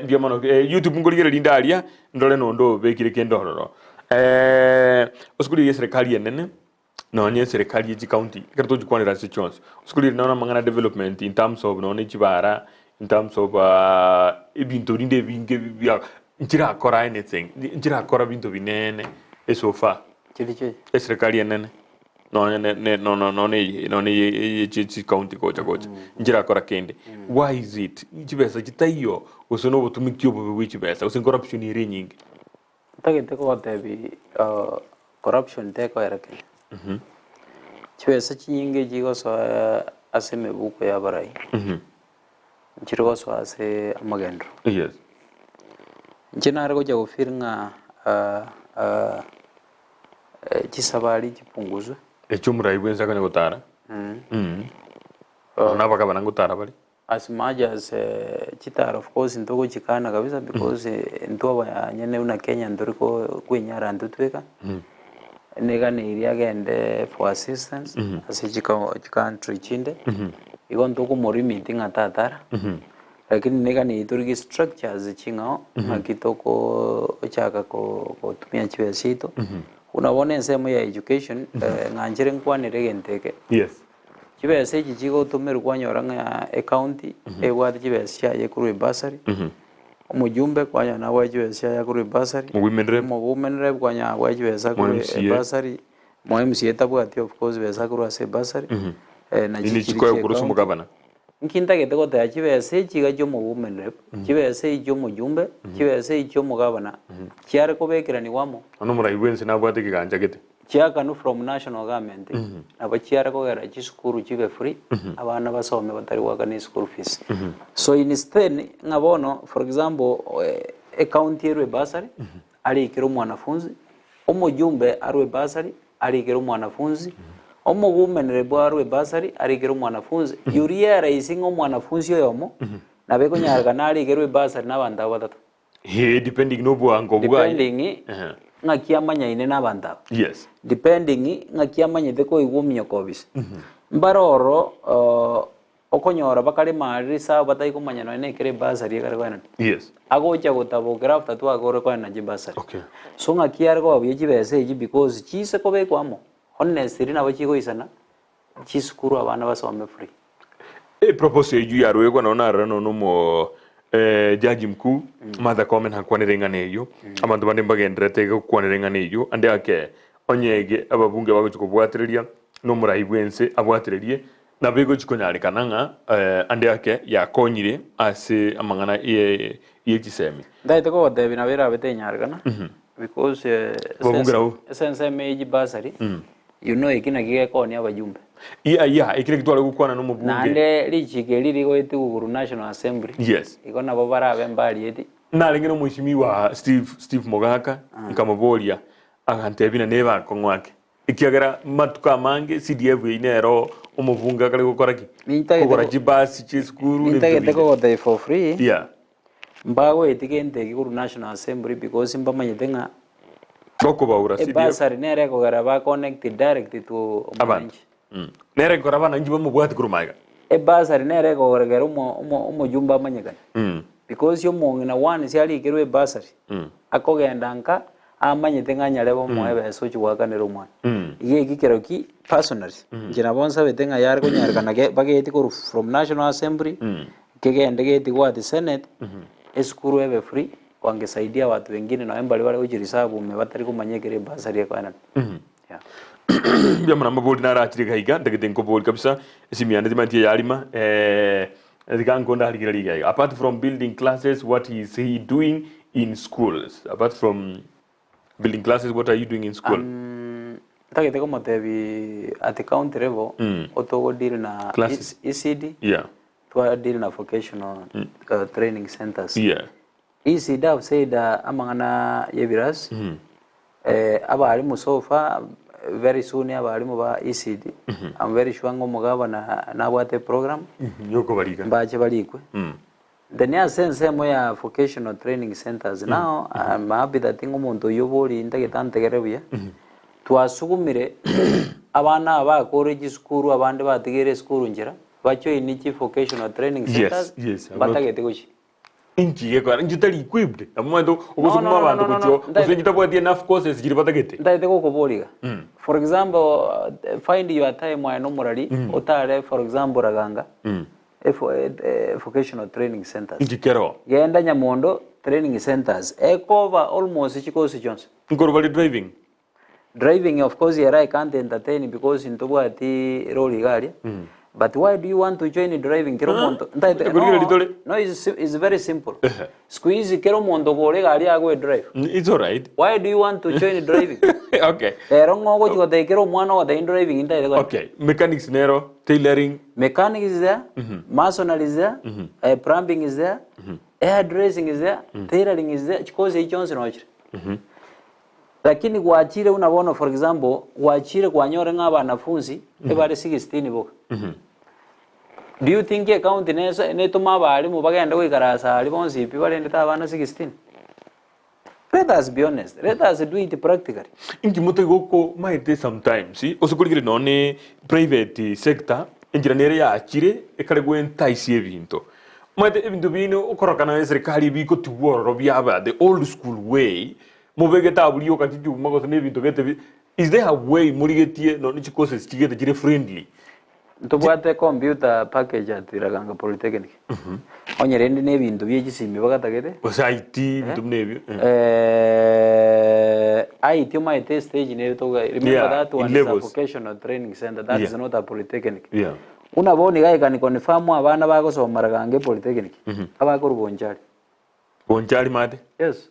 mbuya mono, YouTube nkorigereria rinde aria, ndore nonde obekire kende ororo. Osukuru eye eserikari enene, nonye eserikari ye chicounty, ekero tochikwanera ase chionsi, osukuru ere nonya amang'ana development in terms of nonye chibara, in terms of ebinto rinde ebinge bia nchirakora anything, nchirakora binto binene so far. Chiri chiri. Eserikari enene nonye ne ne no no nonye eye nonye eye eye chicounty gocha gocha nchirakora kende. Why is it? Chibesa chitaiyo gose na obotumiki obobe bwe chibesa gose corruption ere enyinge. Ntagete kogotebia corruption tekoera Kenya. Chibesa chinyinge chigosoa ase emebuko ya abarai, nchiri gosoa ase amagenderero. Inche nare gocha go feel ng'a chisabari chipunguzwe. Echio omorai bwensi akonya gotara, nonya abagabana ngotara bare. As much as chitaro of course ntogochikana kabisa because intwe abanyene buna Kenya ntori kwenyara intwe tweka, niganeirie agende for assistance ase chicountry chinde, igo ntokomolimit ng'a tatara, lakini niganeirie torigie structures ching'ao ng'aki tokochaka kotumia chibesa chiaito, buna bono ensemo ya education ng'anchere nkwanere egento eke. Chibesa echi chigotomerwa kwanyora ng'a ecounty ebwate chibesa chiaye korwa ebursary, omojumbe kwanyora nabwate chibesa chiaye korwa ebursary, Women rep. omowomen rep kwanyora nabwate chibesa korwa MCA. ebursary, mo MCA tabwati of course besa korwa ase ebursary, nachi Nini chiri chikoegwa chia korwa ase ecounty. omogabana. Nki ntagete goteba chibesa echi iga chi'omowomen rep, chibesa echi chi'omojumbe, chibesa echi chi'omogavana, chiare kobekeranigwa amo. Bono omorai bwensi nabwate ekegancha gete. Chiakanwa from national government, nabo chiare kogera chisukuru chibe free, abana basome batari goakana eschool fees. So instead ng'a bono for example ecounty erwe bursary, arikere omwanafunzi, omojumbe arwe bursary, arikere omwanafunzi, omogumenere bwarwe ebasari arikere omwanafunzi, yuria eraisi ng'a omwanafunzi oyomo nabo ekonyarekana arikerwe ebasari na abanto aba batato. Ee, depending na obwango bwaye. Depending Ehe. ng'aki amanyaine na abanto aba. Yes. Depending ng'aki amanyete koigwa ominyoko obise. Mbare ororo Okonyora bakarema aria risabu batari komanya nonya nekero ebasari ekare koenana. Yes. Agocha gotabokera after twakore koenana chibasari. Okay. So ng'aki are koba buya chibesa echi because chise kobekwa amo, honestly nabo chigoisana chisukuru abana basome free. Eproposal eyio yaruegwa nonye narora nonye omo jaji mkuu Martha Koome nakwanire eng'ana eyio, abanto bande mbagendererete gokwanera eng'ana eyio, ande ake onye ege ababunge bagochia kobwatereria na omorai bwense abwatererie, Nabo egochia konyarekana ng'a ande ake yakonyire ase amang'ana ye chisemi. Ntaete kogotebia nabo erabe tenyarekana because Ababunge nabwo. ase ensemo eye chibasari you know eki naki gekonia abajumbe. Yeah, yeah, ekio naki tware gokwana na omobunge. Naende richiko eri rigoetigwa korwa National Assembly Yes. igo nabo barabe mbarieti. Narenge na omweshimiwa Steve, Steve Mogaka, nkamoboria, agantebia na nebe akong'u ake. Ekiagera matuko amange CDF eyio nero omobunge akare gokora ki? Nintagete Kogora go- chibasi chi'esukuru na ebinto Nintagete binde. kogotebia for free, Yeah. mbagoeti gento eki korwa National Assembly because mbamanyete ng'a Gokobaura CDF. ebursary nere ekogera ba connect direct to Abanto. omwananchi. Mm. Nere ekora abananchi bamobwati korwa magega. Ebursary nere ekogera omo- omo- omojumbe amanyekane. Mm. Because omong'ina once arikerwe ebursary, Mm. akogenda nka amanyete ng'a anyare bomoe ebesa ochia goakanera omwana. Iga eki kero ki personally, inche nabo nsabete ng'a yare konyarekana ge bageti korwa from National Assembly, kegende getigwe at Senate, esukuru ebe free, wangesaidia watu wengine nonye mbaria bare gochia reserve ime batari komanya ekere ebursary ekoenanwa. Yeah. Mbuya mono amabori narachire iga iga ntagete nkobori kabisa esimi yane timanyeti eyarima eh, tiga nkonde arigereria iga iga apart from building classes what is he doing in schools apart from building classes what are you doing in school Um, ntagete komotebi at county level Mm. otogo deal na Classes. ECD yeah twa deal na vocational training centers yeah ECD have said amang'ana y'ebirasi Abalimu so far very soon abalimu ba ECD I'm very sure ng'a omogabana nabwate eprogram Yokobarika. mbache barikwe. Then ase ensemo ya vocational training centers now I'm happy that ng'a omonto oyio bori ntagete antegerere buya, twasugumire abana aba bakore chisukuru abande batigeire esukuru nchera bajoine chi vocational training Yes, centers yes, I'm not- batagete gochia. Inki gekogera inche tari equipped? Nabo omanyete No, ogosukuma no, no, abanto no, no, gochia no. oo, gose inche tabwati enough courses chiria batagete. Ntagete gokoboria iga. For example, find your time aye na omorari, otare for example Raganga, efo vocational training centers. Inki kero? Genda Nyamondo training centers, ekoba almost chikosi chionsi. Nkorwa bare driving? Driving of course ere I can't entertain because ntobwati lorry iga aria but why do you want to join driving kera omonto ntaete Ekorigereria no, tore. no is, is very simple Ehe. siku hizi kera omonto okogora egari agoe drive It's alright. why do you want to join driving Okay. rero ng'o ogochi gotebia kera omwana ogotebia driving ntaete goeta Okay. Mechanics nero, tailoring. mechanic is there masonry is there plumbing is there hair dressing is there tailoring is there chikosi echi chionsi nochire Lakini gwachire buna bono for example, gwachire kwanyore ng'a abanafunsi ebare 16 boka. Do you think ecounty nese netome abalimu bagende goikarasa aria bonsi pi barendete abana 16? Let us be honest, let us do it practically. Inki motaiga okomaete sometimes ase korigereria nonye ne private sector enchera nere yachire ekare goentaisia ebinto. Omanyete ebinto binde okorokana na eserikari bigotigwa ororo biaba the old school way Mobegete abwo rioka chichuma gose nebinto gete bi is there a way morigetie nonye chicourses chigete chire friendly? Ntobwate computer package at Raganga Polytechnic. Onye rende na ebinto bie chisimi bagatagete. Gose IT ebinto buna ebio. IT omanyete stage nere toga remember Yeah, that in one is a levels. vocational training center that is Yeah. not a polytechnic. Yeah. Buna bono iga I can confirm abana bagosoma Ragange Polytechnic, abakorwa Bonchari. Bonchari mate? Yes.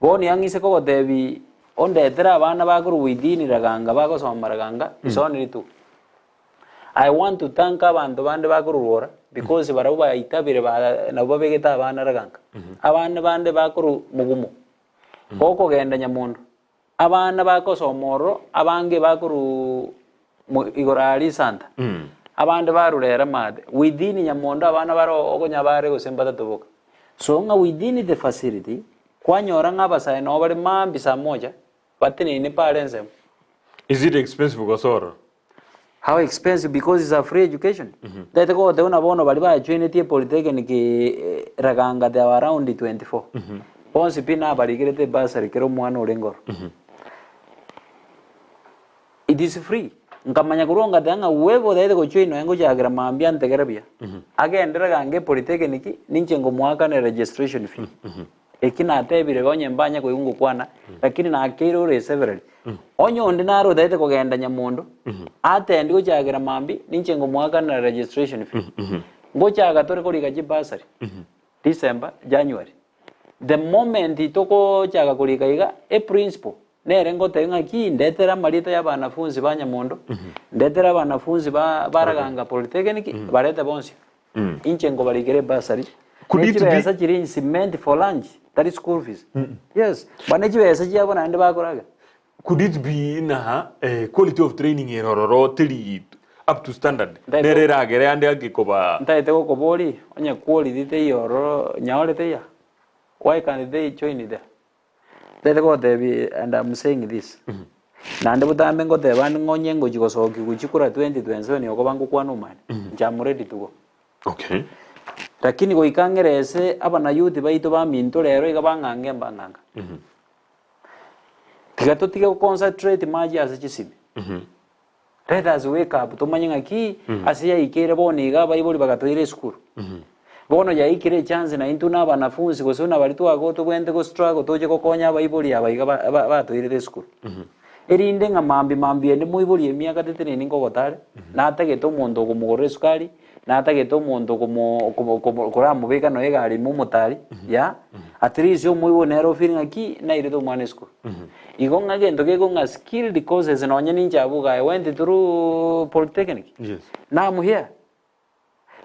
Bono iga ng'ise kogotebi ondetere abana bakorwa within Raganga bagosoma Raganga, is only two. I want to thank abanto bande bakorwa Rwora because barabwo baitabire ba nabwo babegete abana Raganga. Abande bande bakorwa Mugumo, gokogenda Nyamondo, Abana bakosoma ororo, abange bakorwa igoro aa risanta, abande barure ere maate. Within nyamondo abana bare okonya bare gose mbatato boka. So ng'a within the facility, kwanyora ng'a abasae nabo bare maambia saa moja, bateneine pare ensemo. Is it expensive gose ororo? How expensive because it's a free education. Ntaete kogotebia buna bono baria bajoinetie polytechnic Raganga they were around 24. Bonsi pi nabarigerete bursary kera omwana orenge oro. It is free. Nkamanya korwa ngateba ng'a whoever otaete gojoin nonya ngochakera mambia ntegere buya. Agende Raganga epolytechnic ninche ngomoakanera registration fee. Eki natebire iga onye mbanye koigwa ngokwana, lakini nakeire ore severally. Onye onde nare otaete kogenda nyamondo, atendi gochakera mambia, ninche ngomoakanera registration fee. Ngochaka tore korika chibursary, December, January. The moment togochaka korika iga, eprinciple nere ngotebia ng'aki ndetere amarieta ya abanafunzi ba nyamondo, ndetere abanafunzi ba baraganga polytechnic, barete bonsi. Inche nkobarikera ebursary, Could ne it be- chibesa chiria is meant for lunch, tari school fees. Yes, but ne chibesa chiabo naende bakoragera. Could it be ng'a eh, quality of training ere ororo teri up to standard Ntaete- nere eragere ande ake koba Ntaete gokoboria, onye quality teiyo ororo nyaore teiyo? Why can't they join there? Ntaete gogotebia and I'm saying this, naende botambe ngoteba ande ng'a onye ngochia gosokiwa chikura 2027 okoba ngokwana omani, inche am ready to go. Okay. Lakini goika ng'ere ase abanayouth baito baminto rero iga bang'ange mbang'anga. Tiga totige goconcentrate mache ase chisimi. Let us wake up tomanye ng'aki ase yaikeire bono iga abaibori bagatoira esukuru. Bono yaikire echance na intwe na abanafunsi gose buna baria twago tobwenerete go struggle toche gokonya abaibori aba iga ba- ba- batoirete esukuru. Erinde ng'a mambia mambia ende moibori emiaka teteneni nkogotare, natagete omonto okomogorera esukari, natagete omonto okomo okomo okomo koramobeka nonya egari ime omotari, ya, at least omoibori nere ofeel ng'aki nairete omwana esukuru. Igo ng'a egento geko ng'a skilled courses nonye ninche abwo iga I went through polytechnic, Yes. now I'm here.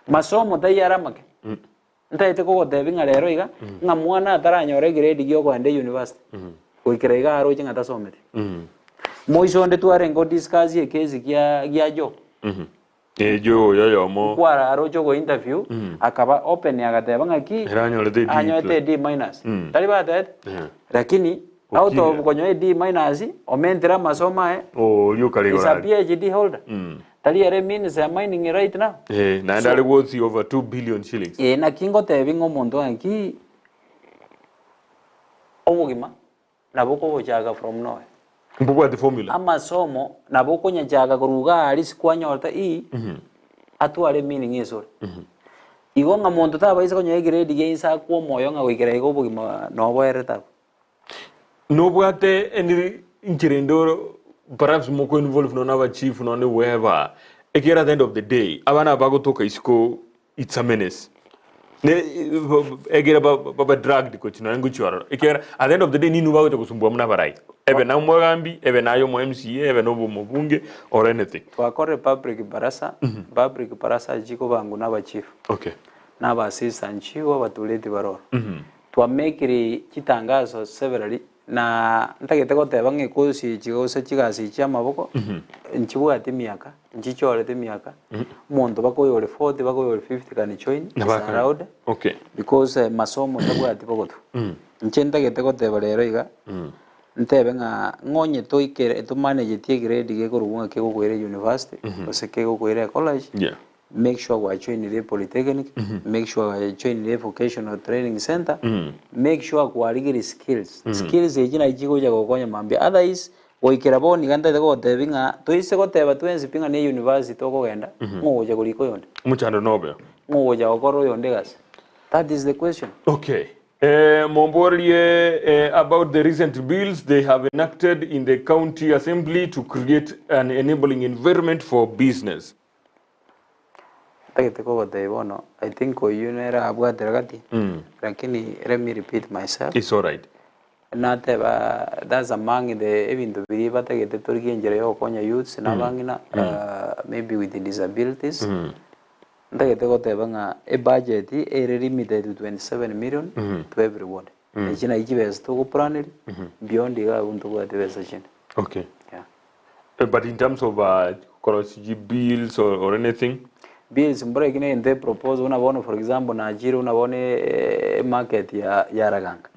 Masomo taiyo are amake. Ntaete kogotebia ng'a rero iga, ng'a mwana ataranyora egrade gia okoenda university, goikera iga aroche ng'a tasometi. Moiso onde twarenge godiscuss ekesi kia gia Joe. Eh, Joe oyo oyomo. Nkwara aroche ogo interview, akaba open agateba ng'aki, Ere anyorete D anyorete D minus. Tari batebete? Eh. Lakini, out Okire. of konyora D minus, omentire amasomo aye, Oria okare is igoro a aria. PhD holder. Tari ere minister ya mining right now. Eh, naende are worth over 2 billion shillings. Eh, naki ngotebi ng'a omonto ng'aki obogima nabo okobochaka from nowhere. Mbobwati formula. Amasomo nabo okonyachaka korwa iga aria ase kwanyorete ii, atware meaning ase ore. Igo ng'a monto tabaisa konyora egrade ya inse akwe omoyo ng'a goikera iga obogima noboerete abwo. Nobwate any inchera ende oro perhaps moko involve nonya na abachief nonya na whoever, ekiagera at the end of the day abana aba bagotoka isiko it's a menace. Ne egere babe dragged gochia nonya ngochia ororo ekiagera at the end of the day ninwe bagocha gosumbua buna abarai, ebe na omogambi, ebe naye omo MCA, ebe na omobunge or anything. Twakorire public barasa, public barasa chikobangwa na abachief, Okay. na aba assistant chief, abatureti bare ororo. Twamekire chitangaso severally, na ntagete goteba ng'a ekosi echi gose chigasi echi chi'amaboko, nchibwati emiaka, nchichorete emiaka, omonto baka oyore forty baka oyore fifty can join, is Nabo akare. allowed, Okay. because masomo tabwati bogotu. Inche ntagete goteba rero iga, ntebe ng'a ng'onye toikere tomanegeti egrade gekorokwa ng'a kegokoira university, gose kegokoira ecollege, Yeah. Make sure gwajoinire polytechnic, make sure gwajoinire vocational training center, make sure kwarigire skills. Skills echi nachi chigocha gokonya mambia otherwise goikera bono iga ntaete kogotebia ng'a toise goteba twensi pi ng'a ne university okogenda, ng'o ogocha korika oyonde? Omochando nobe. Ng'o ogocha gokora oyonde egasi? That is the question. Okay. Eh, momborerie eh, about the recent bills they have enacted in the county assembly to create an enabling environment for business. Ntagete kogotebia bono, I think oyio nere abwatire gati, lakini let me repeat myself. It's alright. Nateba that's among the ebinto biria batagete torigie enchera ya gokonya youths na abang'ina maybe with disabilities. Ntagete goteba ng'a ebudget ere limited to 27 million to every ward. Echi nachi chibesa togopuraneria beyond iga abwo ntobwate besa chinde. Okay. Yeah. But in terms of korosia bills or anything? Bills mbora eki negento epropose buna bono for example nachire buna bono emarket ya ya Raganga.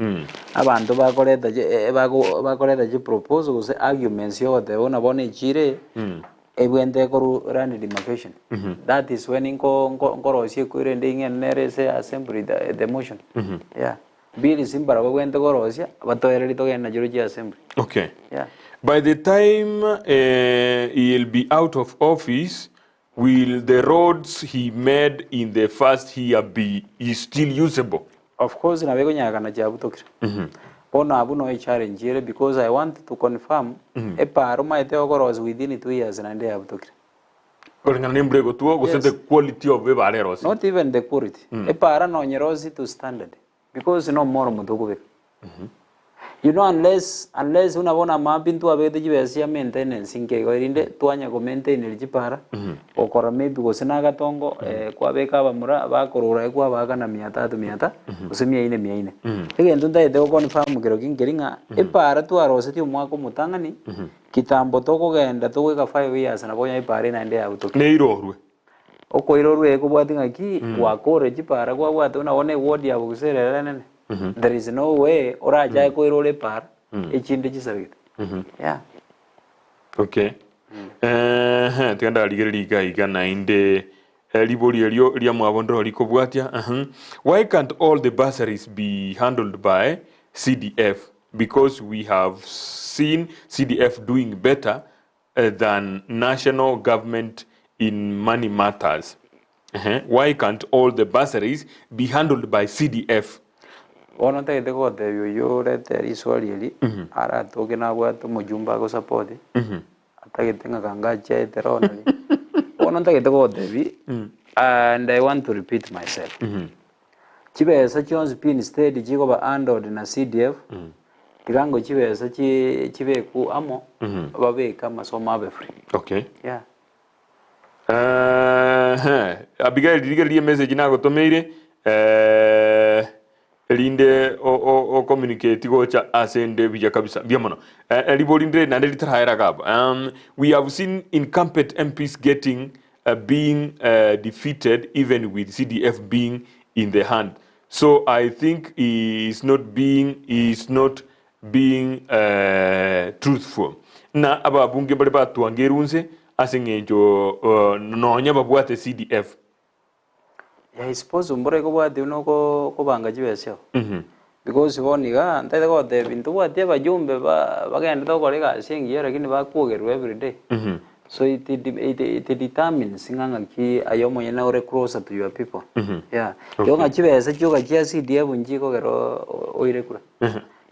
Abanto bakoreta chi bako bakoreta chiproposal gose arguments ya ogoteba buna bono echire eye, ebwente ekorwa land demarcation. That is when nko nko nkorosia equery ende ing'ende nere ase assembly the the motion. Yeah. Bills mbarabwo babwenerete korosia, batoererie togende nachio rochie assembly. Okay. Yeah. By the time he'll be out of office, will the roads he made in the first year be still usable? Of course nabo ekonyagana chiabutokire. Bono abwo no echallenge ere because I want to confirm epara omaete okorosia within 2 years naende yabutokire. Koreng'ana nembura egotwa gose Yes. the quality of ebara erosie. Not even the quality. Epara nonye erosie to standard because no omoro omonto okobeka. You know unless unless buna bono amaambia ntwabegete chibesa chia maintenance inke igo erinde twanya ko maintain chipara, gokora maybe gose na agatongo kwabeka abamura bakorora kwabakana mia tatu mia ta gose mia ine mia ine. Egento ntagete go confirm kero ki nkeri ng'a epara twarosetie omwaka omotang'ani, kitambo tokogenda togoika 5 years nabo onye epara naende yabutoka. Neirorwe. Okoirorwa ekobwati ng'aki gwakorire chipara kwabwate buna bono eward ya Bogisu ere ere enene. There is no way orachake koirora epara echinde chisabegete. Yeah. Okay. Ehe, tiga ndarigereria iga iga naende ribori erio ria mwabo ndiro rikobwatia. Why can't all the bursaries be handled by CDF? Because we have seen CDF doing better than national government in money matters. Why can't all the bursaries be handled by CDF? Bono ntagete gotebia oywo orete riswali eri, aratoke nabwate omojumbe agosupport, atagete ng'a kanga achiaete rono ri. Bono ntagete gotebia, and I want to repeat myself. Chibesa chionsi pi instead chigoba handled na CDF, tiga ngo chibesa chi chibeku amo, babeke amasomo abe free. Yeah. Abigail rigereria emessage nagotomeire erinde o communicate gocha ase ende buya kabisa mbuya mono. Ribori ndire naende ritarahera iga abwo. We have seen incumbent MPs getting being defeated even with CDF being in the hand. So I think he is not being he is not being truthful. Na ababunge mbare batwangerwe inse ase eng'encho nonya babwate CDF. Yeah, I suppose mbora ekobwatia buna okobanga chibesa eo. Because bono iga ntaete gotebia ntobwati abajumbe bagendete gokora egasi engiya lakini bakwogerwa everyday. So it determines ng'a ng'aki aye omonyene ore closer to your people. Yeah. Igo ng'a chibesa chioka chia CDF nchikogera oire kura.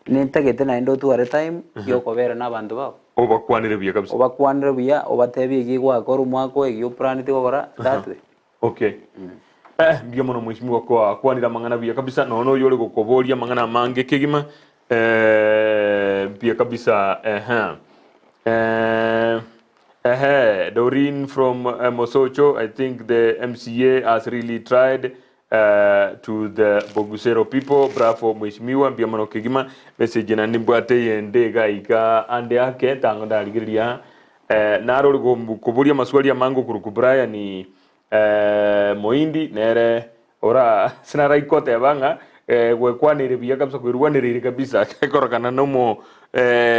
Nintagete naende otware time yokobera na abanto bao. Obakwanere buya kabisa. Obakwanere buya, obatebie eki gwakora omwaka oyo, eki oplaneti gokora, that way. Okay. Mbuya mono mheshimiwa kwa kwanire amang'ana buya kabisa nonya oyo ore gokoboria amang'ana amange kegima mbuya kabisa ehe. Ehe Doreen from Mosocho I think the MCA has really tried to the Bogusero people bravo mheshimiwa mbuya mono kegima message naende nimbwate eyende iga iga ande ake tango ndarigereria naro ore koboria amaswali amange okorokwa Brian Moindi nere ora sinaraike goteba ng'a gwekwaneire buya kabisa kwerwanereire kabisa ekorokana nomo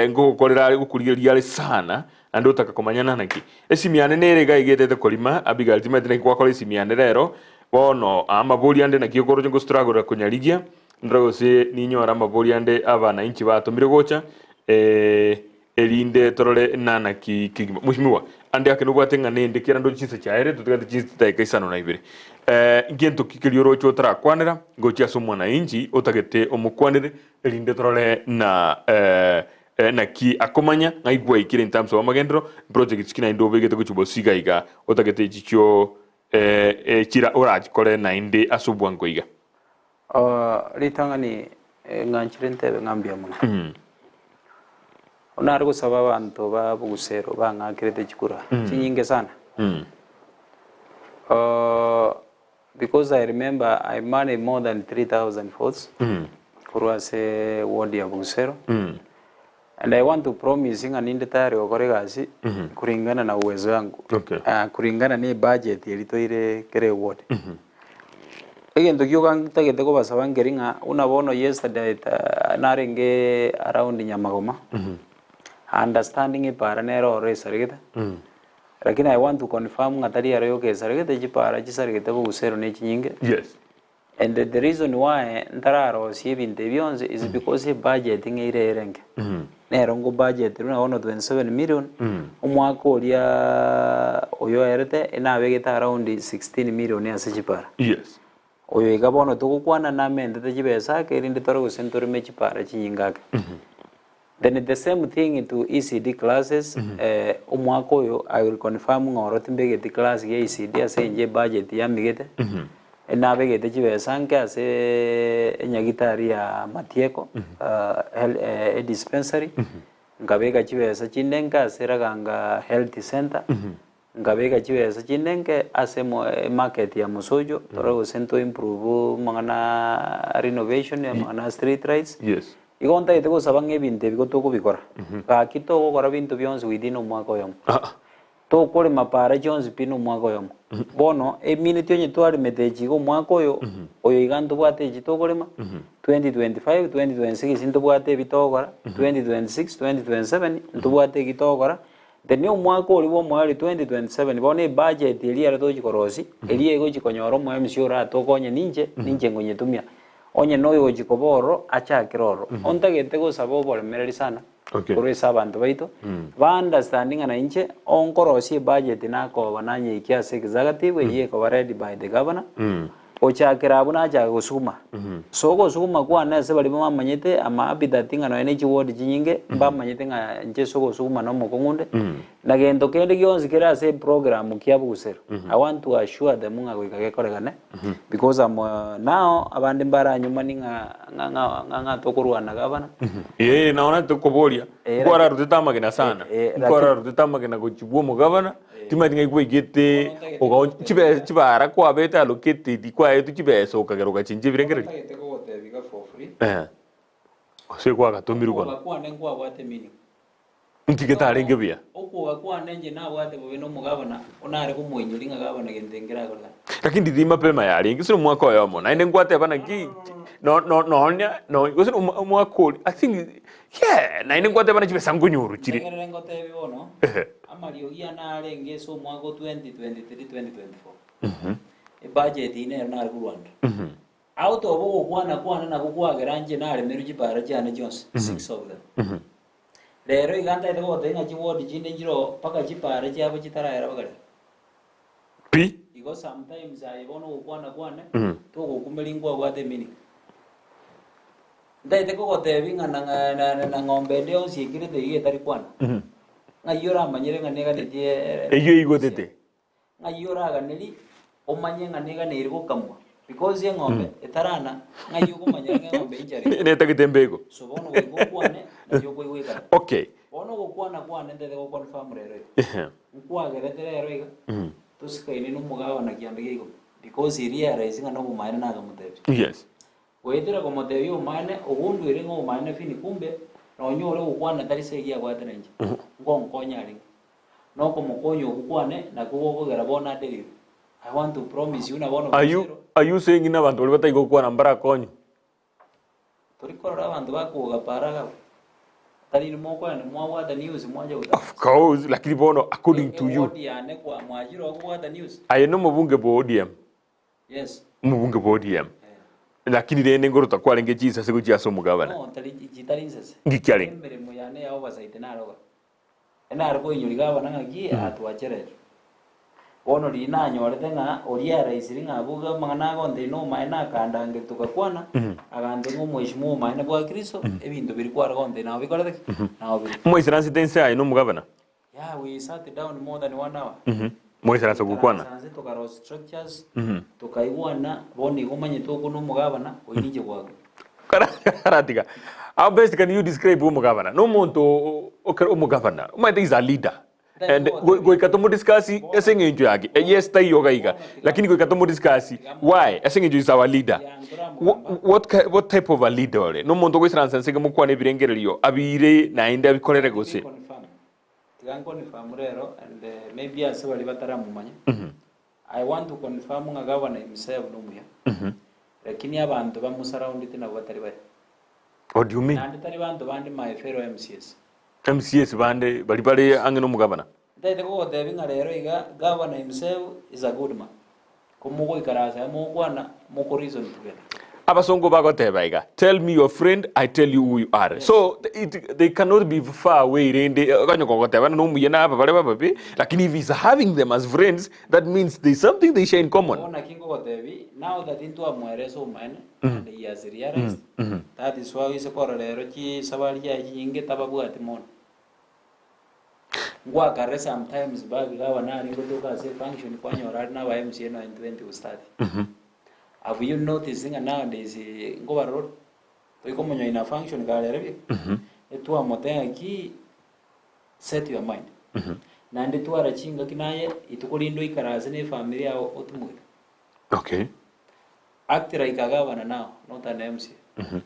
ngogokorera are gokorigereria are sana naende otaka komanya naki. Esimi yane nere iga iga korima Abigail timanyeti naki gwakora esimi yane rero bono amabori ande naki okoroche ngostruggle konyarigia ndore gose ninyore amabori ande abananchi batomire gocha erinde torore nanaki kegima. Mheshimiwa ande ake nobwate ng'a nende kera ndoche chinsa chiaere totagete chidakika isano na ibere. Ngento ki keria oroche otarakwanera gochia ase omwananchi otagete omokwanere erinde torore na naki akomanya ng'ai gwaikire in terms of amagenderero projects ki naende obegete gochia bosio iga iga otagete echi chio. Chira orachikore naende ase obwango iga. Ritang'ani ng'anchire ntebe ng'a mbuya mono. Nare gosaba abanto ba bogusero bang'akerete chikura chinyinge sana. Because I remember I managed more than 3000 votes korwa ase ward ya Bugusero. And I want to promise ng'a ninde tayari gokora egasi kulingana na uwezo yangu. Okay. Ah, kulingana na ebudget eria toire kera eward. Egento gioka ntagete kobasaba nkeri ng'a buna bono yesterday ta narenge around Nyamagoma, understanding epara nere ororo esaregete, lakini I want to confirm ng'a tari ero yoka esaregete, chipara chisaregete bogusero ne chinyinge. Yes. And the reason why ntararosie ebinto ebi bionsi is because ebudget ng'a ere ere enke. Nero nko budget buna bono 27 million, omwaka oria oyo oerete enabegete around 16 million ase chipara. Yes. Oyo iga bono togokwana namentete chibesa ake erinde tore gose ntoreme chipara chinyinge ake. Then the same thing to ECD classes, omwaka oyo I will confirm ng'a oro timbegeti class ya ECD ase eng'encho ebudget yamigete, nabegete chibesa nke ase enyagitari ya Matieko edispensary, nkabeka chibesa chinde nke ase Raganga health centre, nkabeka chibesa chinde nke ase emarket ya Mosocho, torore gose nto improve amang'ana renovation, amang'ana street lights. Yes. Igo ntagete gosaba ng'a ebinto ebi gotokobikora, gaki togokora binto bionsi within omwaka oyomo. Tokorema para chionsi pi nomwaka oyomo. Bono eminiti onye twaremete echi iga omwaka oyo, oyo iga ntobwate echi tokorema, 2025, 2026 ntobwate ebi togokora, 2026, 2027 ntobwate eki togokora, then omwaka oria bwa omoerio 2027 bono ebudget eria ere togochi korosia, eria egochi konyora omo MC oratokonye ninche, ninche nkonyetumia. Onye noyogochia koba ororo, achakere ororo. Ontagete gosaba oboremereri sana Okay. korwa ase abanto baito, ba understand ng'a nainche onkorosia ebudget nakoba nanyeikia ase executive eyio ekoba led by the governor, gochakera abwo nachaka gosuguma. So ogosuguma kwane ase baria bamanyete ama habitat ng'a nonya ne chiward chinyinge, mbamanyete ng'a inche ase ogosuguma na omokong'u onde, na gento kende gionsi kere ase eprogram kia bogusero, I want to assure them ng'a goika gekorekane. Because I'm now abande mbaranyumani ng'a ng'a ng'a ng'a ng'a tokorwana gavana. Ee, nao nante koboria, Eh, nkwararutete amagena sana, Eh, eh, lakini- nkwararutete amagena gochia bwa omogavana, timanyeti ng'ai kwaigete, Bono ntagete ogaonch- kogotebia- chibesa chibara kwabete allocated kwaetwe chibesa okagera ogachenchia ebirengererio. Ntagete kogotebia iga for free. Eh, gose kwagatomirwe bono. Okwoga kwane nkwabwate meaning. Nki getarenge buya? Okwoga kwane inche nabwate bobe nomogabana, onare komoinyori ng'a gabana gento nkerakorekane. Lakini riria mapema yarenge, gose nomwaka oyomo, naende ngwateba naki no- no- nonya no- gose nomo- omwaka oria, I think yeah, naende ngwateba naki chibesa nkonyorwa chire. Ntegerere ngotebi bono, Ehe. amariogi ane arenge ase omwaka o 2023 2024, ebudget eye nero nare korwanera. Out of ogokwana kwane nakwo kwagera inche naremerwe chipara chiane chionsi, six of them. Rero iga ntagete kogotebia ng'a chiward chinde nchiroo mpaka chipara chiabo chitaraera mpaka rero. Pi. Igo sometimes aye bono ogokwana kwane, togokumeria nkwabwate emeaning. Ntagete kogotebia ng'a na ng'a na na na ng'ombe ende yonsi ekirete iga etari kwana, ng'ai oramanyere ng'a neganetie Eyio eigotete. Ng'ai oraganerie omanye ng'a neganeire gokamwa because eng'ombe etarana ng'ai okomanyera ng'a eng'ombe inchara ere. Netagete embego. So bono goika okwane nario okoigwekana. Okay. Bono ogokwana kwane ntete go confirm rero iga. Ehe. Nkwagerete rero iga tosikaine na omogabana kianda gia igoro because eria ya rahisi ng'a nobomaene nakamotebia. Yes. Goetera komotebia obomaene, ogundwere ng'a obomaene fini kumbe nonya ore gokwana tari segi abwate nainche. Ngonkonya arenge. Nokomokonya okwo kwane nakwo gokogera bono ande ribe. I want to promise you na bono Are you, Bosero, are you saying ng'a abanto baria batari gokwana mbarakonywe? tori korora abanto bakoga para iga abwo. Tari inwe mokoenda mwabwata news mwacha Of gotangaza. course, lakini bono according to you, Eward yane kwa mwachire okobwata news. aye nomobunge bwa ODM, Yes. omobunge bwa ODM, lakini rende nkorota kwarenge chinsase gochia ase omogabana. No, tari chitari nsase. Ngiki kiarenge? Emeremo yane ya oversight narogora. Nare koinyori gavana ng'aki atwacheretwe. Bono riria nanyorete ng'a oria araisire ng'a abwo iga amang'ana agontebia nomaene akandangeria togakwana, agantebia ng'a omweshimiwa omaene bwa Kristo, ebinto biria kware gontebia nabo bikorete ki? Nabo bire. Moisaransete inse aye nomogavana? Yeah, we sat down more than one hour. Moisaransa gokwana. Tokaransa nse tokarosia structures, tokaigwana, bono igo omanyete okwo na omogabana, oyio ninche gwakwa. Karatiga. How best can you describe omogabana? Na omonto okero omogabana, omanyete is a leader. And go- goika tomodiscuss ase eng'encho yake. Eh, Yes, taiyo iga iga. Lakini goika tomodiscuss why? Ase eng'encho is our leader. Wha- What, ki- what type of a leader ore? Na omonto ogoisaransa nse iga mokwane ebirengererio abiire naende abikorere gose? Confirm. Tiga nconfirm rero and maybe ase baria bataramomanya. I want to confirm ng'a governor himself nomuya. Lakini abanto bamosurroundete nabo batari baya. What do you mean? Naende tari banto bande my fellow MCAs. MCAs bande baria bare ang'e na omogabana. Ntaete kogotebia ng'a rero iga governor himself is a good man. Ko mogoikaransa aya mogokwana moko reason together. Abasongo bagoteba iga, tell me your friend, I tell you who you are. So it, they cannot be far away rende okanya kogoteba na nomuya na aba bare bababe, lakini if he's having them as friends, that means there's something they share in common. Bono naki ngogotebi, now that intwamoeresa omoene, and he has realized, that is why oise korora rero chisabari chiaye chinyinge tababwati mono. Ngwakarire sometimes back iga aba nare ngotoka ase efunction kwanyora are na aba MCA nonye 20 gose 30. Have you noticed ng'a nowadays nkobarora ore? Toikomonyoina in a function kare ere buya. Etwamotebia ng'aki set your mind. Naende twara chingaki naye rituko rinde oikaranse na efamiri yao otimogete. Okay. Act like a governor now, not an MCA.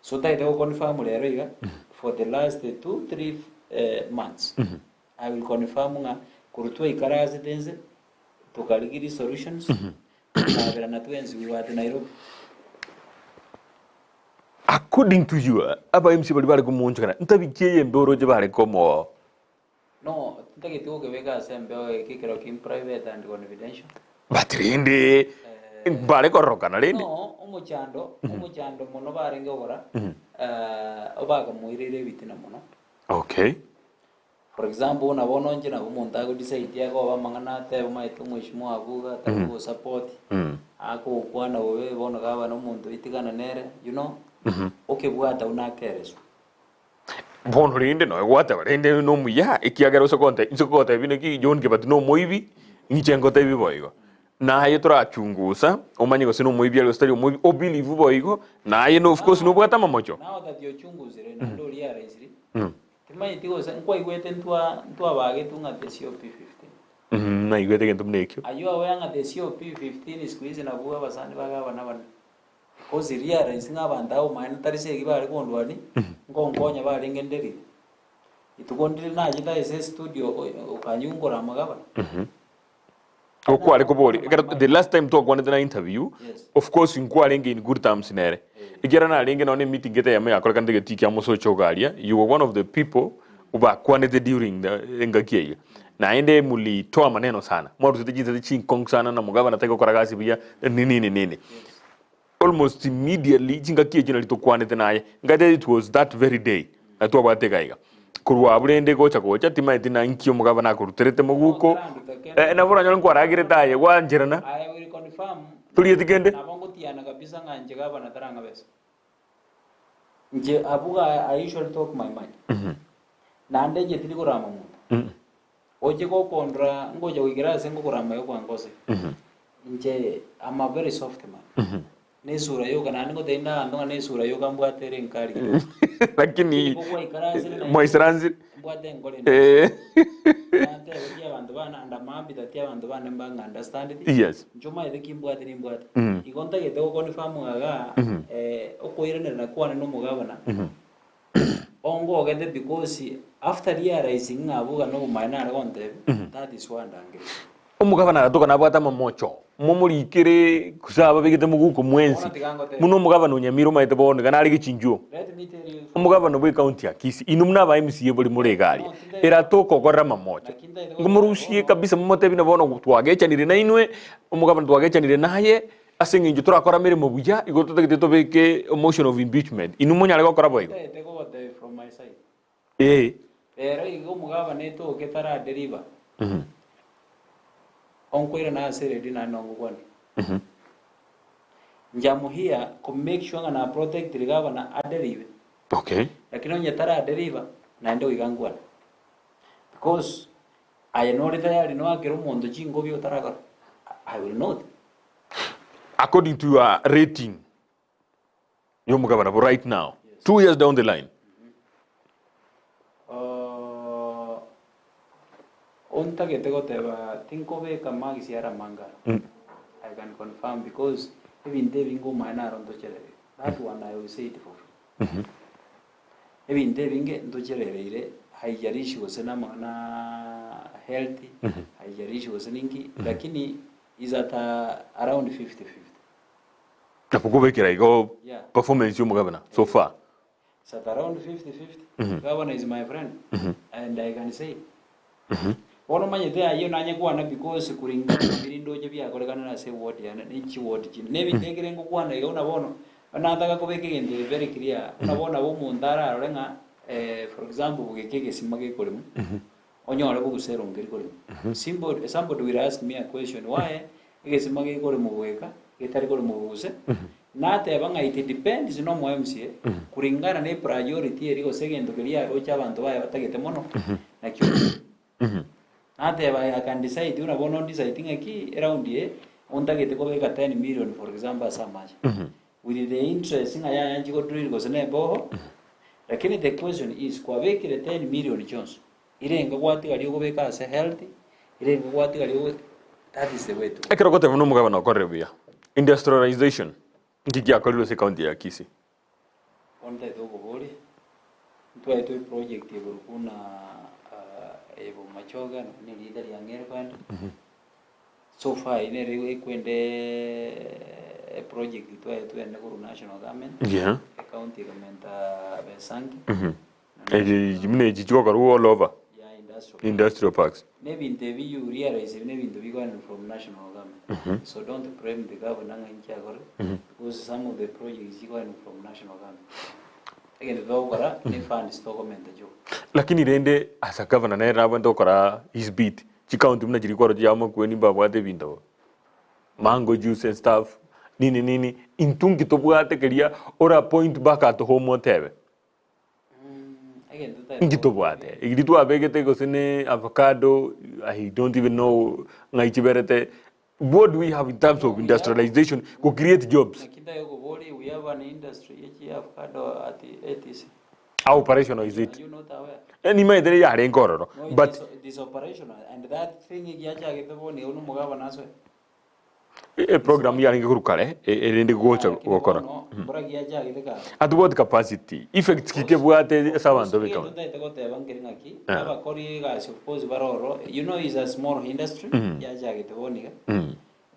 So tagete go confirm rero iga for the last 2 3 months. I will confirm ng'a korwa twaikaransete inse tokarigiria solutions tokaberana twensi we were at Nairobi. According to you, aba MC baria bare komoonchokana, ntabi ki eye embe oroche bare komo No, tintageti gokebeka ase embeo eke ekero ki private and confidential. But rende mbare kororokana rende. No, omochando, omochando mono barenge gokora, obakamoireire ebitina mono. Okay. For example, buna bono inche nabo omonto ago decide akoba amang'ana atebe omanyete omweshimiwa abwo iga atari gogosupport, akogokwana bobe bono gabana omonto oitigana nere, you know, okebwata buna akereswa. Bono rende nonya gwateba rende nomuya, ekiagera ase ogonte inse kogotebia naki John Kibati nomoibi, inche ngotebie boigo. Naye torachungusa, omanye gose nomoibi are gose tari omoibi, o believe boigo, naye no of course nobwate amamocho. Now that ochungusire naende orealisire, timanyeti gose nkwaigwete ntwa ntwabagetwe ng'a the COP 15. Naigwete egento buna ekio. Aywo aware ng'a the COP 15 siku hizi nabwo abasani ba gavana bane. Because realize ng'a abanto aba omanyete tari segi bare kondwania, nkonkonya barenge nderire. Rituko ndire nachete ase estudio okanyungora amagabana. Okware kobori ekero the last time twakwanete na interview Yes. of course nkwarenge in good terms nere ekiagera narenge nonye na emeeting gete eyemo yakorekanete egetii kia mosocho iga aria you were one of the people bakwanete during the engaki eyio naende mulitoa maneno sana mwarusete chinsete chinkong'u sana na omogabana tari gokora gasi buya nini nini nini almost immediately chingaki echio nari tokwanete naye ngacha it was that very day na twabwate iga iga korwa abwo rende gocha gocha timaeti na nki omogabana akoruterete moguko eh, nabo oranyore nkwaragerete aye gwancherana I will confirm torieti kende nabo ngotiana kabisa ng'a inche gavana tarang'a besa. Inche abwo ga I usually talk my mind. Naende inche tindi korama monto. Oche gokondora ngocha goikera ase ngokorama igo kwangosire. Inche am a very soft man. Na esura yoka naende ngotebia inde abanto ng'a na esura yoka mbwate ere enkari kidogo. Lakini Nigo gwaikaransire na mwaisaransire mbwate enkoro ende. Eh. Natebetie abanto bane and am happy that abanto bane mbang'a understandeti. Yes. Inche omanyete ki mbwate nimbwate. Mm. Igo ntagete go confirm ng'a igaa okoiranerana kwane na omogabana Ongogete because after realizing ng'a abwo iga nobomaene nare gontebia, that is why ndangeretie. Omogabana agatoka nabwate amamocho, momorikere gose ababegete moguko mwensi, Bono tiga ngotebie. buna omogabana o Nyamira omanyete bono iga nare gechinchuo. Let me tell you Omogabana bwe county ya Kisii, inwe buna aba MCA bori more iga aria, No, tindai- eratoka okorera amamocho. Naki ntaete Ngomorusie goteba bono. kabisa momotebie na bono twagechanire nainwe, omogabana twagechanire naye, Ase engencho torakore emeremo buya, igo totagete tobeke motion of impeachment. Inwe monyare gokora boigo? Ntaete gogotebia from my side. Ee. Rero iga omogabana etoke taradeliver. Onkoirana ase eredio naende nongokwania. Njamuhia ko make sure ng'a na protectire gavana adelive. Okay. Lakini onye taradeliver naende goika nkwane. Because. Aye nore tayari noakere omonto chingobi otarakora? I will not. According to your rating yomogabana bo right now, 2 years down the line. Uh, ontagete goteba tinkobeka marks ya Ramangara. I can confirm because ebinto ebinge omanye naro ntocherere. That one I will say it for free. Ebinto ebinge ntocherereire haijalishi gose namang'ana health, haijalishi gose ninki, lakini is at around 50 50. Nabo kobekera igo Yeah. performance yomogabana so far. It's at around 50 50. Governor is my friend and I can say. Bono omanyete ayio nanye kwana because kuringana na biri ndoche biakorekana ase eward yane ne chiward chinde. Na ebinto ekere ngokwana iga buna bono, nataka kobeka egento eke very clear, buna bono nabo omonto ararore ng'a for example bogeka egesima gekoremwa, onyore bogusa erongo eri koremwa. Simbo somebody will ask me a question why egesima gekoremwa bogeka getari koremwa boguse, nateba ng'a it depends na omo MCA kuringana na epriority eria gose egento keria aroche abanto baye batagete mono, nakio Nateba I can decide buna bono ndecide ng'aki eround eye ontagete kobeka 10 million for example ase amache with the interest ng'a yaya nchi go drill gose ne eboho lakini the question is kwabekire 10 million chionsi irenga gwatigaria okobeka ase health irenga gwatigaria ogo that is the way to go. Ekero ogoteba buna omogabana okorire buya, industrialization nki giakorirwe ase ecounty ya Kisii? Bono ntagete gokoboria, ntwaetwe eproject igoro buna eye Bomachoge nonye na erieta riang'e ere so far eyio nere ekwende eproject twaetwe ende korwa national government, ecounty ekamenta Besanki. Echi buna echi chigokorwa all over, Yeah, industrial parks. industrial parks. Na ebinto ebi you realize ebi nebinto bigoenda from national government. So don't blame the governor ng'a inki akore because some of the projects chigoenda from national government. Egento togokora ne funds tokomenta chioka. Lakini rende as a governor nere nabwenerete gokora his bit, chicounty buna chiria kwarora chia Makueni mbabwate ebinto mango juice and stuff nini nini, intwe nki tobwate keria ora point back at home otebe. Inki tobwate? Eria twabegete gose ne avocado, I don't even know ng'ai chiberete. What do we have in terms of industrialization go create jobs? Naki ndagokoboria, we have an industry ye chi avocado at ATC. How operational is it? Are you not aware? Eh, nimaete riria yarenge ororo, No, it but is, it is operational and that thing egiachagete bono igo nomogabana asoe. Eprogram yarenge korwa kare erinde gocha gokora. At what capacity? Effects ki kebwate ase abanto be county? Egento goteba nkeri ng'aki abakori egasi of course bare ororo you know is a small industry yachagete bono iga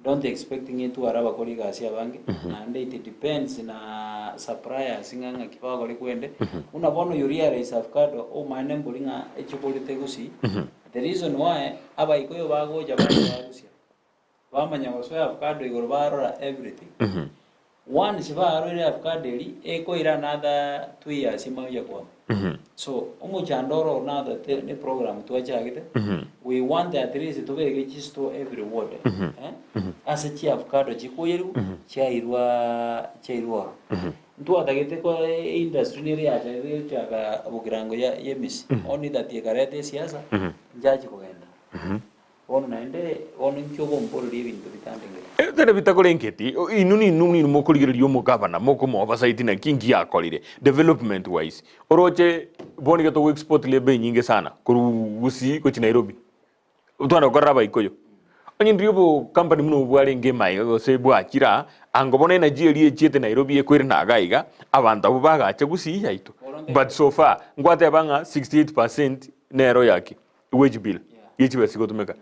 don't expect ng'a etware abakori egasi abange naende it depends na suppliers ng'a ng'aki bagore kwende buna bono you realize avocado omanyene mbori ng'a echiborete gusii the reason why abaikoyo bagocha bagosia Bamanya gosoa avocado igoro barora everything. Once baroire avocado eri ekoira another 2 years emanye kwama. So omochando oro now that ne program twachagete we want at least tobeke chistore every ward eh, ase chi avocado chikoyerigwa chiairwa chiairwa oro. Ntwatagete ko industry nere yachagete gochaka bogirango ya emisi only that ekareta esiasa nchachi kogenda. Bono naende, bono inki ogompororia ebinto bitandengeti? Tari bitakorengeti, inwe ninwe ninwe mokorigereria omogavana, mokomoa oversight naki inki yakorire, development wise. Oroche bono iga togo export labour enyinge sana korwa Gusii gochia Nairobi, tware gokorera abaikoyo. Onye ndiria obo company buna obo bwarenge emaiga gose bwachire aa, ango bono energy eria echiete Nairobi ekoirana iga iga, abanto abwo bagacha Gusii yaito. But so far, ngwateba ng'a 68% nero yaki? Wage bill ye chibesa chigotumeka.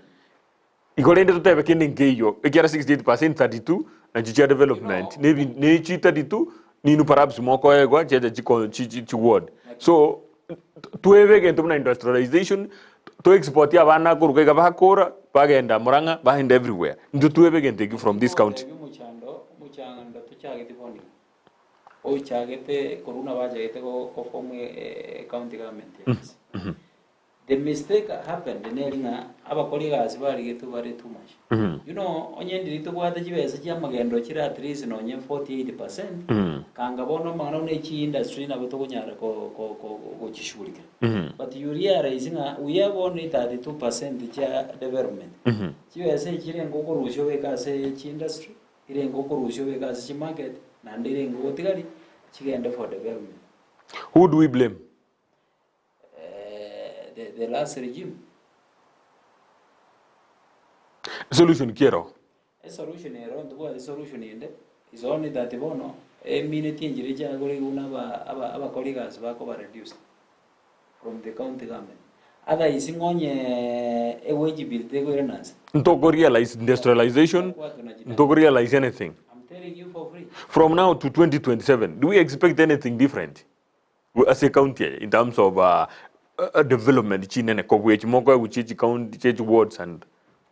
Igo rende totebe kende nkeiyo ekiara 68% 32 nachio chia development ne ne chi 32 ninwe perhaps mokoegwa chiacha chiko chi chi chi ward. So twebe egento buna industrialization to export abana koruga iga bakora bagenda Murang'a bagenda everywhere. Intwe twebe egento ekio from this county. Totebie omochando omochando tochagete bono iga. Ochagete korwa buna bachagete go form e county government ya Kisii. The mistake happened neri ng'a abakori egasi barigetwe bare too much. You know onye ndiri tobwate chibesa chia amagendo chire at least nonye 48%, kanga bono amang'ana buna echi industry nabo tokonyara ko ko ko gochishughulikia. But you realize ng'a we have only 32% chia development. Chibesa echi chirenge okorusia obeke ase chi industry, irenge okorusia obeke ase chimarket, naende irenge ogotigari chigende for development. Who do we blame? The, the last regime. Solution ki ero? Esolution ero ntobwate solution ende is only that bono emineti enchera echiagore buna aba aba abakori egasi bakoba reduced from the county government. Otherwise ng'onye ewage bill tekoirana nse. Ntoko realize industrialization, ntoko realize anything. I'm telling you for free. From now to 2027, do we expect anything different? Ase ecounty eye in terms of development chinene kobua echi mokoegwa chie chicounty chie chiwards and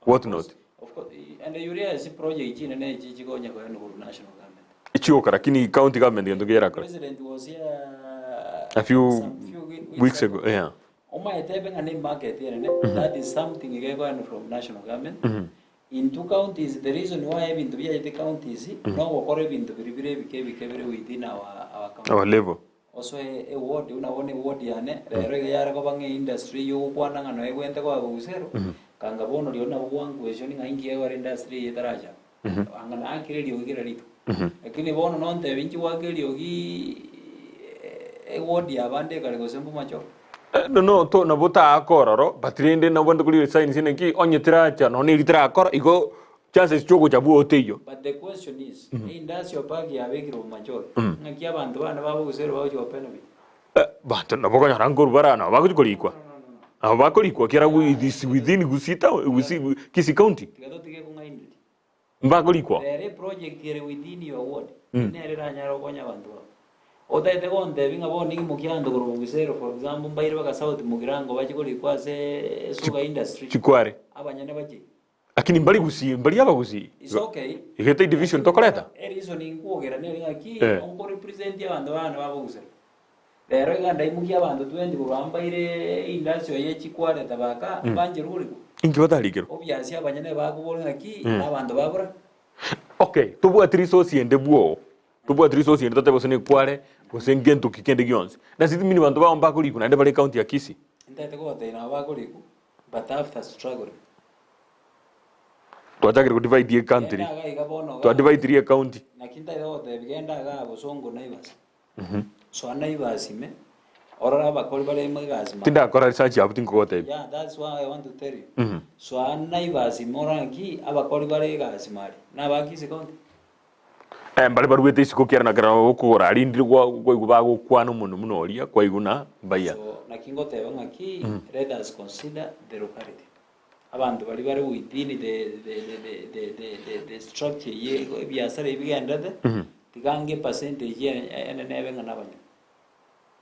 what not. Of course, and you realize project chinene echi chigonya koenwa korwa national government. Chioka lakini county government gento kerakore. President was here A few some few weeks, weeks ago, yeah. Omaete ebe ng'a ne market enene, that is something gekoenwa from national government. In two counties, the reason why ebinto biachete counties, nogokora ebinto biria bire ebike ebike bire within our, our county. Our level. Osoe eward buna bono eward yane, rero iga yare koba ng'a eindustry eywo ogokwana ng'a noe egwente koba bogusero, kanga bono rirorio nabo gwanquestioni ng'a inki gekogera industry eye etarachaka. Anga naakire eriogi kera rituko. Lakini bono nontebie inchi goaka eriogi eward yabande ekare gose mbomacho. No no to nabo taaka ororo but rende nabo nde kori signs naki onye teracha nonya eri terakora igo chances chiogocha bwote teiyo. But the question is, industrial park yabekirwe bomachore, ng'aki abanto bande babogusero bagochia go benefit? Banto nabo okonyora nkorwa bare nabo bagochia korikwa, nabo bakorikwa ekiagera it is within Gusii town Gusii Kisii county. Tiga totige kong'ainereria. Mbakorikwa. Rero eproject ere within your ward nere eranyare gokonya abanto babo. Otagete gontebia ng'a bono ning'imokie abanto korwa Bogusero for example mbaire baka South Mugirango bachie korikwa ase esugar industry. Chikware. Abanyene bachie. Lakini mbari gusii, mbari abagusii. It's okay. Iga tari division tokoreta. Ereason nkwogera nere ng'aki Eh. onkorepresent abanto bane ba Bogusero. Rero iga ndaimokie abanto 20 korwa mbaire industry ye chikware tabaka bancherwe korikwa. Inki batarikerwe? Obvious abanyene bakobora ng'aki na abanto babora. Okay, tobwati resource ende bwoo, tobwati resource ende totebe gose na ekware, gose ngento ki kende gionsi. Nase timini banto bao mbakorikwa naende bare ecounty ya Kisii. Ntagete kogotebia nabo bakorikwa but after struggling. Twachakire ko divide ecountry. Genda iga iga bono iga. Twa dividiri ecounty. Naki ntagete kogotebia genda igaa Bosongo Naivas. Soa Naivas ime, orore abakori bare ime egasi mara. Tindakora research abwo tinkogotebia. Yeah, that's why I want to tell you. Soa Naivas ime orore ng'aki abakori bare egasi mare. Naba Kisii County. Eh, mbare baruete isiko kiara na kera okogora arindire gwa kwaigwa bagokwana omonwe buna oria kwaigwa na mbaiya. So naki ngoteba ng'aki let us consider the locality. Abanto baria bare within the the the the the the the the structure ye ebiasara ebi bigenderete, tiga ange percentage enene ebe ng'a nabanyene.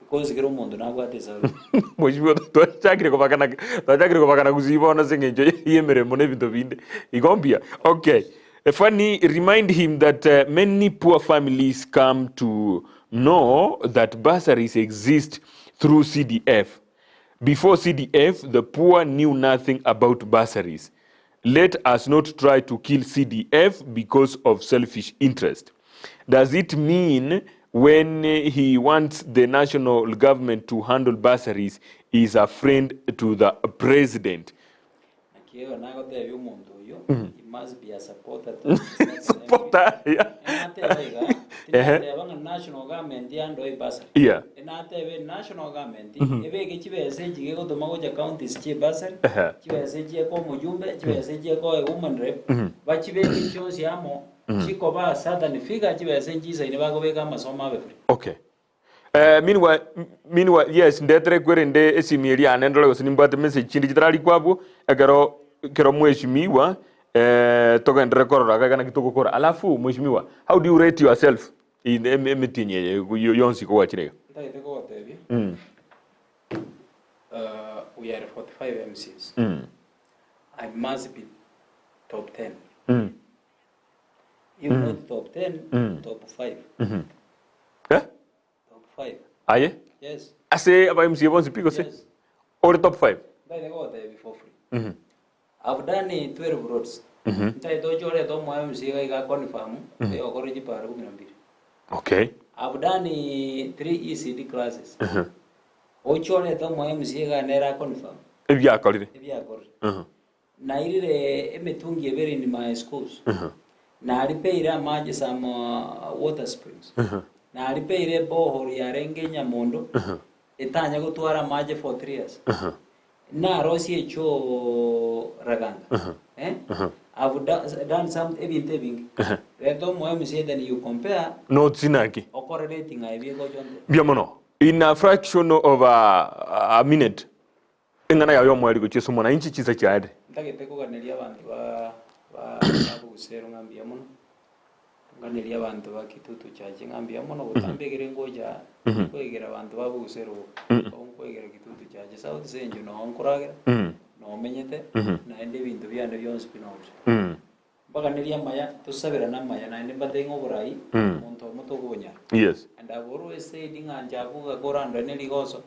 Because kera omonto nabwate esalary. Mheshimiwa twachakire kobakana twachakire kobakana gusii bono ase eng'encho y'emeremo na ebinto binde. Igo mbuya. Okay. Funny remind him that many poor families come to know that bursaries exist through CDF. Before CDF the poor knew nothing about bursaries. Let us not try to kill CDF because of selfish interest. Does it mean when he wants the national government to handle bursaries is a friend to the president? Naki ero nagotebia omonto oyio, he must be a supporter to a certain MP. Supporter, yeah. Enateba iga, Ehe. tinateba ng'a national government yandoe bursary. Yeah. Enatebe national government ebeke chibesa echi gegotoma gocha counties chie bursary, Ehe. chibesa echi ekoa omojumbe, chibesa echi ekoa woman rep, bachibeke chionsi amo, chikoba a certain figure chibesa nchisaine bakobeka amasomo abe free. Okay. Eh, meanwhile, meanwhile, yes, ndetere kwerende esimi eria yane ndore gose nimbwate message chinde chitararikwa abwo, ekero ekero mweshimiwa eh, togenderere korora iga naki togokora. Alafu mweshimiwa, how do you rate yourself in emi- emetienyi eye yo- yonsi kogwachire iga? Ntagete kogotebia, Mm, we are 45 MCs. mm, I must be top 10. mm, If not top 10, Mm. top 5. mhm. Eh? Top 5. Aye? Yes. Ase aba MCA bonsi pi gose? Yes. Ore top 5? Ntaete kogotebia for free. I've done 12 roads. Ntaete ochorete omoyo MC iga iga confirm eyokore chipara kumi na mbili. Okay. I've done 3 ECD classes. Ochorete omoyo MC iga nere aconfirm Ebiakorire. ebiakorire. Nairire emetungi ebere in my schools. Naripeire amache some water springs. Naripeire eborehole yarenge Nyamondo etanya gotwara amache for 3 years. Narosie echoo Raganga. Eh? I've done some ebinto ebinge. Reta omoyo MC then you compare Notes naki? okore rating aye bigocha onte. Mbuya mono. In a fraction of a, a minute, eng'ana yago y'omoerio gochia ase omwananchi chinsa chiaerire. Ntagete koganeria abanto ba ba ba Bogusero ng'a mbuya mono, nganerie abanto ba Kitutu Church ng'a mbuya mono gotambegere ngocha nkoegera abanto ba Bogusero boka, nkoegera Kitutu Church South Senju noo nkoragera, noo menyete, naende ebinto biane bionsi pi noo bire. Mbaganerie amaya, tosaberane amaya, naende mbatebie ng'a oborai, omonto omo tokobonyara. Yes. And I've always said ng'a inche abwo iga korandore ne rigoso,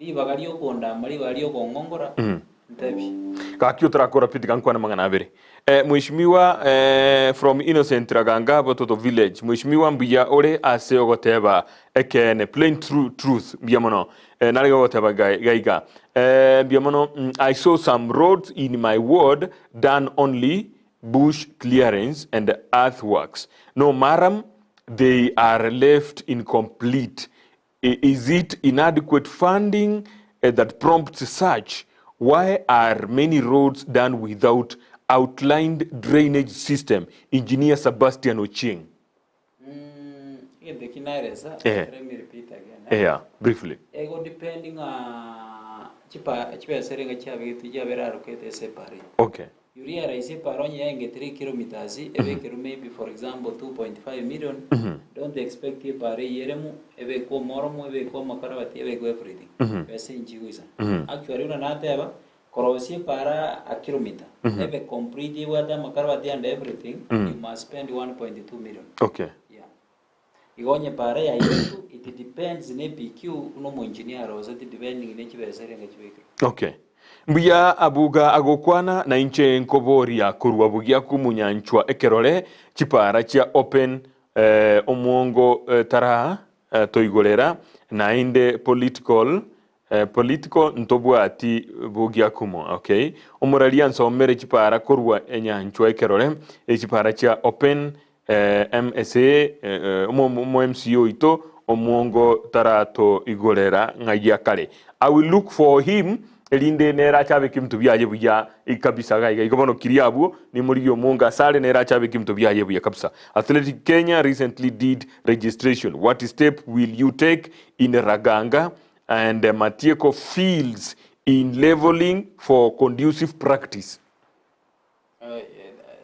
ribaga riokondama, ribaga riokong'ongora, ntebie. Gaki otarakora pi tiga nkwane amang'ana abere. Eh, Mheshimiwa eh, from Innocent Raganga Bototo Village. Mheshimiwa mbuya ore ase ogoteba ekeene plain true truth mbuya mono. Eh, nare gogoteba gaiga. Eh, mbuya mono. I saw some roads in my ward done only bush clearance and earthworks no murram they are left incomplete is it inadequate funding that prompts such why are many roads done without outlined drainage system engineer Sebastian Ochieng. Egento eki naeresa, Eh. let me repeat again, eh. Yeah, briefly. Ego depend ng'a chipa chibesa ere ng'a chiabegetwe chiabere allocated ase epara eye. Okay. You realize epara onye yaenge 3 kilometers ebekerwe maybe for example 2.5 million, don't expect epara eyio eremu, ebekwe omoromo, ebekwe amakarabati, ebekwe everything. Besa inchigoisana. Actually buna nateba, Korosia epaara a kilometer ebe complete ebwate amakarabati and everything you must spend 1.2 million. Okay. Yeah. Igo onye epaara yairetwe it depends ne PQ buna omoengineer aroseti depending ne chibesa erenga chibekirwe. Okay. Mbuya abuga agokwana na inche nkoboria korwa bugia komunyanchwa ekerore chipara chia open eh, omwongo eh, tara eh, toigorera naende political Political ntobwati bogiakumo okay omoraria nsomere chipara korwa enyanchwa ekerore echipara chia open MSA omo MCA oito omwongo taratoigorera ng'ai akare I will look for him erinde nere ache abeke ebinto biaye buya kabisa iga iga igo bono kiria abwo nimorigie omwongo asare nere ache abeke ebinto biaye buya kabisa Athletic Kenya recently did registration what step will you take in Raganga and Matieko fields in leveling for conducive practice.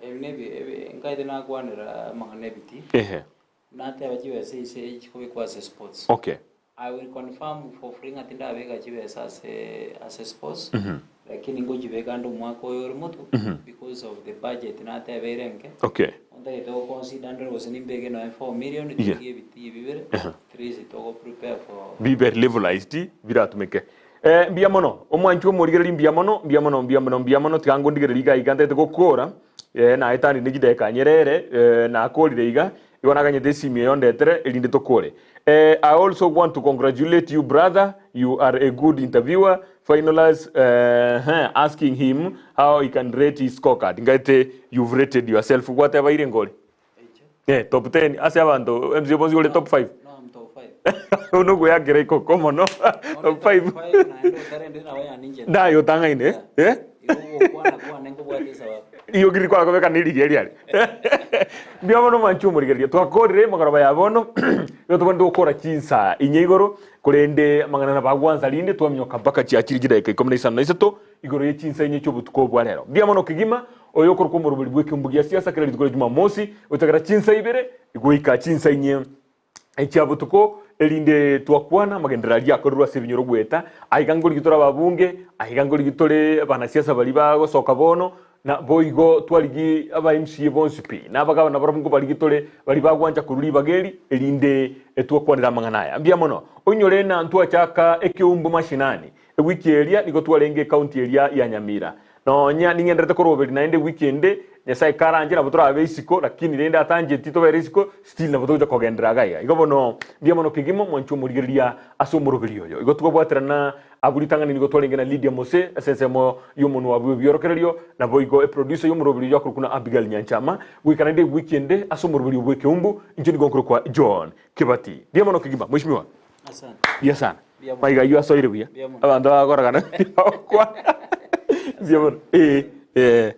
Ebi nebi ebi nkaete nakwanera amang'ana ebiti Ehe. nateba chibesa ase chikobekwa ase sports Okay. I will confirm for free ng'a tindabeka chibesa ase ase sports lakini ngochibeka ande omwaka oyo ore motwe because of the budget natebeire enke Okay. Ntagete go consider ndore gose nimbeke nonya 4 million Yeah. tiga ebitii bibere at least togo prepare for Bibe levelized biratumeke. Eh, mbuya mono omwanchi omorigereria mbuya mono mbuya mono mbuya mono mbuya mono tiga ngondigereria iga iga ntagete gokora eh, naetani ne chidakika nyerere eh, nakorire iga igo naganyete esimi eyo ndetere erinde tokore eh, I also want to congratulate you brother you are a good interviewer finalize eh, heh, asking him how he can rate his scorecard ngaete you've rated yourself gwateba ire ngore eh, top 10 ase abanto MC bonsi ore top 5 No, I'm top 5. Ono goyakera ikoko mono top 5 5 naende otarende nabo yaninche. Ndaye otang'aine eh? Igo gokwana kwane nkobwate esababu. Iyo kiri kwara kobeka nerigia riare. Mbuya mono mwanche omorigereria. Twakorire magoroba ya bono. Igo tobwenerete gokora chinsaa inye igoro korende amang'ana nabo agwansa rinde twaminyoka mpaka chiachire chidakika ikomi na isano na isato igoro ye chinsa inye chiobotuko obwa rero. Mbuya mono kegima oyo okorokwa omoroberi bw'ekeumbu gia siasa kera rituko ria Jumamosi gochakera chinsa ibere goika chinsa inye chia botuko, erinde twakwana amagenderero aria akorerwe ase ebinyoro goeta, aiga nkorigia tore ababunge, aiga nkorigia tore abanasiasa baria bagosoka bono, na boigo twarigie aba MCA bonsi pi, na abagabana barabwo nkobarigia tore baria bagwancha korwa ribaga eri, erinde twakwanere amang'ana aya. Mbuya mono. Oinyore ng'a ntwachaka ekeumbu mashinani. Ewiki eria nigo twarenge ecounty eria ya Nyamira. Nonya ning'enderete koroberia naende ewiki ende, Nyasae karanche nabo torabe isiko, lakini rende atancheti tobere isiko, still nabo togocha kogenderera iga iga. Igo bono, mbuya mono kegima mwanche omorigereria ase omoroberi oyo. Igo twabwaterana abwo ritang'ani nigo twarenge na Lydia Mose ase ensemo y'omonwa bw'ebiorokererio, naboigo eproducer y'omoroberi oyo akorokwa na Abigail Nyanchama. Goika naende ewiki ende ase omoroberi oyo bw'ekeumbu, inche nigo nkorokwa John Kibati. Mbuya mono kegima, Mheshimiwa. Asante. Mbuya sana. Mbuya mono. Maiga ayio asoire buya. Mbuya mono. Abanto bakorogana bagokwana. Mbuya mono. Eh, eh.